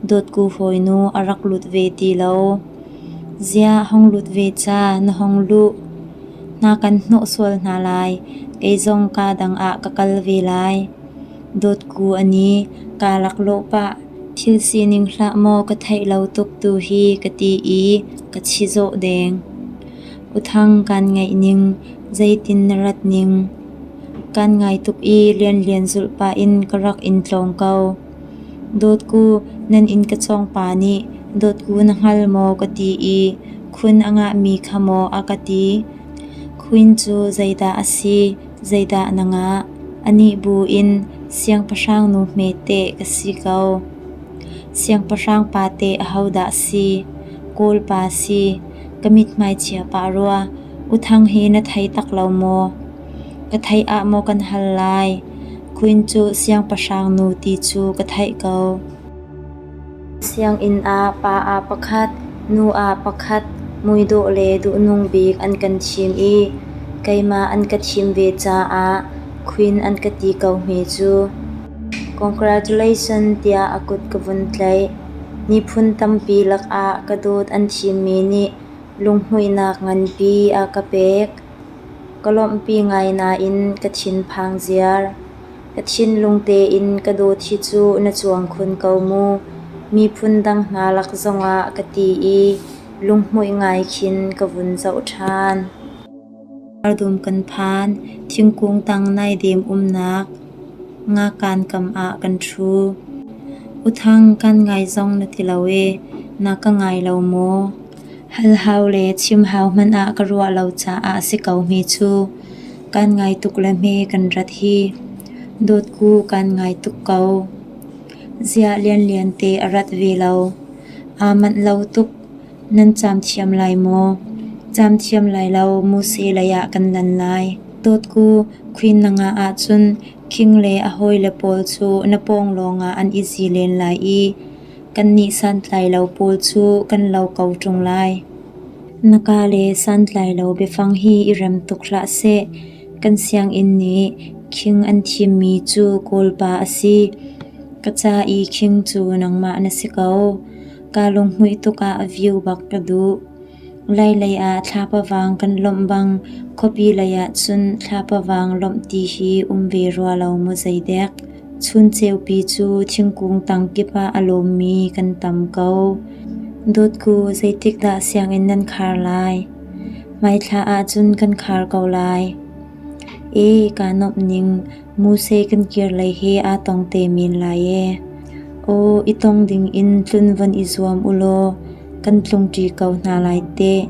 A: dawtku hawinu a rak lut ve ti lo. Ziah hong lut ve ca, na hong luh. Hna kan hnawh sual hna lai. Kei zong kaa dang ah ka kal ve lai. Dawtku a ni, kaa laklawh pah. Thil sining hlah maw ka theih lo tuk tu hi ka ti i ka chizawh deng. U Thang kaan ngaih ning, zeitin na rat ning? Kaan ngai tuk i Lianlian zulh pah in ka rak in tlawng ko. Dawtku, nan inn ka cawngpa nih dawtku na hngal maw ka ti i khun a ngahmi kha maw a ka ti. Queen cu zeidah a si, zeidah na ngah? Anih bu in siangpahrang nu hme teh ka si ko. Siangpahrang pa teh ahodah si? Kawl pa si. Ka mithmai chia pah rua. U Thang hi na thei tak lo maw? Ka theih ah maw kan hal lai? Queen cu siangpahrang nu ti cu ka theih ko. Sianginn ah pa ah pakhat, nu ah pakhat muidawh le duhnung bik an kan thim i keimah an ka thim ve caah Queen an ka ti ko hme cu. Congratulations tiah a kut ka vun tlaih. Miphun tampi lakah ka dawt an thimmi nih lunghmuihnak nganpi a ka pek. Ka lawmhpi ngai nain ka thinphang ziar. Ka thinlung tein ka dawt hi cu na cuang khun ko mu. Miphun dang hna lak zongah ka ti i lunghmuih ngai khin ka vun zoh ṭhan. Ardum kan phan. Thingkung tang naidem umnak ngakan kam ah kan ṭhu. U Thang, kan ngai zong na ti lo ee. Na ka ngai lo maw? Hal hau le chim hau hmanh ah ka ruah lo caah a si ko hme cu. Kaan ngai tuk le hme kan rat hi. Dawtku kaan ngai tuk ko. Ziah Lianlian te a rat ve lo. Aa manh lo tuk. Nan caam thiam lai maw? Caam thiam lai lo, muse lei ah kan lan lai. Dawtku, Queen na ngah ahcun King le a hawile pawl cu na pawng lawngah an i zi len lai i Kannih santlailo pawl cu kan lo ko ṭung lai. Na ka le santlailo biafang hi i rem tuk hlah seh. Kan sianginn nih khing an thimmi cu Kawlpa a si. Ka ca i khing cu nangmah na si ko. Kaa lunghmuih tuk ah view bak ka duh. Lailei ah thlapa vang kan lawmh bang khuapi lei ah cun thlapa vang lawmh ti hi um ve rua lo maw zeidek. Chun ceupi cu thingkung tang kip ah a lawmmi kan tam ko. Dawtku, zeitikdah sianginn nan khar lai? Hmaithla ahcun kan khar ko lai. Ee, kaa nuamh ning, muse kan kir lei he aa tong te men lai ee. Aw, i tong ding in tlun von i zuam u law kan tlungṭi ko hna lai teh.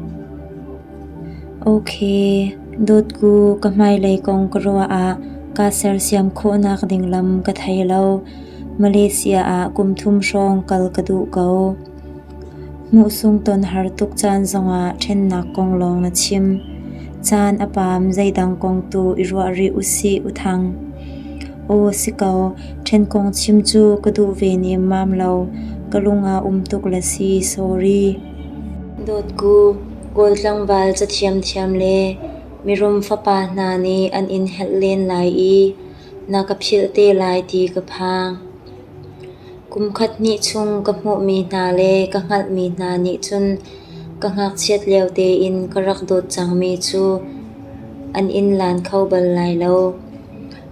A: Okay, dawtku, ka hmailei kong ka ruah ah kaa sersiam khawhnak ding lam ka thei lo. Malaysia ah kum thum hrawng kal ka duh ko. Hmuhsung ton har tuk caan zongah ṭhennak kong lawng na chim. Caan a paam zeidang kong tu i ruah rih usih u Thang. Aw si ko, ṭhen kong chim cu ka duh ve nemmam lo. Ka lung ah um tuk le si, sorry. Dawtku, Kawl tlangval cathiamthiam le mirum fapa hna nih an in helh len lai i na ka philh te lai ti ka phang. Kum khat hnih chung ka hmuhmi hna le ka hngalhmi hna nih cun ka ngakchiat lio tein ka rak dawt cangmi cu an in lan kho bal lai lo.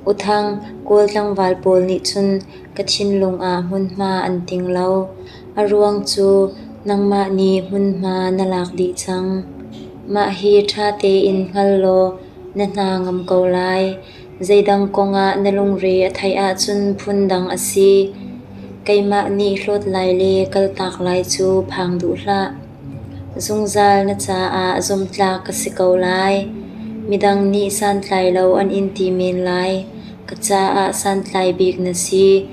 A: U Thang, Kawl tlangval pawl nih cun ka thinlung ah hmunhma an ting lo. A ruang cu Nangmah nih hmunhma na lak dih cang. Mah hi ṭha tein hngal law na hna ngam ko lai. Zeidang kongah na lungre a theih ahcun phundang a si. Keimah nih hlawt lai le kaltak lai cu phang duh hlah. Zungzal na caah zumhtlak ka si ko lai. Midang nih santlai lo an in ti men lai. Ka caah santlai bik na si.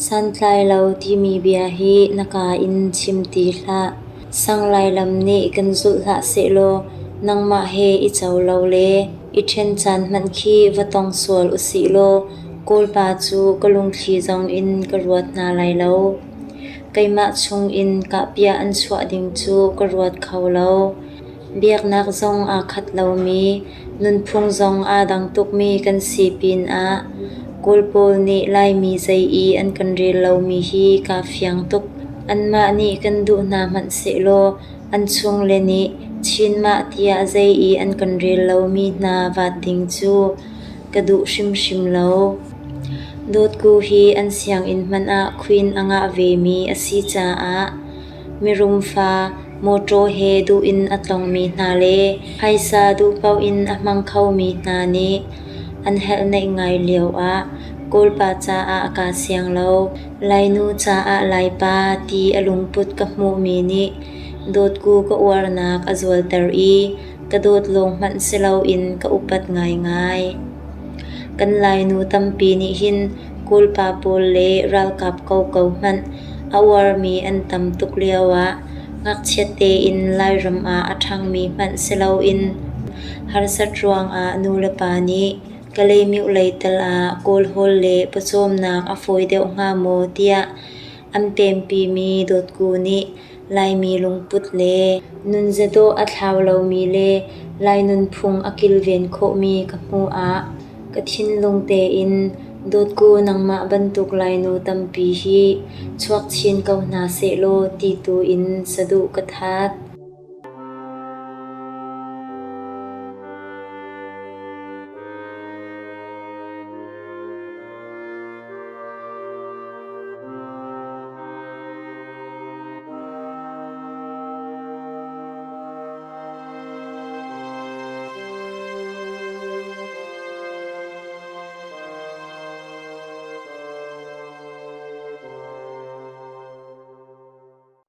A: Santlai lo timi bia hi na kaa in chim ti hlah. Sang Lailam nih kan zulh hlah sehlaw nangmah he i co lo le i ṭhen caan hmanh khi va tong sual usih law Kawlpa cu ka lungthli zong in ka ruat hna lai lo. Keimah chungin kahpiah an chuah ding cu ka ruat kho lo. Biaknak zong aa khat lomi, nunphung zong aa dang tukmi kan si pinah Kawl pawl nih Laimi zei i an kan rel lomi hi kaa fiang tuk. Anmah nih kan duh hna hmanh sehlaw an chungle nih Chinmah tiah zei i an kan rel lomi hna vaat ding cu ka duh hrimhrim lo. Dawtku hi an sianginn hmanh ah queen a ngah vemi a si caah mirum fa mawṭaw he duh in a tlongmi hna le phaisa duh paoh in a hmang khomi hna nih an helhneih ngai lioah Kawlpa caah kaa siang lo. Lainu caah Laipa ti a lungput ka hmuhmi nih dawtku ka uarnak a zualter i ka dawt lawng hmanh si loin ka upat ngaingai. Kan Lainu tampi nih hin Kawlpa pawl le ralkap koko hmanh a uarmi an tam tuk lioah ngakchiat tein Lairam ah a ṭhangmi hmanh si loin harsat ruangah nulepa nih Kalaymyo lei tal ah Kawlhawl le pawcawmnak a fawi deuh hnga maw tiah an pempimi dawtku nih Laimi lungput le nunzia dawh a thlau lomi le Lai nunphung a kilven khawhmi ka hmuh ah ka thinlung tein dawtku nangmah bantuk Lainu tampi hi chuak chin ko hna sehlaw ti tu in saduh ka that.